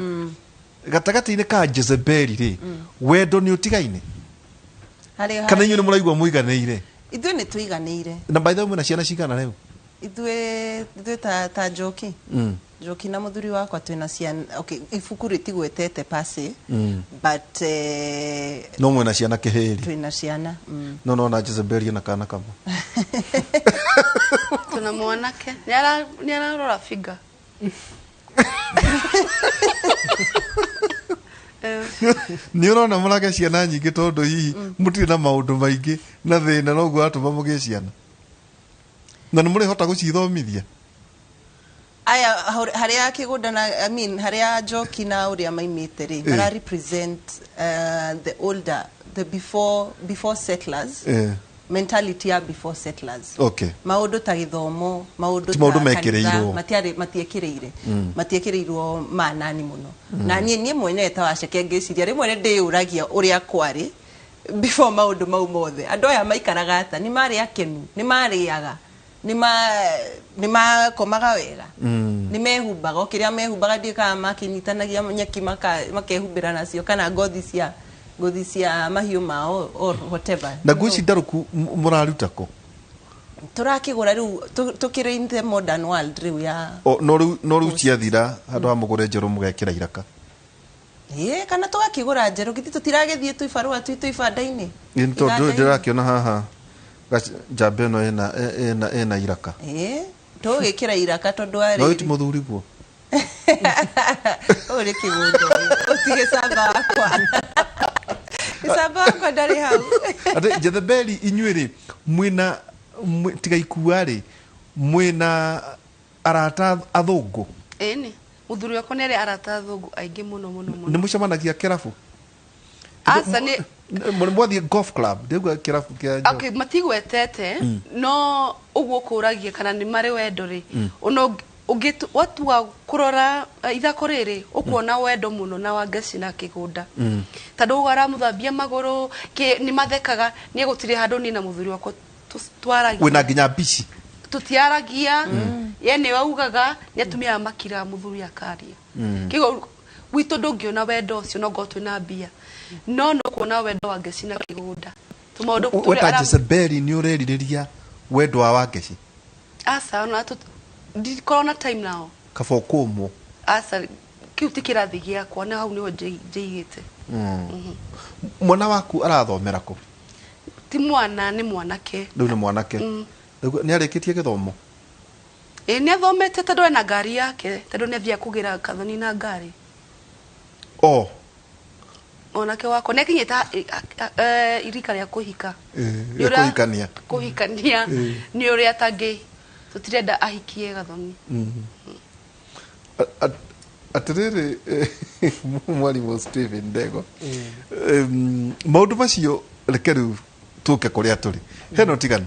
gatagatĩ-inĩ ka Jezebeli rĩ wendo nĩ ũtigaine kana inyuĩ nĩ mũraigua mũiganĩire? Ithuĩ nĩ tũiganĩire. Na by the way mwĩna ciana cigana rĩu? Ithuĩ ta Njoki Njoki na mũthuri wakwa twĩna ciana. Okay, ibuku rĩtigwetete pase but no mwĩna ciana kĩhĩri twĩna ciana. No no na Jezebeli na kana kamwe tuna mwanake nĩ ararora figure. Nĩ ũrona mũrage ciana nyingĩ tondũ hihi mũtirĩ na maũndũ maingĩ na thĩna noguo atũma mũgĩe ciana na nĩ mũrĩhota gũcithomithia. Aya harĩa Kĩgũnda na I mean harĩa Njoki na ũrĩa maimĩte rĩ mara represent the older the before settlers mentality ya before settlers. Okay. Maũndũ ta gĩthomo maũndũ ta mekĩrĩirwo matiekĩrĩire matiekĩrĩirwo manani mũno na niĩ mwenyewe ta waceke ngĩciria rĩmwe nĩ ndĩyũragia ũrĩa kwarĩ before maũndũ mau mothe andũ aya maikaraga ata nĩ marĩ akenu nĩ marĩaga nĩ makomaga wega nĩ mehumbaga o kĩrĩa mehumbaga ndiĩ kana makĩnyitanagia nyeki makehumbĩra nacio kana ngothi cia Ngothi cia mahiũ mao or whatever. Na nguo ici ndarũku mũraruta kũ? Tũrakĩgũra rĩu, tũkĩrĩ in the modern world rĩu ya O, no rĩu, no rĩu ciathira, handũ ha mũgũre njerũ mũgekĩra iraka. Ĩĩ, kana tũgakĩgũra njerũ, githĩ tũtiragĩthiĩ tu ibarũa twitũ ibanda-inĩ? Ĩ, nĩ tondũ Iganda-inĩ. ndĩrakĩona haha njamba ĩno ĩna iraka. Ĩĩ, tũgĩkĩra iraka tondũ No ũyũ ti arĩ mũthuri guo? Ũyũ nĩ kĩgũndũ ũyũ. Ũti gĩcamba wakwa. Gĩcamba wakwa ndarĩ hau. Atĩ Jezebeli, inyuĩ rĩ, mwĩna tiga ikua rĩ, mwĩna arata athũngũ? Ĩni, mũthuri wakwa nĩ arĩ arata athũngũ aingĩ mũno mũno Nĩ mũno. mũcemanagia kĩrabu? Aca, nĩ Mwathiĩ golf club, ndĩgua kĩrabu kĩa okay, matigwetete. No ũguo kũragia kana nĩ marĩ wendo rĩ, ona ũngĩ watua kũrora ithako rĩrĩ, ũkuona wendo mũno na Wangeci na Kĩgũnda, tondũ ũguo aramũthambia magũrũ nĩ mathekaga. Niĩ gũtirĩ handũ niĩ na mũthuri wakwa twaragia. Wĩna nginya mbici? Tũtiaragia. Ye nĩwe augaga, nĩ atumia aya makiraga, mũthuri akaria. Kĩguo gwitũ ndũngĩona wendo ũcio, no ngorwo twĩna mbia, no kuona wendo wa Ngeci na Kĩgũnda tũmaũndũ Weta Jezebeli, nĩ ũrerirĩria wendo wa Wangeci? Aca, ona ndikorwo na time nao. Kaba ũkũmwo. Aca, kĩu ti kĩrathi gĩakwa, na hau nĩho njĩigĩte. Mwana waku arathomera kũ? Ti mwana, nĩ mwanake. Rĩu nĩ mwanake? Nĩ arĩkĩtie gĩthomo? Ĩ, nĩ athomete, tondũ ena ngari yake, tondũ nĩ athiaga kũgĩra kathoni na ngari. O Mwanake wakwa nĩ akinyĩte irika rĩa kũhika. Nĩ Rĩa kũhikania. Kũhikania. Nĩ ũrĩa atangĩ, tũtirenda ahikie gathoni. Atĩrĩrĩ, mwarimũ Stephen Ndego, maũndũ macio, reke rĩu tũke kũrĩa tũrĩ. Hena ũtiganu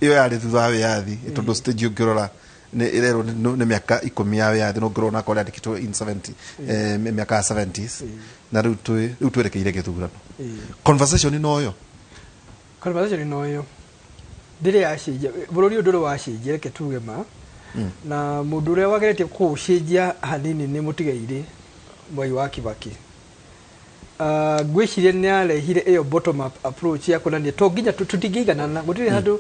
ĩyo yarĩ thutha wa wĩyathi, tondũ stage ũngĩrora nĩ ĩrerwo nĩ mĩaka 10 ya wĩyathi, no ngĩrora onakorwo yandĩkĩtwo in 70, mĩaka ya 70s, na rĩu twĩ rĩu twerekeire gĩthurano, conversation noyo. Conversation no ĩyo ndĩrĩ yacenjia. Bũrũri ũyũ ndũrĩ wacenjia, reke tuge ma. Na mũndũ ũrĩa wageretie kũũcenjia hanini nĩ mũtigairĩ Mwai wa Kibaki. Ngwĩciria nĩ arehire ĩyo bottom up approach ya kuonania to nginya tũtingĩiganana, gũtirĩ handũ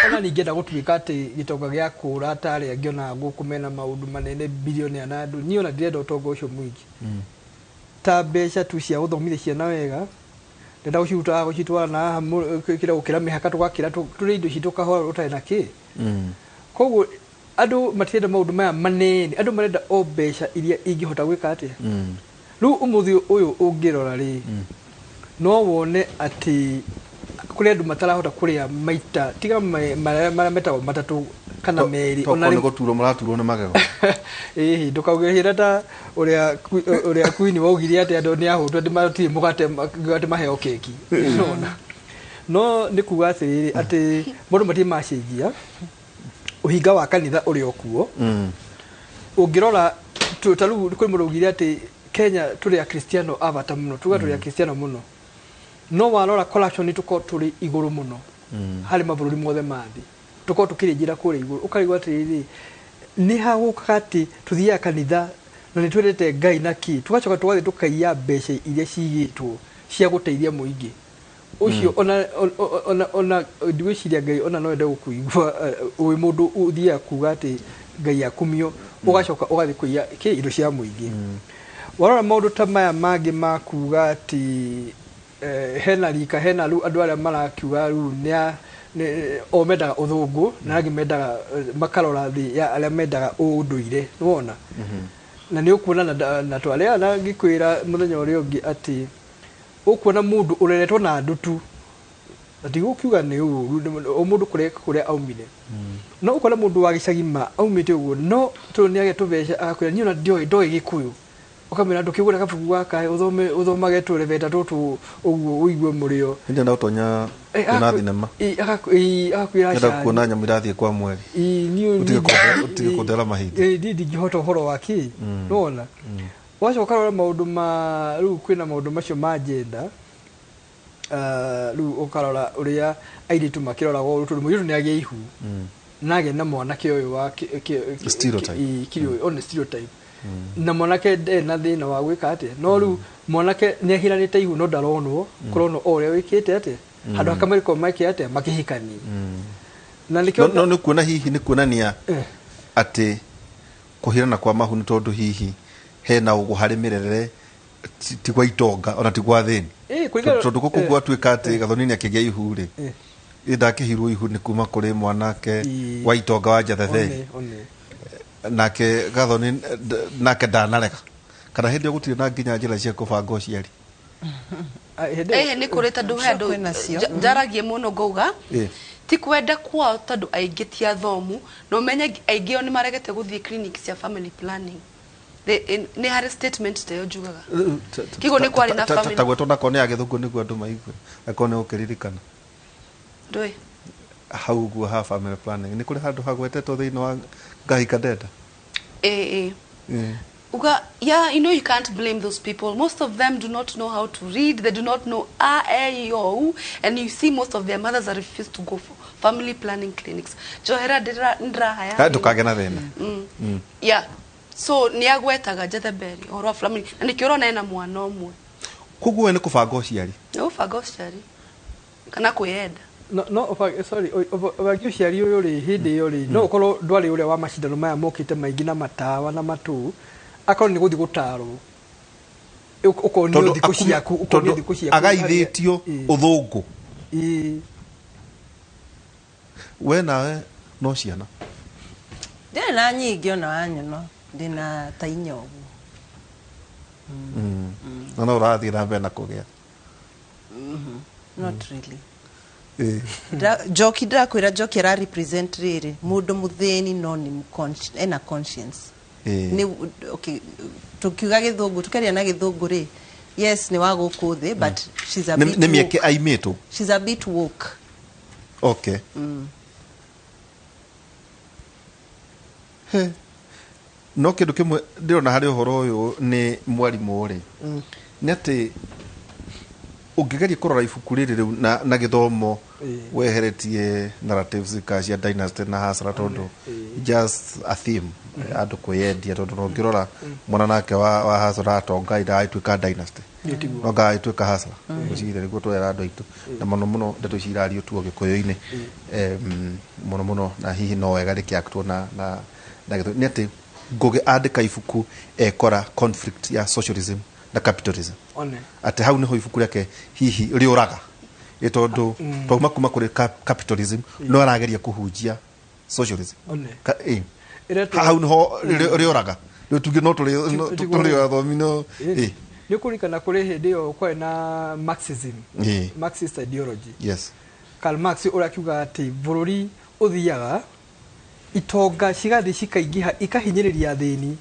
ona ningĩenda gũtuĩka atĩ gĩtonga gĩa kũra ta arĩa ngĩonaga gũkũ mena maũndũ manene, bilionea na andũ. Niĩ ona ndirenda ũtonga ũcio mũingĩ, ta mbeca tu cia gũthomithia ciana wega, ndenda gũciruta gũcitwara na haha kĩrĩa gũkĩra mĩhaka, tũgakĩra tũrĩ indo citũ kahora ũtarĩ na kĩ. Koguo andũ matirenda maũndũ maya manene, andũ marenda o mbeca iria ingĩhota gwĩka atĩa. Rĩu ũmũthĩ ũyũ ũngĩrora rĩ, no wone atĩ kũrĩ andũ matarahota kũrĩa maita tiga marĩa metagwo matatũ kana merĩ. Ona Ona nĩ gũturwo mũraturwo nĩ magego. Ĩhĩ, ndũkauge hĩra ta ũrĩa queen waugire atĩ andũ nĩ ahũtu, atĩ matirĩ mũgate, atĩ maheo keki. Nona no nĩ kuga atĩrĩrĩ, atĩ maũndũ matirĩ macenjia. Ũhinga wa kanitha ũrĩ o kuo. Ũngĩrora ta rĩu kwĩ mũndũ augire atĩ Kenya tũrĩ akristiano a bata mũno, tuga tũrĩ akristiano mũno, no warora corruption tũkorwo tũrĩ igũrũ mũno harĩ mabũrũri mothe ma thĩ, tũkorwo tũkĩrĩ njĩra kũrĩa igũrũ. Ũkarigwo atĩrĩrĩ, nĩ hagũkaga atĩ tũthiaga kanitha na nĩ twendete Ngai na kĩ, tũgacoka tũgathiĩ tũkaiya mbeca iria cigĩtwo cia gũteithia mũingĩ ũcio. Ona ndigwĩciria Ngai ona no ende gũkũigua wĩ mũndũ ũthiaga kuga atĩ Ngai akumio, ũgacoka ũgathiĩ kũiya kĩ indo cia mũingĩ. Warora maũndũ ta maya mangĩ ma kuga atĩ hena rika, hena rĩu andũ arĩa marakiuga rĩu o mendaga ũthũngũ, na angĩ mendaga makarora thĩ ya arĩa mendaga ũndũire, nĩwona? Na nĩ ũkuona na twarĩa na ngĩkwĩra mũthenya ũrĩa ũngĩ atĩ ũkuona mũndũ ũreretwo na ndutu, na ndigũkiuga nĩ ũru o mũndũ kũrĩa aumire, no ũkona mũndũ wa gĩcagi ma aumĩte ũguo, no tondũ nĩ agĩa tũbeca agakwĩra, niĩ ona ndioĩ ndoĩ Gĩkũyũ. Ũkamwĩra ndũkĩgũre kabuku gaka ũthome, ũthomage tũrebeta tũtũ ũguo ũigue mũrĩo. Ndĩrenda gũtonya kuona thinema. Agakwĩra Ndĩrenda aca. kuona nyamũ irathiĩ kwa mweri. Niĩ Ũtige kũndera mahinda. Niĩ ndingĩhota ũhoro wa kĩ. Nĩwona wacoka rora maũndũ ma rĩu, kwĩna maũndũ macio ma gender. Rĩu ũkarora ũrĩa airĩtu makĩroragwo ũru, tondũ mũirĩtu nĩ agĩa ihu na agĩa na mwanake ũyũ wa Stereotype. Kiri ũyũ, one stereotype. Na mwanake ndarĩ na thĩna wa gwĩka atĩa, no rĩu mwanake nĩ ahiranĩte ihu no ndaronwo, kũronwo o ũrĩa wĩkĩte atĩa, handũ hakamarĩko make atĩa makĩhikania. Na nĩkĩo No nĩ kuona hihi nĩ kuonania Eh. atĩ kũhirana kwa mahu nĩ tondũ hihi hena ũgũ harĩ mĩrerere, ti gwa itonga ona ti gwa thĩni. Eh, kũringana- Tondũ gũkũ gwatuĩka atĩ Gathoni nĩ akĩgĩa ihu rĩ, ndakĩhirwo ihu nĩ kuma kũrĩ mwanake wa itonga wa Njathetheri. One, one. Nake Gathoni nake ndanarega, kana hĩndĩ ĩyo gũtirĩ na nginya njĩra cia kũbanga ũciari. Ah, hĩndĩ ĩyo- Ĩhĩ, nĩ kũrĩ tondũ he andũ Kwĩna cio. njaragie mũno ngauga ti kwenda kwao, tondũ aingĩ ti athomu, na ũmenye aingĩ ao nĩ maregete gũthiĩ clinic cia family planning. Nĩ harĩ statement ta ĩyo njugaga. Kiugo nĩ kwarĩ na family- Tagwetwo nakorwo nĩ ya gĩthũngũ nĩguo andũ maigue, akorwo nĩ gũkĩririkana. Ndũĩ. Hau ũguo ha family planning nĩ kũrĩ handũ hagwetetwo thĩinĩ wa Ngahika Ndenda? Ĩ, ĩ. Uga, yeah, you can't blame those people. Most of them do not know how to read. They do not know A, E, I, O, U. And you see most of their mothers are refused to go for family planning clinics. Njohera, ndĩrahaya. Ndũkagĩa na thĩna. Yeah. So nĩ agwetaga Jezebeli ũhoro wa family, na nĩkĩo ũrona ena mwana ũmwe. Koguo we nĩ kũbanga ũciari? Nĩ gũbanga ũciari kana kwĩyenda. No sorry, ũbangi ũciari ũyũ rĩ, hĩndĩ ĩyo rĩ, no ũkorwo ndwarĩ ũrĩa wa macindano maya mokĩte maingĩ na matawa na matũ, akorwo nĩ gũthiĩ gũtarwo, ũkonio Tondũ thikũ ciaku, ũkonio tondũ thikũ ciaku. Agaithĩtio ũthũngũ. Ĩĩ. We nawe no ciana? Ndirĩ na nyingĩ, ona wanyono ndĩna ta inya ũguo. Na no ũrathiĩ na mbere na kũgĩa? Not really. Ĩĩ. Njoki, ndĩrakwĩra, Njoki ara represent rĩrĩ mũndũ mũthĩni, no nĩ ena conscience. Nĩ okay, tukiuga gĩthũngũ, tukaria na gĩthũngũ rĩ, yes, nĩ wa gũkũ thĩ, but she's a bit Nĩ mĩeke woke. aimĩtwo. She's a bit woke. Okay. He. No kĩndũ kĩmwe ndĩrona harĩ ũhoro ũyũ nĩ mwarimũ rĩ, nĩ atĩ ũngĩgeria kũrora ibuku rĩrĩ rĩu na gĩthomo, weheretie narratives ka cia dynasty na hasara, tondũ just a theme andũ kwĩyendia, tondũ no ũngĩrora mwana nake wa hasara atonga ndagagĩtuĩka dynasty. Ĩĩ, tiguo. No ngagagĩtuĩka hasara ngwĩciria nĩguo twera andũ aitũ, na mũno mũno ndeto ici irario tuo gĩkũyũ-inĩ, mũno mũno, na hihi no wega rĩkĩaktwo na gĩthũngũ, nĩ atĩ Ngũgĩ andĩka ibuku ekora conflict ya socialism na capitalism. One. Atĩ hau nĩho ibuku rĩake hihi rĩũraga, ĩ tondũ twauma kuma kũrĩ capitalism, no arageria kũhunjia socialism. One. Ĩ. Ĩretwo- Hau nĩho rĩũraga rĩu tuge no tũrĩ Tiguo. tũrĩ athomi no Ĩĩ. Nĩ ũkũririkana kũrĩ hĩndĩ ĩyo kwarĩ na Marxism, Marxist ideology. Karl Marx ũrĩa akiuga atĩ bũrũri ũthiaga itonga cigathiĩ cikaingĩha ikahinyĩrĩria athĩni,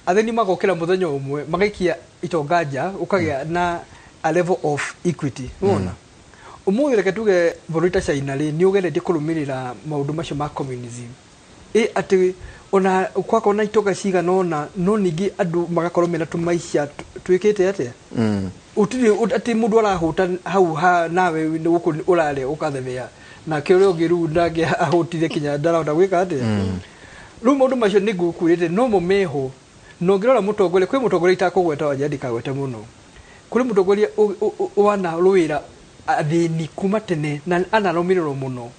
athĩni magokĩra mũthenya ũmwe magaikia itonga nja, ũkagĩa na a level of equity. Wona ũmũthĩ, reke tuge bũrũri ta China rĩ, nĩ ũgeretie kũrũmĩrĩra maũndũ macio ma communism, ĩ atĩ ona kwakorwo na itonga cigana ũna, no ningĩ andũ magakorwo mena tũmaica twĩkĩte atĩa, ũtirĩ atĩ mũndũ arahũta hau ha nawe nĩ gũkũ ũrarĩa ũkathebea, nake ũrĩa ũngĩ rĩu nake ahũtire kinya ndarahota gwĩka atĩa. Rĩu maũndũ macio nĩ ngũkwĩrĩte nomo meho, na ũngĩrora mũtongoria, kwĩ mũtongoria itakũgweta, wanja ndikagwete mũno, kũrĩ mũtongoria wanarũĩra athĩni kuma tene na anarũmĩrĩrwo mũno,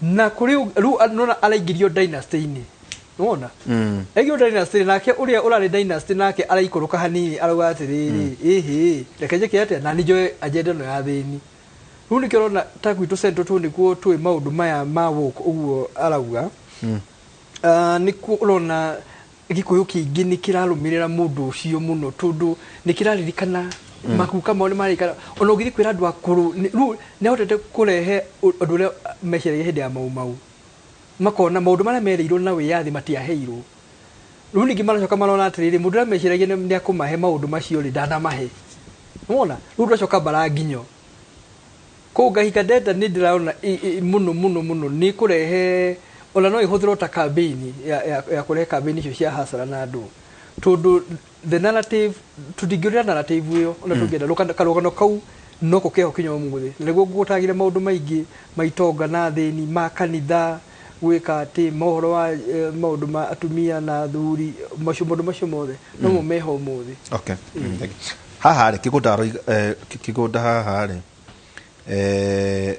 na kũrĩ rĩu nona araingĩrio dynasty-inĩ, nĩwona aingĩrio dynasty, nake ũrĩa ũrarĩ dynasty nake araikũrũka hanini, arauga atĩrĩrĩ, ĩhĩ, reke njĩke atĩa na nĩ njoe agenda ĩno ya athĩni. Rĩu nĩkĩo ũrona ta gwitũ Central tũ nĩkuo tũĩ maũndũ maya ma woke ũguo arauga. Nĩkuo ũrona gĩkũyũ kĩingĩ nĩ kĩrarũmĩrĩra mũndũ ũcio mũno, tondũ nĩ kĩraririkana maguka mao, nĩ maririkana ona ũngĩthiĩ kwĩra andũ akũrũ rĩu nĩ ahotete kũrehe ũndũ ũrĩa meciragia hĩndĩ ya Mau Mau, makona maũndũ marĩa merĩirwo na wĩyathi matiaheirwo. Rĩu ningĩ maracoka marona atĩrĩrĩ, mũndũ ũrĩa meciragia nĩ akũmahe maũndũ macio rĩ, ndanamahe. Nĩwona rĩu twacoka mbara nginyo kũu Ngahika Ndenda, nĩ ndĩrona mũno mũno mũno nĩ kũrehe, ona no ĩhũthĩrwo ta campaign ya kũrehe campaign icio cia hasara na andũ, tondũ the narrative tũtingĩũrĩra narrative ĩyo ona tũngĩenda. Karũgano kau noko keho kinya ũmũthĩ, na nĩguo ngũtagire maũndũ maingĩ ma itonga na athĩni, ma kanitha. Gwĩka atĩ mohoro wa maũndũ ma atumia na athuri, macio maũndũ macio mothe nomo meho ũmũthĩ. Okay. Thank you. Haha rĩ, Kĩgũnda Kĩgũnda haha rĩ,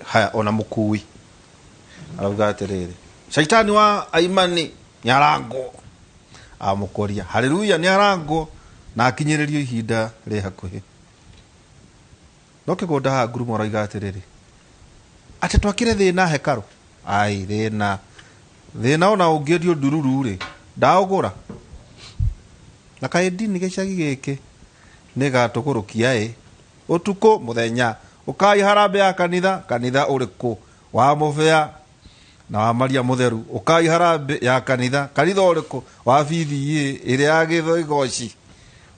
haya ona mũkui arauga atĩrĩrĩ, caitani wa aimani nĩ arangwo, amũkũria haleluya nĩ arangwo na akinyĩrĩrio ihinda rĩ hakuhĩ. No Kĩgũnda haha ngurumo arauga atĩrĩrĩ, atĩ twakire thĩna hekarũ, ai thĩna thĩna ona ũngĩendio ndururu rĩ, ndaũgũra na kaĩ ndini gĩcagi gĩkĩ nĩ gatũgũrũkia ĩ ũtukũ mũthenya, ũkai harambĩ ya kanitha, kanitha ũrĩkũ wa mũbĩa na wa Maria mũtheru, ũkai harambĩ ya kanitha, kanitha ũrĩkũ wa BDA ĩrĩa ya gĩtho igoci,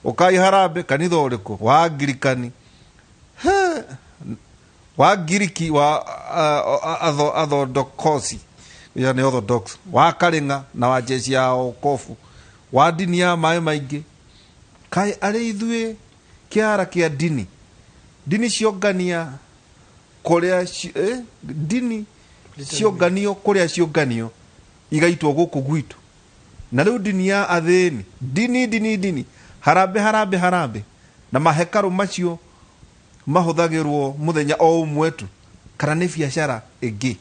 ũkai harambĩ kanitha ũrĩkũ wa Angirikani, wa Ngiriki, wa Athodokosi, yani Orthodox, wa Karinga na wa jeshi ya wokovu, wa dini ya maĩ maingĩ. Kaĩ arĩ ithuĩ kĩara kĩa dini, dini ciongania kũrĩa dini ciũnganio kũrĩa ciũnganio igaitwo gũkũ gwitũ, na rĩu dini ya athĩni, dini dini dini, harambĩ harambĩ harambĩ, na mahekarũ macio mahũthagĩrwo mũthenya o ũmwe tu, kana nĩ biacara ĩngĩ.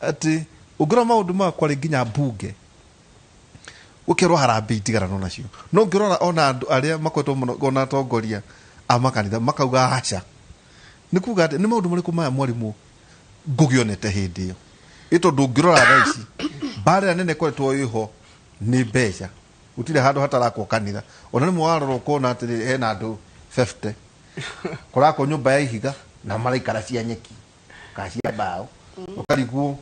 Atĩ ũngĩrora maũndũ makwa rĩ, nginya mbunge gũkerwo harambĩ itigarano nacio, no ũngĩrora ona andũ arĩa makoretwo mũno, ona atongoria a makanitha makauga aca. Nĩ kuga atĩ nĩ maũndũ marĩkũ maya mwarimũ ngũgĩonete hĩndĩ ĩyo? Ĩ tondũ ũngĩrora thaa ici mbara ĩrĩa nene ĩkoretwo ĩho nĩ mbeca, gũtirĩ handũ hatarakwo kanitha. Ona rĩmwe warora ũkona atĩ hena andũ 50 kũrakwo nyũmba ya ihiga na maraikara cia nyeki kana cia mbaũ, ũkarigwo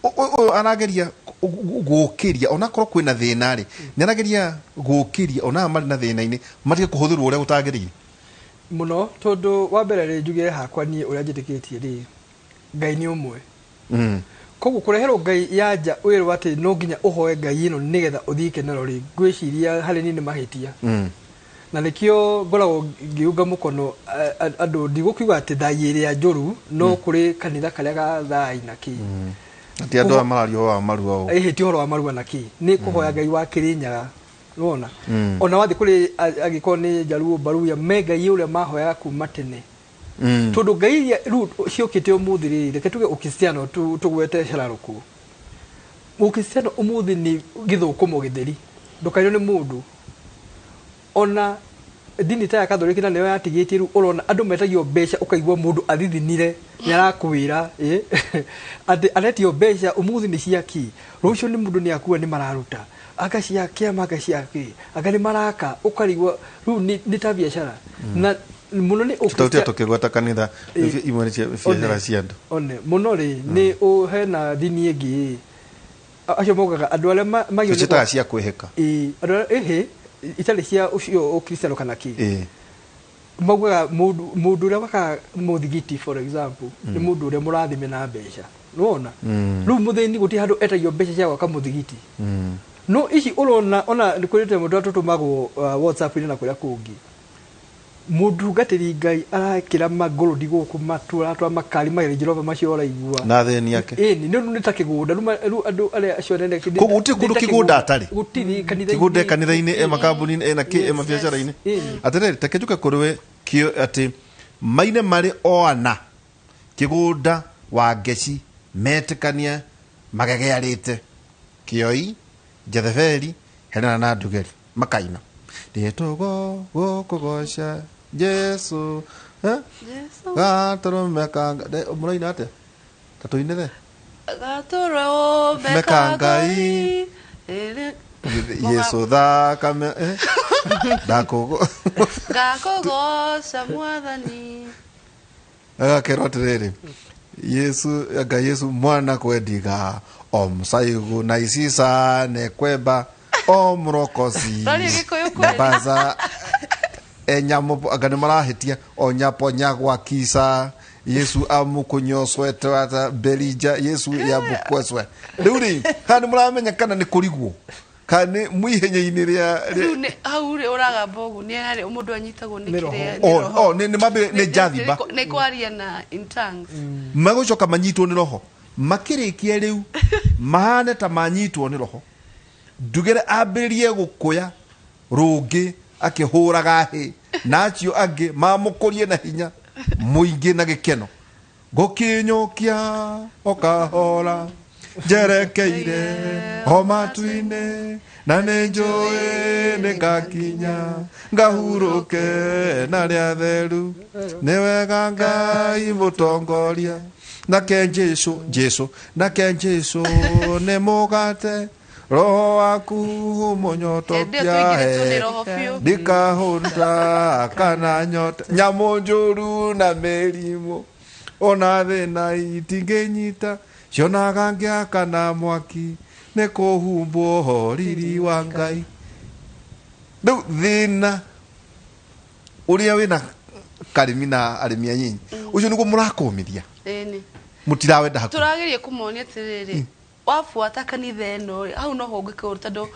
ũyũ arageria gũkĩria, onakorwo kwĩna thĩna rĩ, nĩ arageria gũkĩria ona aya marĩ na thĩna-inĩ matige kũhũthĩrwo ũrĩa gũtagĩrĩire mũno. Tondũ wa mbere rĩ, njuge hakwa niĩ ũrĩa njĩtĩkĩtie rĩ, Ngai nĩ ũmwe. Koguo kũreherwo Ngai ya nja wĩrwo atĩ no nginya ũhoe Ngai ĩno nĩgetha ũthiĩ ikenero rĩ, ngwĩciria harĩ niĩ nĩ mahĩtia. Na nĩkĩo ngoragwo ngĩunga mũkono andũ, ndigũkiuga atĩ thai ĩrĩa njũru, no kũrĩ kanitha karĩa ga thai na kĩ. Atĩ andũ aya mararia ũhoro wa marua ũũ. Ĩhĩ, ti ũhoro wa marua na kĩ, nĩ kũhoya Ngai wa Kĩrĩnyaga, nĩwona? Ona wathiĩ kũrĩ angĩkorwo nĩ Njaruo, Baruya, me Ngai ũrĩa mahoyaga kuma tene. Tondũ Ngai iria rĩu ciũkĩte ũmũthĩ rĩ, reke tuge ũkristiano tũgwete cararũkũ. Ũkristiano ũmũthĩ nĩ gĩthũkũmo gĩtheri, ndũkairwo nĩ mũndũ. Ona ndini ta ya Katholiki na nĩyo yatigĩtie rĩu, ũrona andũ metagio mbeca, ũkaigua mũndũ athithinire nĩ arakwĩra atĩ aretio mbeca ũmũthĩ nĩ cia kĩ, rũciũ nĩ mũndũ nĩ akua nĩ mararuta anga cia kĩama, anga cia kĩ, anga nĩ maraka, ũkarigwo rĩu nĩ ta biacara. Na mũno nĩ Tũtautia tũkĩgweta kanitha imwe nĩ cia biacara cia andũ. One mũno rĩ, nĩ hena ndini ĩngĩ acio maugaga andũ arĩa magio nĩ Tũciĩtaga cia kwĩhĩka. Ĩĩ, andũ arĩa ĩhĩ itarĩ cia ũcio ũkristiano kana kĩ, maugaga mũndũ ũrĩa wakaga mũthigiti for example nĩ mũndũ ũrĩa mũrathime na mbeca, nĩwona? Rĩu mũthĩni gũtirĩ handũ etagio mbeca cia gwaka mũthigiti. No ici ũrona ona nĩ kũrĩ mũndũ atũtũmagwo WhatsApp-inĩ na kũrĩa kũngĩ, mũtungatĩri Ngai arakĩra magũrũndi gũkũ matũratwa makari ma Range Rover macio ũraigua na athĩni ake. Ĩni nĩ ta kĩgũnda rĩu andũ arĩa acio anene Koguo gũtirĩ kũndũ kĩgũnda atarĩ. Gũtirĩ kanitha-inĩ. Kĩgũnda kanitha-inĩ, e makambuni-inĩ, ena kĩ, e mabiacara-inĩ. Atĩrĩrĩ, reke njuke kũrĩ we kĩo atĩ maine marĩ o ana kĩgũnda wa ngeci metĩkania magegearĩte Kĩoi, Jethebeli, Helena na Ndugeri makaina ndĩtũgo gũkũgoca Jesu gatũrũme ka Ngai. Mũraina atĩa? Ta tũinĩre Gatũrũme ka ka Ngai. Ngai. Yesu thakame ndakũgo Ngakũgoca mwathani. Agakerwo atĩrĩrĩ, Yesu anga Yesu mwana kwendiga o msaigu na isisa nekwemba o mũrokosi Rori Gĩkũyũ kweli. mbaza enyamo anga nĩ marahĩtia o nyaponya gwa kisa Yesu amukunyoswetwata berija Yesu yabukweswe. Rĩu rĩ, haha nĩ mũramenya kana nĩ kũrigwo kana nĩ mwihenya-inĩ rĩa Rĩu nĩ hau rĩ ũragamba ũguo nĩ harĩ mũndũ anyitagwo nĩ kĩrĩa O nĩ nĩ mambĩ nĩ jathimba nĩ kwaria na in tongues. Magũcoka manyitwo nĩ roho Makĩrĩkia rĩu mahane ta manyitwo nĩ roho. Ndugere ambĩrĩrie gũkũya rũngĩ akĩhũraga hĩ na acio angĩ mamũkũrie na hinya mũingĩ na gĩkeno. Ngũkinyũkia o kahora njerekeire o matu-inĩ na nĩ njũĩ nĩ ngakinya ngahurũke na rĩa theru nĩ wega Ngai mũtongoria nake Jesũ Jesũ nake Jesũ nĩ mũgate roho waku mũnyotokia Hĩndĩ ĩyo tũingĩrĩtwo nĩ roho biũ. ndikahũta kana nyota nyamũ njũru na mĩrimũ ona thĩna itingĩnyita cionaga ngĩakana mwaki nĩ kũhumbwo riri wa Ngai. Rĩu thĩna ũrĩa wĩna karĩmi na arĩmi anyinyi ũcio nĩguo mũrakũmithia Ĩni. mũtirawenda hakuhĩ. Tũrageria kũmonia atĩrĩrĩ, wabuata kanitha ĩno rĩ, hau noho ũngĩkũrwo tondũ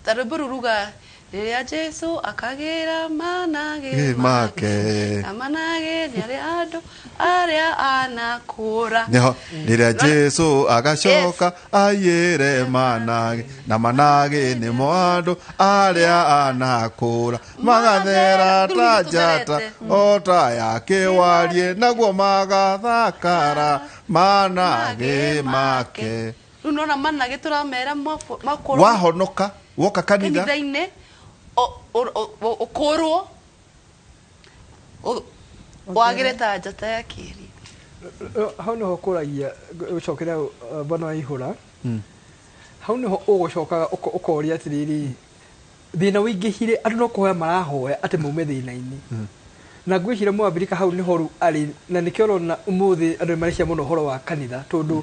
ta rwĩmbo rũu ruga rĩrĩa Jesũ akagĩra managĩ Gĩ make na managĩ nĩ arĩa andũ arĩa anakũra. Nĩho rĩrĩa Jesũ agacoka aiyĩre managĩ na managĩ nĩmo andũ arĩa anakũra magathera ta njata o ta ya kĩwarie naguo magathakara managĩ make. Rĩu nona managĩ tũramera makũrwo Wahonoka woka kanitha kanitha-inĩ ũkũrwo wagĩre ta njata ya kĩri. Hau nĩho kũragia gũcokera bwana wa ihũra. Hau nĩho ũgũcokaga ũkoria atĩrĩrĩ, thĩna wĩingĩhire andũ no kũhoya marahoya atĩ maume thĩna-inĩ. Na ngwĩciria mũabirika hau nĩho rĩu arĩ na nĩkĩo ũrona ũmũthĩ andũ nĩmarecia mũno ũhoro wa kanitha tondũ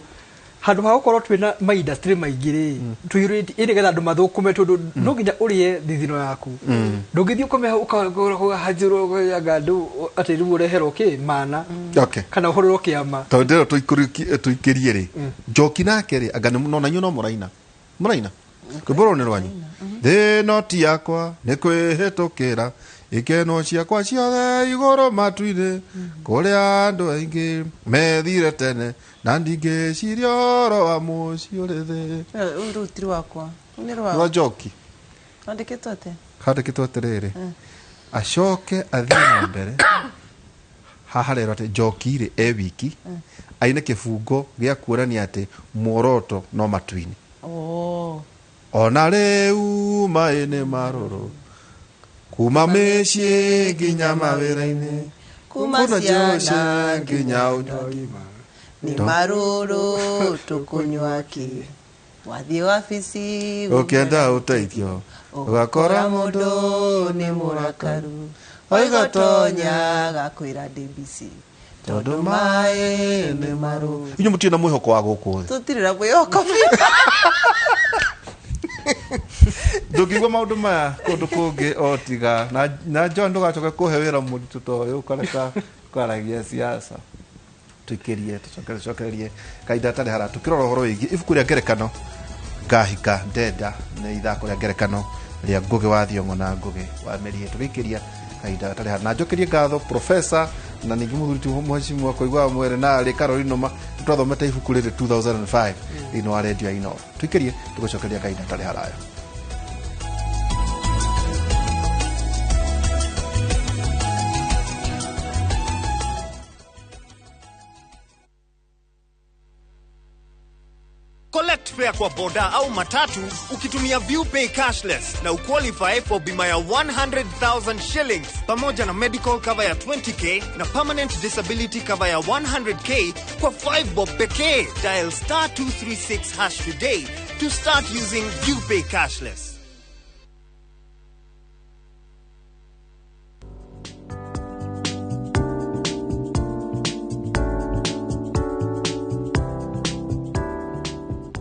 handũ ha gũkorwo twĩna maindustry maingĩ rĩ tũiyũrĩtie ĩ nĩgetha andũ mathũkũme tondũ no nginya ũrĩe thithino yaku. Ndũngĩthiĩ ũkome hau ũkahanjũrwo anga andũ atĩ rĩu ũreherwo kĩ mana Okay. kana ũhũrĩrwo kĩama. Tondũ ndĩrenda tũikĩrie rĩ Njoki nake rĩ anga no na inyuĩ no mũraina mũraina rwĩmbo rũrũ nĩ rwanyu. Thĩno ti yakwa nĩ kwĩhĩtũkĩra ikeno ciakwa ciothe igũrũ matu-inĩ kũrĩa andũ aingĩ methire tene na ndingĩciria ũhoro wa mũciĩ ũrĩ thĩ. Rũu rũu ti rwakwa nĩ Rwa rwa Njoki Wandĩkĩtwo atĩa? handĩkĩtwo atĩrĩrĩ acoke athiĩ na mbere haha rero atĩ Njoki rĩ e wiki aine kĩbungo gĩa kuonania atĩ muoroto no matu-inĩ. Oh. Ona rĩu maĩ nĩ marũrũ kuma mĩciĩ nginya mawĩra-inĩ Kuma Kuna ciana Joshe nginya ũgima nĩ marũrũ tũkũnyua kĩ wathiĩ wabici ũkĩenda ũteithio ũgakora mũndũ nĩ mũrakaru oiga tonya gakwĩra ndĩ busy tondũ maĩ nĩ marũrũ. Inyuĩ mũtirĩ na mwĩhoko wa gũkũ thĩ. Tũtirĩ na mwĩhoko biũ. Ndũngĩigua maũndũ maya kũndũ kũngĩ o tiga na John ndũgacoke kũhe wĩra mũritũ ta ũyũ ũkareka kwaragia siasa. Tũikĩrie tũcokererie kahinda gatarĩ hara tũkĩrora ũhoro wĩgiĩ ibuku rĩa ngerekano ngahika ndenda nĩ ithako rĩa ngerekano rĩa Ngũgĩ wa Thiong'o na Ngũgĩ wa Mĩriĩ. Tũgĩikĩria kahinda gatarĩ hara na njokerie ngatho professor na ningĩ mũthuri ti mheshimiwa Kũigua Mwere na arĩ Caroline Nũma nĩtwathomete ibuku rĩrĩ 2005 thĩinĩ wa redio ya Inooro. Tũikĩrie tũgũcokeria kahinda gatarĩ haraya. Collect fare kwa boda au matatu ukitumia ViewPay cashless na uqualify for bima ya 100,000 shillings pamoja na medical cover ya 20k na permanent disability cover ya 100k kwa 5 bob pekee. Dial star 236 hash today to start using ViewPay cashless.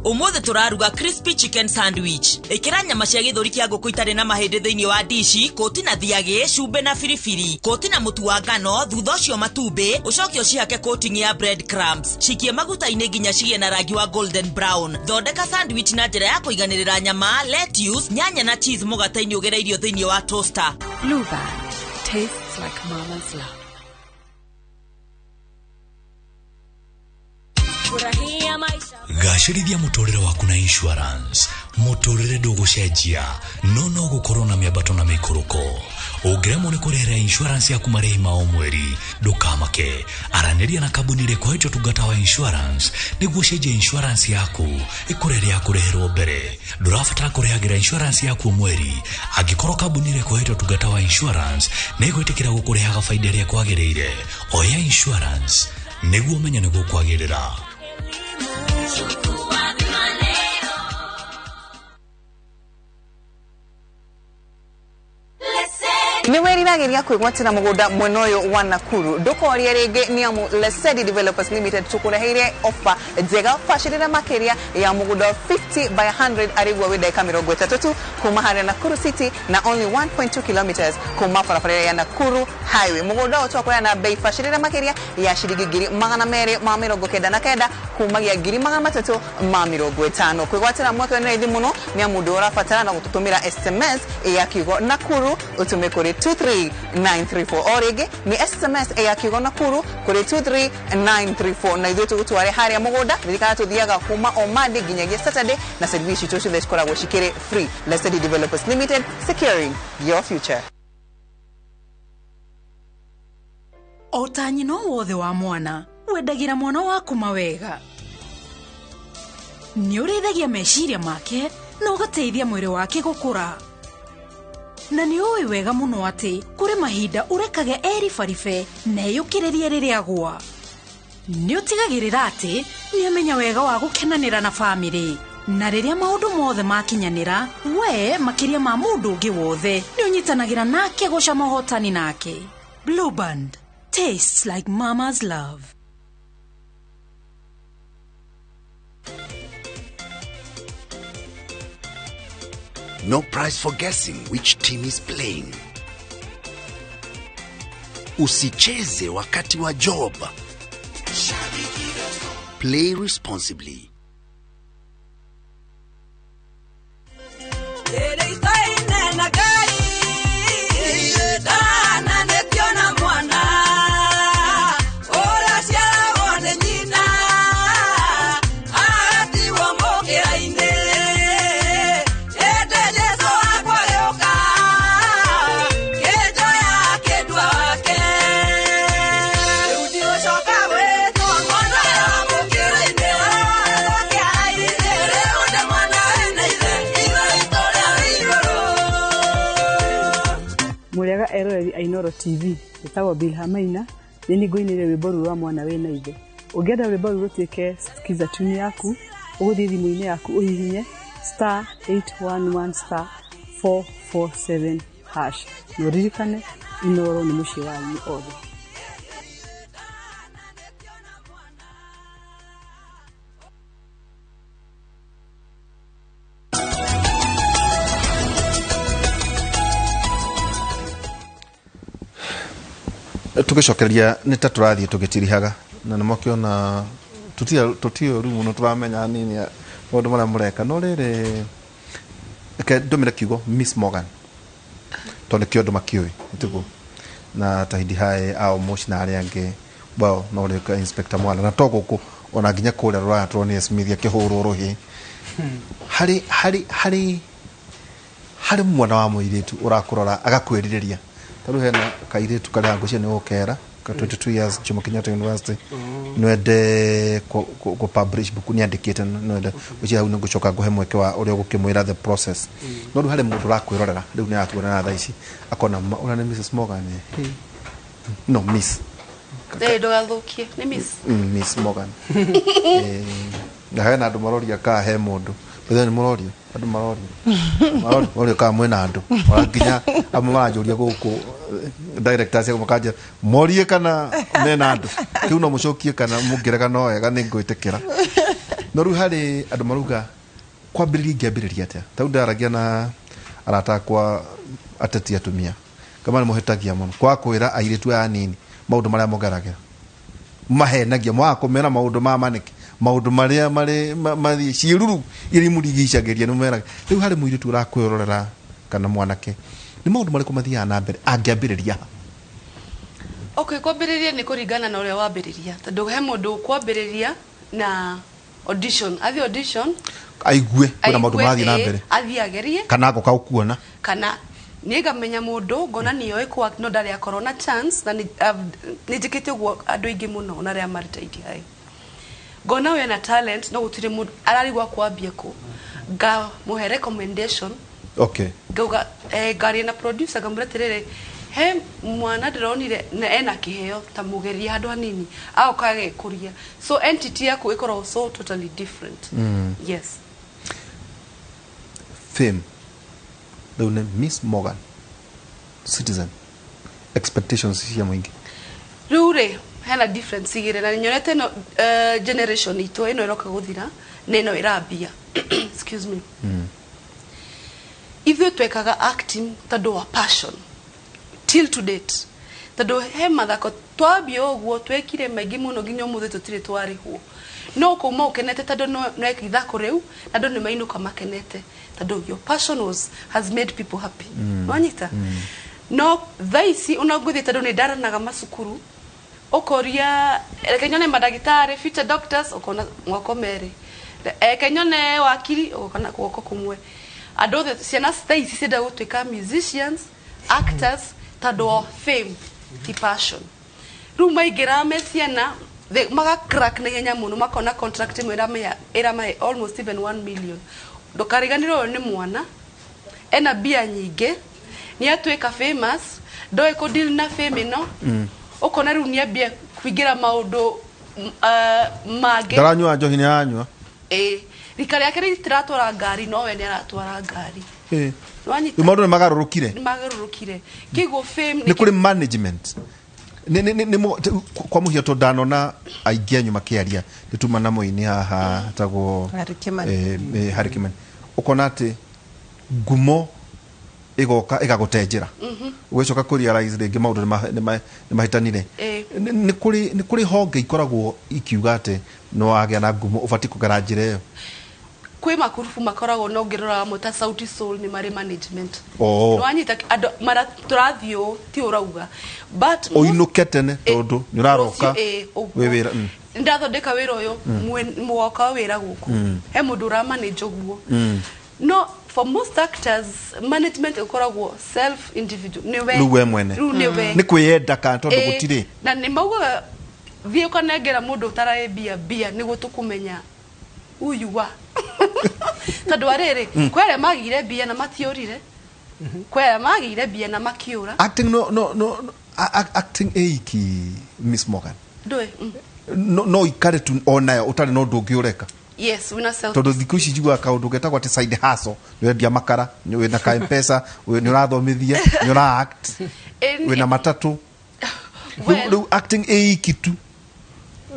Umuthi turaruga crispy chicken sandwich. Ikira nyama cia githuri kia ngũkũ itarĩ na mahĩndĩ thĩinĩ wa dishi, koti na thiagĩ, cumbĩ na biribiri, koti na mũtu wa ngano, thutha ũcio matumbĩ, ũcoke ũcihake coating ya bread crumbs. Cikie maguta-inĩ nginya cigĩe na rangi wa golden brown. Thondeka sandwich na njĩra ya kũiganĩrĩra nyama, lettuce, nyanya na cheese mũgate-inĩ ũgereirio thĩinĩ wa toaster. Blue Band tastes like mama's love. Furahia maisha. Gacĩrithia mũtũrĩre waku na insurance. Mũtũrĩre ndũgũcenjia no no gũkorwo na mĩambato na mĩikũrũko. Ũngĩremwo nĩ kũrĩhĩra insurance yaku marĩhi ma o mweri, ndũkamake. Aranĩria na kambuni ĩrĩa ĩkũhete ũtungata wa insurance nĩguo ũcenjie insurance yaku ĩkũrĩ ĩrĩa ya kũrĩhĩrwo mbere. Ndũrabatara kũrĩhagĩra insurance yaku o mweri angĩkorwo kambuni ĩrĩa ĩkũhete ũtungata wa insurance nĩ ĩgwĩtĩkĩra gũkũrĩhaga baida ĩrĩa kwagĩrĩire. Oya insurance nĩguo ũmenye nĩguo kwagĩrĩra. Chukua bima leo. Nĩ wĩriragĩria kwĩgwatĩra mũgũnda mwena ũyũ wa Nakuru. Ndũkorie rĩngĩ nĩ amu Lesedi Developers Limited tũkũreheire ofa njega bacĩrĩra makĩria ya mũgũnda 50 by 100 arĩguo wĩ ndagĩka 30 tu kuma harĩa Nakuru City na only 1.2 kilometers kuma barabara ya Nakuru Highway. Mũgũnda ũyũ twakũrĩa na bei bacĩrĩra makĩria ya ciringi 299,000 kumagia 350,000. Kwĩgwatĩra mweke ũyũ nĩ raithi mũno nĩ amu ndũ ũrabatara na gũtũtũmĩra SMS ya kiugo Nakuru ũtũme kũrĩ 23934. O rĩngĩ nĩ SMS ya kiugo Nakuru kũrĩ 23934 na ithuĩ tũgũtware harĩa mũgũnda. Ririkana tũthiaga kuma o Monday nginyagia Saturday na service citũ ciothe cikoragwo cikĩrĩ free. Lesedi Developers Limited, securing your future. O ta nyina o wothe wa mwana wendagĩra mwana waku mawega. Nĩ ũrĩithagia meciria make na ũgateithia mwĩrĩ wake gũkũra. Na nĩ ũĩ wega mũno atĩ kũrĩ mahinda ũrekage eribaribe na eyũkĩrĩrie rĩrĩa agũa. Nĩ ũtigagĩrĩra atĩ nĩ amenya wega wa gũkenanĩra na bamĩrĩ. Na rĩrĩa maũndũ mothe makinyanĩra, we makĩria ma mũndũ ũngĩ wothe nĩ ũnyitanagĩra nake gũcama ũhotani nake. Blue Band tastes like mama's love. No prize for guessing which team is playing. Usicheze wakati wa job. Play responsibly. Mũrĩega eroreri a Inooro TV, njĩtagwo Bilha Maina, nĩ niĩ ngũinĩire rwĩmbo rũrũ rwa mwana wĩna ithe. Ũngĩenda rwĩmbo rũrũ rũtuĩke skiza tune yaku, ũgũthiĩ thimũ-inĩ yaku ũhihinye star 811 star 447 hash. Na ũririkane Inooro nĩ mũciĩ wa aini othe. Tũgĩcokereria nĩ ta tũrathiĩ tũgĩtirihaga na nĩ makĩona tũtiũru mũno tũramenya nini maũndũ marĩa mũreka. No rĩrĩ, reke ndũmĩre kiugo Miss Morgan tondũ nĩkĩo andũ makĩũĩ tiguo, na Tahidi High ao Moshi na arĩa angĩ, well, no rĩka Inspector Mwala na to gũkũ ona nginya kũrĩa rũraya tũronire Smith akĩhũrwo rũhĩ. Harĩ harĩ harĩ harĩ mwana wa mũirĩtu ũrakũrora agakwĩrirĩria. Tarĩu hena kairĩtu karĩa ngwĩciria nĩ gũkera ka 22 years Jomo Kenyatta University, nwende kũ publish book nĩ andĩkĩte, nwende ngwĩciria hau nĩ ngũcoka ngũhe mweke wa ũrĩa ũgũkĩmwĩra the process. No rĩu harĩ mũndũ ũrakwĩrorera rĩu nĩ aratuonera thaa ici akona ũrĩa nĩ Mrs Morgan, no Miss Ndũgathũkie nĩ Miss Miss Morgan. Na hena andũ maroria ka he mũndũ Bethe nĩ mũroria andũ maroria maroria ka mwĩna andũ ona nginya amwe maranjũria gũkũ directors makanjĩra morie kana mena andũ kĩu no mũcokie kana mũngĩrega no wega nĩ ngwĩtĩkĩra. No rĩu harĩ andũ marauga kwambĩrĩria ingĩambĩrĩria atĩa. Ta rĩu ndaragia na arata akwa ateti atumia kama nĩ mũhĩtagia mũno kwa kwĩra airĩtu aya anini maũndũ marĩa mũgeragĩra, mahenagia mwaga kũmera maũndũ ma manĩke maũndũ marĩa marĩ mathiĩ ciĩruru iria imũrigicagĩria nĩ meraga. Rĩu harĩ mũirĩtu ũrakwĩrorera kana mwanake, nĩ maũndũ marĩkũ mathiaga na mbere angĩambĩrĩria ha? Okay, kwambĩrĩria nĩ kũringana na ũrĩa wambĩrĩria, tondũ he mũndũ kwambĩrĩria Na audition, athiĩ audition. Aigue kwĩna maũndũ aigue, marathiĩ na ĩĩ, mbere. Athiĩ agerie. Kana agoka gũkuona. Kana niĩ ngamenya mũndũ ngona nĩoĩ kũ no ndarĩ akorwo na chance na nĩ njĩkĩte ũguo andũ aingĩ mũno na arĩa marĩ ITI, ngona ũyũ ena talent no gũtirĩ mũndũ ararigwo kwambia kũ, ngamũhe recommendation. Ngauga ngaria na producer, ngamwĩra atĩrĩrĩ, he mwana ndĩronire na ena kĩheo, ta mũgerie handũ hanini agoka agekũria. So entity yaku ĩkoragwo so totally different. Yes. Fame rĩu nĩ Miss Morgan Citizen, expectations cia mũingĩ. Rĩu rĩ, hena difference igĩrĩ na nyonete ĩno generation itũ ĩno ĩroka gũthira na ĩno ĩrambia, excuse me. Ithuĩ twekaga acting tondũ wa passion till to date, tondũ he mathako twambia ũguo twekire maingĩ mũno nginya ũmũthĩ tũtirĩ twarĩhwo, no kuma ũkenete tondũ no ithako rĩu na andũ nĩ mainũka makenete tondũ your passion was has made people happy. Wanyita? No thaa ici ona ngũthiĩ, tondũ nĩ ndaranaga macukuru, ũkoria reke nyone mandagĩtarĩ, future doctors, ũkona moko merĩ, reke nyone wakiri, ũkona guoko kũmwe. Andũ othe, ciana thaa ici cienda gũtuĩka musicians, actors tondũ wa fame, ti passion. Rĩu maingĩra me ciana maga crack na ihenya mũno, makona contract ĩmwe ĩramahe almost even 1 million. Ndũkariganĩrwo ũyũ nĩ mwana ena mbia nyingĩ, nĩ atuĩka famous, ndoĩ kũ deal na fame ĩno. Ũkona rĩu nĩ ambia kũingĩra maũndũ mangĩ. Ndaranyua njohi, nĩ aranyua. Ĩ, rika rĩake rĩtiratwara ngari, no we nĩ aratwara ngari. Nĩwanyita? Rĩu maũndũ nĩ magarũrũkire. Nĩ magarũrũkire, kĩguo fame. Nĩ kũrĩ management nĩ kwa mũhiano, tondũ ndanona aingĩ anyu makĩaria, nĩ tuma na mũini haha tagwo Harry Kimani. Harry Kimani, ũkona atĩ ngumo ĩgoka ĩgagũte njĩra, ũgĩcoka kũ realize rĩngĩ maũndũ nĩ mahĩtanire. Nĩ kũrĩ honge ikoragwo ikiuga atĩ no wagĩa na ngumo ũbatiĩ kũgera njĩra ĩyo. Kwĩ makurubu makoragwo, no ngĩrora amwe ta Sauti Sol nĩ marĩ management. Nĩwanyita? Andũ mara tũrathiĩ ũũ ti ũrauga, but ũinũke tene tondũ nĩ ũraroka rũciũ, ũguo. Wĩ wĩra. Ndathondeka wĩra ũyũ, mũgoka wĩra gũkũ, he mũndũ ũramanage ũguo. No for most actors, management ĩkoragwo self individual, nĩ we. Rĩu we mwene. Rĩu nĩ we. Nĩ kwĩyenda kana tondũ gũtirĩ. Na nĩ maugaga thiĩ ũkanengera mũndũ ũtaraĩ mbia mbia nĩguo tũkũmenya uyu wa tondũ wa rĩrĩ, kwĩ arĩa magĩire mbia na matiũrire, kwĩ arĩa magĩire mbia na makiũra. Acting no acting ĩiki, Miss Morgan, Ndũĩ. No ikare tu onayo ũtarĩ na ũndũ ũngĩ ũreka? Yes, wĩna self. Tondũ thikũ ici njiguaga kaũndũ getagwo atĩ side hustle, nĩ wendia makara, nĩ wĩna ka Mpesa, nĩ ũrathomithia, nĩ ũra act, wĩna matatũ. Well, Rĩu acting ĩiki tu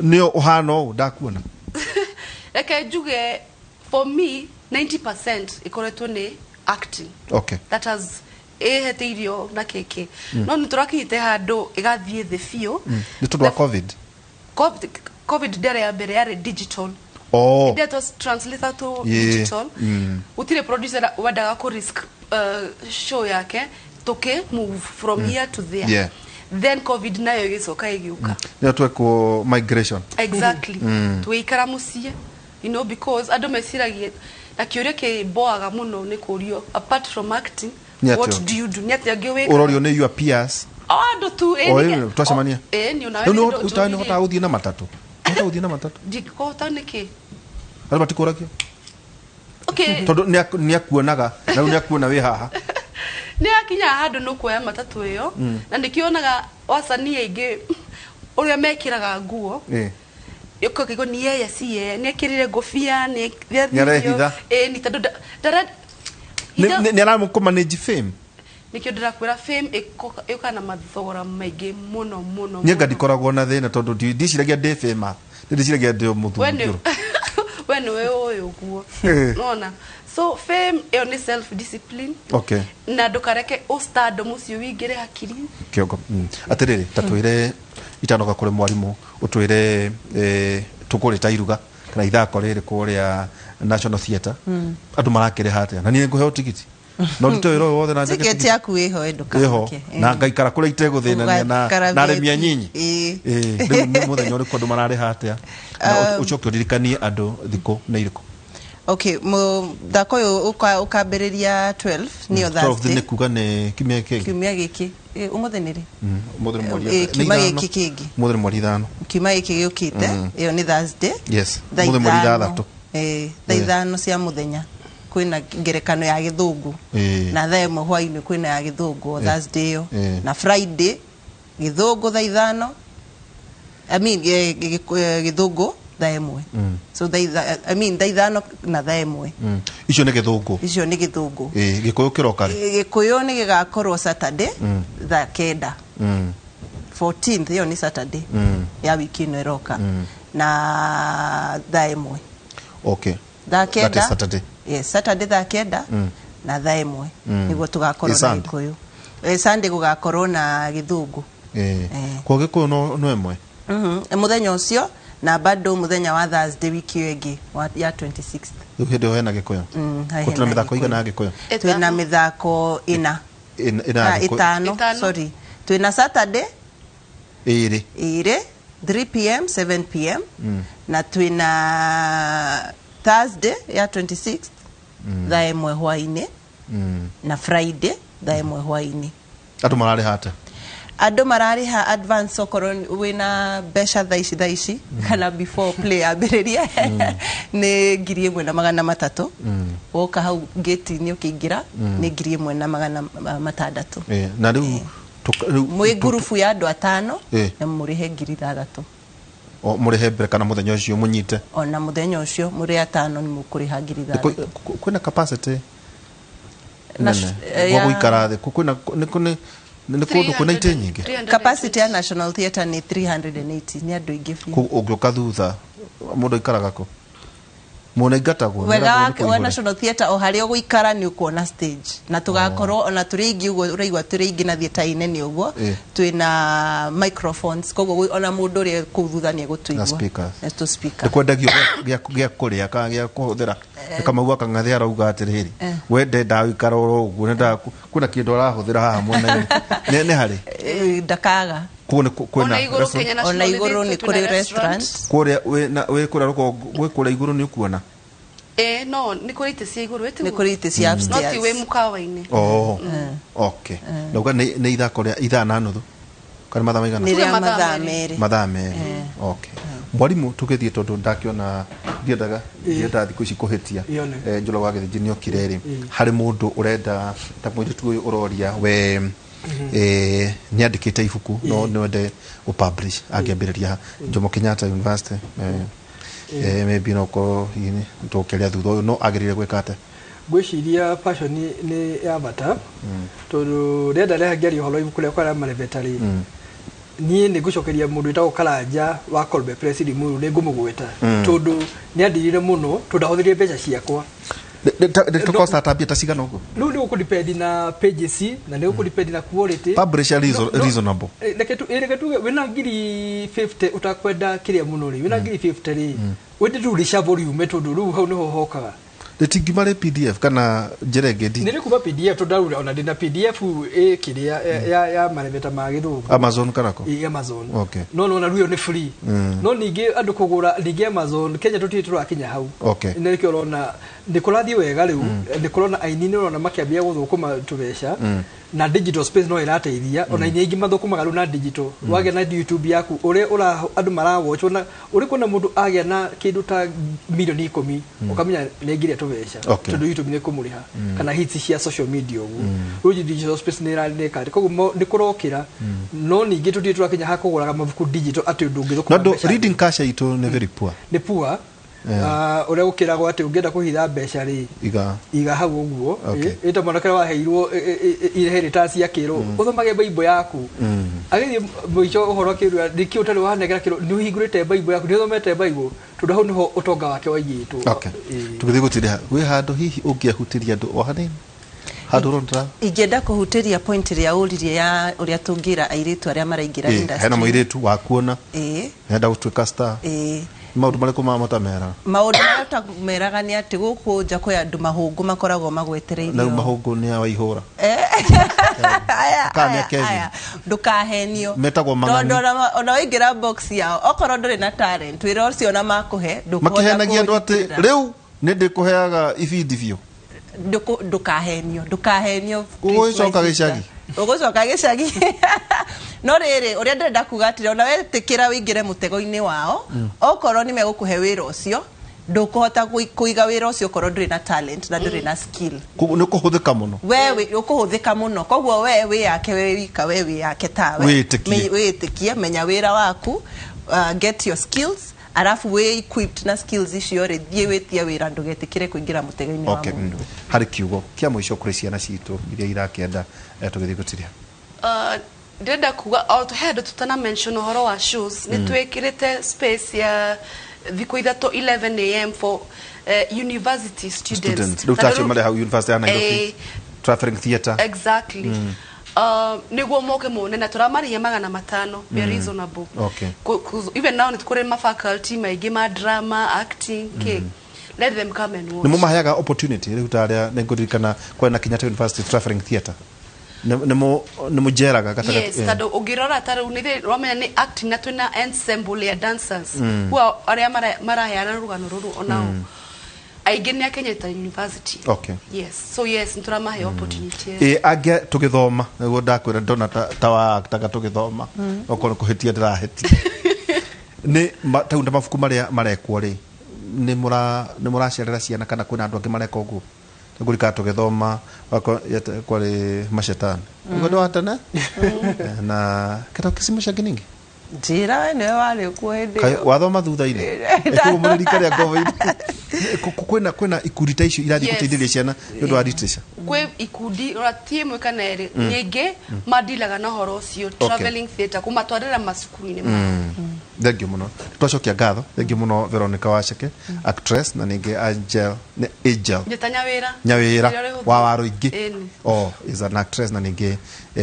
nĩyo ũhana ũũ ndakuona. Reke njuge, for me 90% ĩkoretwo nĩ acting that has ĩhete irio na kĩkĩ, no nĩ tũrakinyĩte handũ ĩgathiĩ thĩ biũ. Nĩ tondũ wa COVID. COVID ndĩarĩ ya mbere, yarĩ digital. That was translated to digital. Gũtirĩ producer wendaga kũ risk show yake tũkĩ move from here to there. Then COVID nayo ĩgĩcoka ĩgĩũka. Nĩyo twekwo migration. Exactly. Tũgĩikara mũciĩ, because andũ meciragia na kĩũria kĩmboaga mũno nĩ kũrio, apart from acting, Nĩ atĩa what ũngĩ? do you do? Nĩ atĩa angĩ wĩkaga? Ũrorio nĩ your peers. O andũ tu, ĩ, O twacemania. Ĩ, nĩ onawe Rĩu nĩ nĩ ũtarĩ nĩ ũhotaga gũthiĩ na matatũ, ũhotaga gũthiĩ na matatũ? Ndingĩkũhota nĩkĩ? Andũ matikũragia? Okay. Tondũ nĩ akuonaga na rĩu nĩ akuona wĩ haha. Nĩ akinya handũ nĩ ũkuoya matatũ ĩyo, na nĩkĩonaga wasanii aingĩ ũrĩa mekĩraga nguo, ũkauga ni yeye si yeye, nĩ ekĩrire ngũbia, nĩ Nĩ arehitha. Ĩ, nĩ tondũ Nĩ aramũkũ fame. Nĩkĩo ndĩrakwĩra fame ĩũkaga na mathogora maingĩ mũno mũno. Niĩ nga ndikoragwo na thĩna tondũ ndiciragia ndĩ famous, ndiciragia ndĩ We mũthuri. We nĩwe ũĩ ũguo. Nona so fame ĩyo nĩ self discipline na ndũkareke ũstardom ũcio wĩingĩre hakiri. Kĩongo. Atĩrĩrĩ, ta twĩre itanoka kũrĩ mwarimũ, ũtwĩre tũkũrĩta iruga kana ithako rĩrĩ kũrĩa National Theatre, andũ marakĩrĩha atĩa? Na niĩ ngũheo tigiti. No ndute wĩra ũyũ wothe na njage Tiketi yaku ĩho ndũkamake. Ĩho na ngaikara kũrĩa itegũthĩnania na Ũgaikara na arĩmi VIP. anyinyi. Ĩĩ. Ĩĩ, rĩu nĩ mũthenya ũrĩkũ andũ mararĩha atĩa na ũcoke ũririkanie andũ thikũ nĩ irĩkũ? Okay, mũthako ũyũ ũkambĩrĩria 12 nĩyo 12 Thursday. nĩ kuga nĩ kiumia kĩngĩ. Kiumia gĩkĩ. Ũmũthĩ nĩ rĩ? Ũmũthĩ nĩ mweri Kiumia gĩkĩ kĩngĩ. Ũmũthĩ nĩ mweri 5. Kiumia gĩkĩ gĩũkĩte, ĩyo nĩ Thursday. Yes. Thaa Ũmũthĩ mweri ithano. 6. Thaa 5 cia mũthenya kwĩna ngerekano ya gĩthũngũ. Na thaa 1 hwaĩ-inĩ kwĩna ya gĩthũngũ Thursday ĩyo. Na Friday gĩthũngũ thaa 5. I mean gĩthũngũ thaa 1. So thaa I mean thaa 5 na thaa 1. Icio nĩ gĩthũngũ. Icio nĩ gĩthũngũ. Gĩkũyũ kĩroka rĩ? Gĩkũyũ nĩ gĩgakorwo Saturday thaa 9. 14th ĩyo nĩ Saturday ya wiki ĩno ĩroka. Na thaa 1. Okay. Thaa That is 9. Saturday. Yes, Saturday thaa 9 na thaa 1 nĩguo tũgakorwo na Sunday. Gĩkũyũ. Sunday gũgakorwo na gĩthũngũ. Kwa gĩkũyũ no ĩmwe. Mũthenya ũcio na bado mũthenya wa Thursday wiki ĩyo ĩngĩ ya 26th. Rĩu hĩndĩ ĩyo hena gĩkũyũ. Hena Twĩna mĩthako Gĩkũyũ. igana ya gĩkũyũ? Twĩna mĩthako ĩna. Ĩna ya Gĩkũyũ. Ĩtano, sorry. Twĩna Saturday Ĩrĩ. ĩrĩ 3 pm 7 pm na twĩna Thursday ya 26th thaa 1 hwaĩ-inĩ na Friday thaa 1 hwaĩ-inĩ. Andũ mararĩha atĩa? Andũ mararĩha advance okorwo wĩna mbeca thaa ici kana before play yambĩrĩrie nĩ 1,300. Woka hau gate-inĩ ũkĩingĩra nĩ 1,600. Na rĩu Mwĩ ngurubu ya andũ 5 na mũrĩhe 6,000. Mũrĩhe mbere kana mũthenya ũcio mũnyite? Ona mũthenya ũcio mũrĩ 5 nĩ mũkũrĩha 6,000. Kwĩna capacity nene gwa gũikara thĩ? Kwĩna nĩ kũndũ kwĩna itĩ nyingĩ? Capacity ya National Theatre nĩ 380, nĩ andũ aingĩ biũ. Ũngĩũka thutha mũndũ aikaraga kũ? Mũndũ aingatagwo. Wega wa National Theatre o harĩa ũgũikara nĩ ũkuona stage na tũgakorwo ona tũrĩ aingĩ ũguo ũraigua tũrĩ aingĩ na theatre-inĩ nĩ ũguo twĩna microphones, koguo ona mũndũ ũrĩa kũu thutha nĩ egũtũigua. Na speakers. Na tũ speaker. Nĩ kwendagio gĩa kũrĩa kana gĩa kũhũthĩra? Kamau akang'athia arauga atĩrĩrĩ, we ndendaga gũikara oro ũguo, nendaga kwĩna kĩndũ arahũthĩra haha mwena-inĩ. Nĩ harĩ? Ndakaga. Koguo nĩ kwĩna restaurant? Ona igũrũ nĩ kũrĩ restaurant. Kũrĩa wĩ kũrĩa rũgongo, wĩ kũrĩa igũrũ nĩ ũkuona? No, nĩ kũrĩ itĩ cia igũrũ, Nĩ kũrĩ itĩ cia upstairs. No ti wĩ mũkawa-inĩ. Okay. Nauga nĩ ithako rĩa ithaa na nuthu kana mathaa maigana? Nĩ rĩa mathaa merĩ. Mathaa merĩ. Okay. Mwarimu tũgĩthiĩ tondũ ndakĩona ndiendaga thikũ ici kũhĩtia. Njoroge wa Gĩthĩnji nĩokire rĩ. Harĩ mũndũ ũrenda ta mũirĩtu ũyũ ũroria we nĩ andĩkĩte ibuku no no ende gũ-publish angĩambĩrĩria Jomo Kenyatta University. Maybe no korwo hihi tũkĩaria thutha ũyũ no agĩrĩire gwĩka atĩa? Ngwĩciria passion nĩ ya bata tondũ rĩenda rĩha ngĩaria ũhoro ibuku rĩakwa rĩa marebeta rĩ, niĩ nĩ ngũcokeria mũndũ wĩtagwo Karanja wa Kolbe Press Limuru, nĩ ngũmũgweta tondũ nĩ andirire mũno tondũ ndahũthĩrire mbeca ciakwa. Tũkosta ta mbia ta cigana ũguo? Rĩu nĩ gũkũdepend na pages na nĩ gũkũdepend na quality. Publisher reasonable. Reke tuge wĩna 50,000 ũtakwenda kĩrĩa mũno rĩ, wĩna 50,000 rĩ, wende rĩu volume tondũ rĩu hau nĩho hokaga. Rĩtingiuma rĩ PDF kana njĩra ĩngĩ Nĩ rĩkuma PDF tondũ ndarura ona ndĩna PDF ĩkĩrĩa ya marebeta ma gĩthũngũ. Amazon kana kũ? Amazon. Okay. No no na rĩu nĩ free. No ningĩ andũ kũgũra ningĩ Amazon Kenya tũtirĩ tũrakinya hau. Okay. Nĩ nĩkĩo ũrona nĩ kũrathiĩ wega rĩu, nĩ kũrona aini nĩ ũrona makĩambia gũthũkũma tũbeca na digital space no ĩrateithia ona aini aingĩ mathũkũmaga rĩu na digital. Wagĩa na YouTube yaku ũrĩa andũ marawatch ona ũrĩ kuona mũndũ agĩa na kĩndũ ta milioni 10 ũkamenya nĩ aingĩria tũbeca tondũ YouTube nĩ kũmũrĩha kana hits cia social media ũguo. Rĩu digital space nĩ ĩraneka koguo nĩ kũrokĩra no ningĩ tũtirĩ tũrakinya ha kũgũraga mabuku digital atĩ ũndũ ũngĩthũkũma mbeca. Reading culture itũ nĩ very poor. Nĩ poor. Ũrĩa gũkĩragwo atĩ ũngĩenda kũhitha mbeca rĩ iga hau ũguo ĩta mwanake ũrĩa waheirwo inheritance akĩrwo ũthomage Bible yaku agĩthiĩ mũico ũhoro akĩrwo nĩkĩ ũtarĩ wanengera kĩrwo nĩ ũhingũrĩte Bible yaku nĩ ũthomete Bible tondũ hau nĩho ũtonga wake waigĩtwo. Tũgĩthiĩ gũtirĩha wĩ handũ hihi ũngĩahutĩria andũ o hanini handũ ũrona ingĩenda kũhutĩria point ĩrĩa ũririe ya ũrĩa tũngĩra airĩtu arĩa maraingĩra industry. Hena mũirĩtu wakuona enda gũtuĩka star. Maũndũ marĩkũ matameraga? Maũndũ marĩa ũtameraga nĩ atĩ gũkũ nja kwĩ andũ mahũngũ makoragwo magwetereirio. Na rĩu mahũngũ nĩ a Waihũra. Aya, Kana nĩ a aya, Kevin? aya. Ndũkahenio. Metagwo mang'ang'i. Tondũ ona waingĩra box yao okorwo ndũrĩ na talent, wĩra ũcio ona makũhe ndũkũhota Makĩhenagia andũ atĩ kũũnyitĩrĩra. rĩu nĩ ndĩkũheaga ibindi biũ. Ndũkahenio, ndũkahenio. Ũgũgĩcoka gĩcagi. Ũgũcoka gĩcagi. No rĩrĩ, ũrĩa ndĩrenda kuga atĩrĩ, ona wetĩkĩra ũingĩre mũtego-inĩ wao, okorwo nĩ megũkũhe wĩra ũcio, ndũkũhota kũiga wĩra ũcio okorwo ndũrĩ na talent na ndũrĩ na skill. Koguo nĩ kũhũthĩka mũno. We ũkũhũthĩka mũno, koguo we wĩyake wĩ wika, we wĩyake tawe. Wĩĩtĩkie. Wĩĩtĩkie, menya wĩra waku, get your skills, arabu wĩ equipped na skills icio rĩ, thiĩ wĩtie wĩra, ndũgetĩkĩre kũingĩra mũtego-inĩ wa Okay. mũndũ. Harĩ kiugo kĩa mũico kũrĩ ciana citũ iria irakĩenda, tũgĩthiĩ gũtiria. Ndĩrenda kuga o he andũ tutana mention ũhoro wa shows, nĩ twĩkĩrĩte space ya thikũ 3 11 a.m. for university students. Students rĩu tacio marĩ hau University ya Nairobi. Traveling theatre. Exactly. Nĩguo moke mone na tũramarĩhia 500, very reasonable. Even now nĩ kũrĩ ma faculty maingĩ ma drama, acting, mm. Let them come and watch. Nĩ mũmaheaga opportunity rĩu ta arĩa nĩ ngũririkana kwena Kenyatta University traveling theatre, nĩ mũnjeraga gatagatĩ? Yes, tondũ ũngĩrora ta rĩu nĩ wamenya nĩ acting na twĩna ensemble ya dancers who are arĩa maraheana rũgano rũrũ onao aingĩ nĩ a Kenyatta University. Yes, so yes, nĩ tũramahe opportunity, yes. Ĩ angĩ tũgĩthoma nĩguo ndakwĩra ndona ta wa actaga tũgĩthoma, okorwo nĩ kũhĩtia ndĩrahĩtia nĩ tau ta mabuku marĩa marekwo rĩ, nĩ mũracerera ciana kana kwĩna andũ angĩ mareka ũguo? Ngũrikana tũgĩthoma kwarĩ macetani ũguo nĩ wa tene na kĩtau kĩcimu cia nginingi. Njĩra we nĩwe warĩ kuo hĩndĩ Kaĩ ĩyo. Wathoma thutha-inĩ koguo mũrĩ rika rĩa ngobo-inĩ. Kwĩna ikundi ta icio irathiĩ gũteithĩrĩria ciana nĩ ũndũ wa literature? Kwĩ ikundi ona ti ĩmwe kana ĩrĩ, nyingĩ mandilaga na ũhoro ũcio, traveling theatre, kũmatwarĩra macukuru-inĩ mao. Thank you mũno, twacokia ngatho. Thank you mũno Veronica Waceke, actress, na ningĩ Angel, nĩ Angel Njĩta Nyawĩra. Nyawĩra Ũrĩa ũrĩ wa Waruingĩ. Ĩni. Oh, is an actress, na ningĩ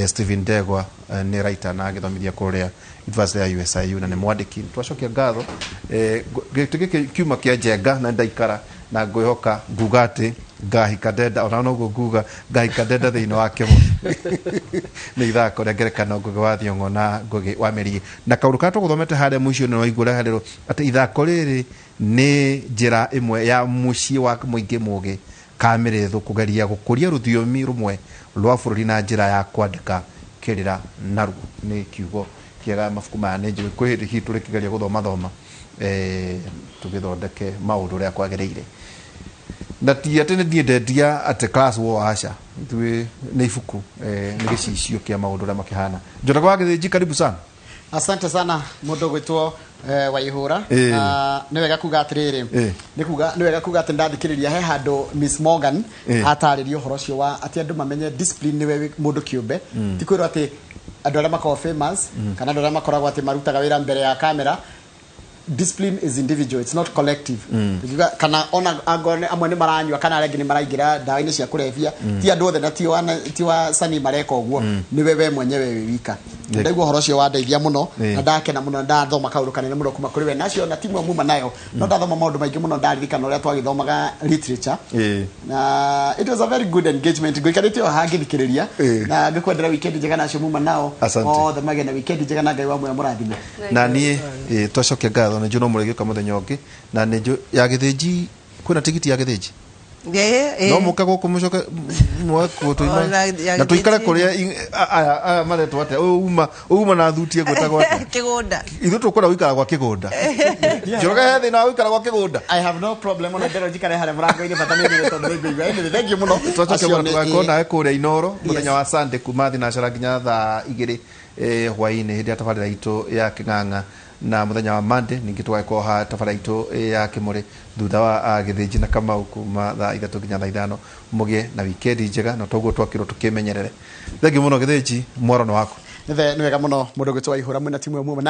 Stephen Ndegwa, nĩ writer na agĩthomithia kũrĩa University ya USIU na nĩ mwandĩki. Twacokia ngatho. Gĩtĩ gĩkĩ kiuma kĩa Njenga na ndaikara na ngwĩhoka nguga atĩ ngahika ndenda ona noguo nguga ngahika ndenda thĩinĩ wa kĩmwe nĩ ithako rĩa ngerekano Ngũgĩ wa Thiong'o na Ngũgĩ wa Mĩrigi, na kaũndũ karĩa tũgũthomete harĩa mũico-inĩ waigua ũrĩa harĩrwo atĩ ithako rĩrĩ nĩ njĩra ĩmwe ya mũciĩ wa mũingĩ mũgĩ Kamĩrĩthũ kũgeria gũkũria rũthiomi rũmwe rwa bũrũri na njĩra ya kwandĩka kĩrĩra naruo. Nĩ kiugo kĩega. Mabuku maya nĩ njũĩ kwĩ hĩndĩ hihi tũrĩkĩgeria gũthoma thoma, tũgĩthondeke maũndũ ũrĩa kwagĩrĩire, na ti atĩ nĩ niĩ ndendia atĩ class war, aca, ithuĩ nĩ ibuku, nĩ gĩcicio kĩa maũndũ ũrĩa makĩhana. Njoroge wa Gĩthĩnji, karibu sana. Asante sana mũndũ gwĩtwo Waihũra. Nĩ wega kuga atĩrĩrĩ, nĩ kuga nĩ wega kuga atĩ ndathikĩrĩria he handũ Miss Morgan atarĩria ũhoro ũcio wa atĩ andũ mamenye discipline nĩwe mũndũ kĩũmbe, ti kwĩrwo atĩ andũ arĩa makoragwo famous kana andũ arĩa makoragwo atĩ marutaga wĩra mbere ya kamera. Discipline is individual, it's not collective. Tukiuga kana ona angorwo amwe nĩ maranyua kana arĩa angĩ nĩ maraingĩra ndawa-inĩ cia kũrebia, ti andũ othe na ti wasanii mareka ũguo, nĩwe we mwenyewe wĩ wika. Ndaigua ũhoro ũcio wandeithia mũno na ndakena mũno, ndathoma kaũndũ kanene mũno kuma kũrĩ we nacio na timu muma nayo, no ndathoma maũndũ maingĩ mũno, ndaririkana ũrĩa twagĩthomaga literature na it was a very good engagement. Ngũikarĩte o haha ngĩthikĩrĩria na ngĩkwendera weekend njega nacio muma nao Asante. othe magĩe na weekend njega na Ngai wa muoyo mũrathime. Na niĩ twacokia ngatho, nĩ njũ no mũrĩgĩũka mũthenya ũngĩ, na nĩ njũ ya Gĩthĩnji kwĩna tigiti ya Gĩthĩnji. Ĩĩ. No mũke gũkũ mũcoke mwoe kuo tũime Ona ya na tũikare Gĩthĩnji. kũrĩa aya maretwo atĩa, ũyũ uma na thuti egwĩtagwo atĩa? Kĩgũnda. Ithuĩ tũkwenda gũikara gwa Kĩgũnda. Njoroge, he thĩna wa gũikara gwa Kĩgũnda? I have no problem, ona ndĩrenda njikare harĩa mũrango-inĩ, bata nĩ nyone tondũ nĩ ngũigua. Anyway, thank you mũno. Twacokia Acio mũno. Tũgakorwo nawe kũrĩa Inoro mũthenya wa Sunday kuma thinacara nginya thaa 2 hwaĩ-inĩ hĩndĩ ya tabarĩra itũ ya Kĩng'ang'a, na mũthenya wa Monday ningĩ tũgagĩkorwo ha tabarĩra itũ ya Kĩmũrĩ thutha wa Gĩthĩnji na Kamau kuma thaa 3 nginya thaa 5. Mũgĩe na wikendi njega, na toguo twakĩrwo tũkĩmenyerere. Thengiũ mũno Gĩthĩnji, mwaro nĩ waku. Nĩ wega mũno mũndũ gwĩtwo Waihũra mwĩna timu ĩmwe na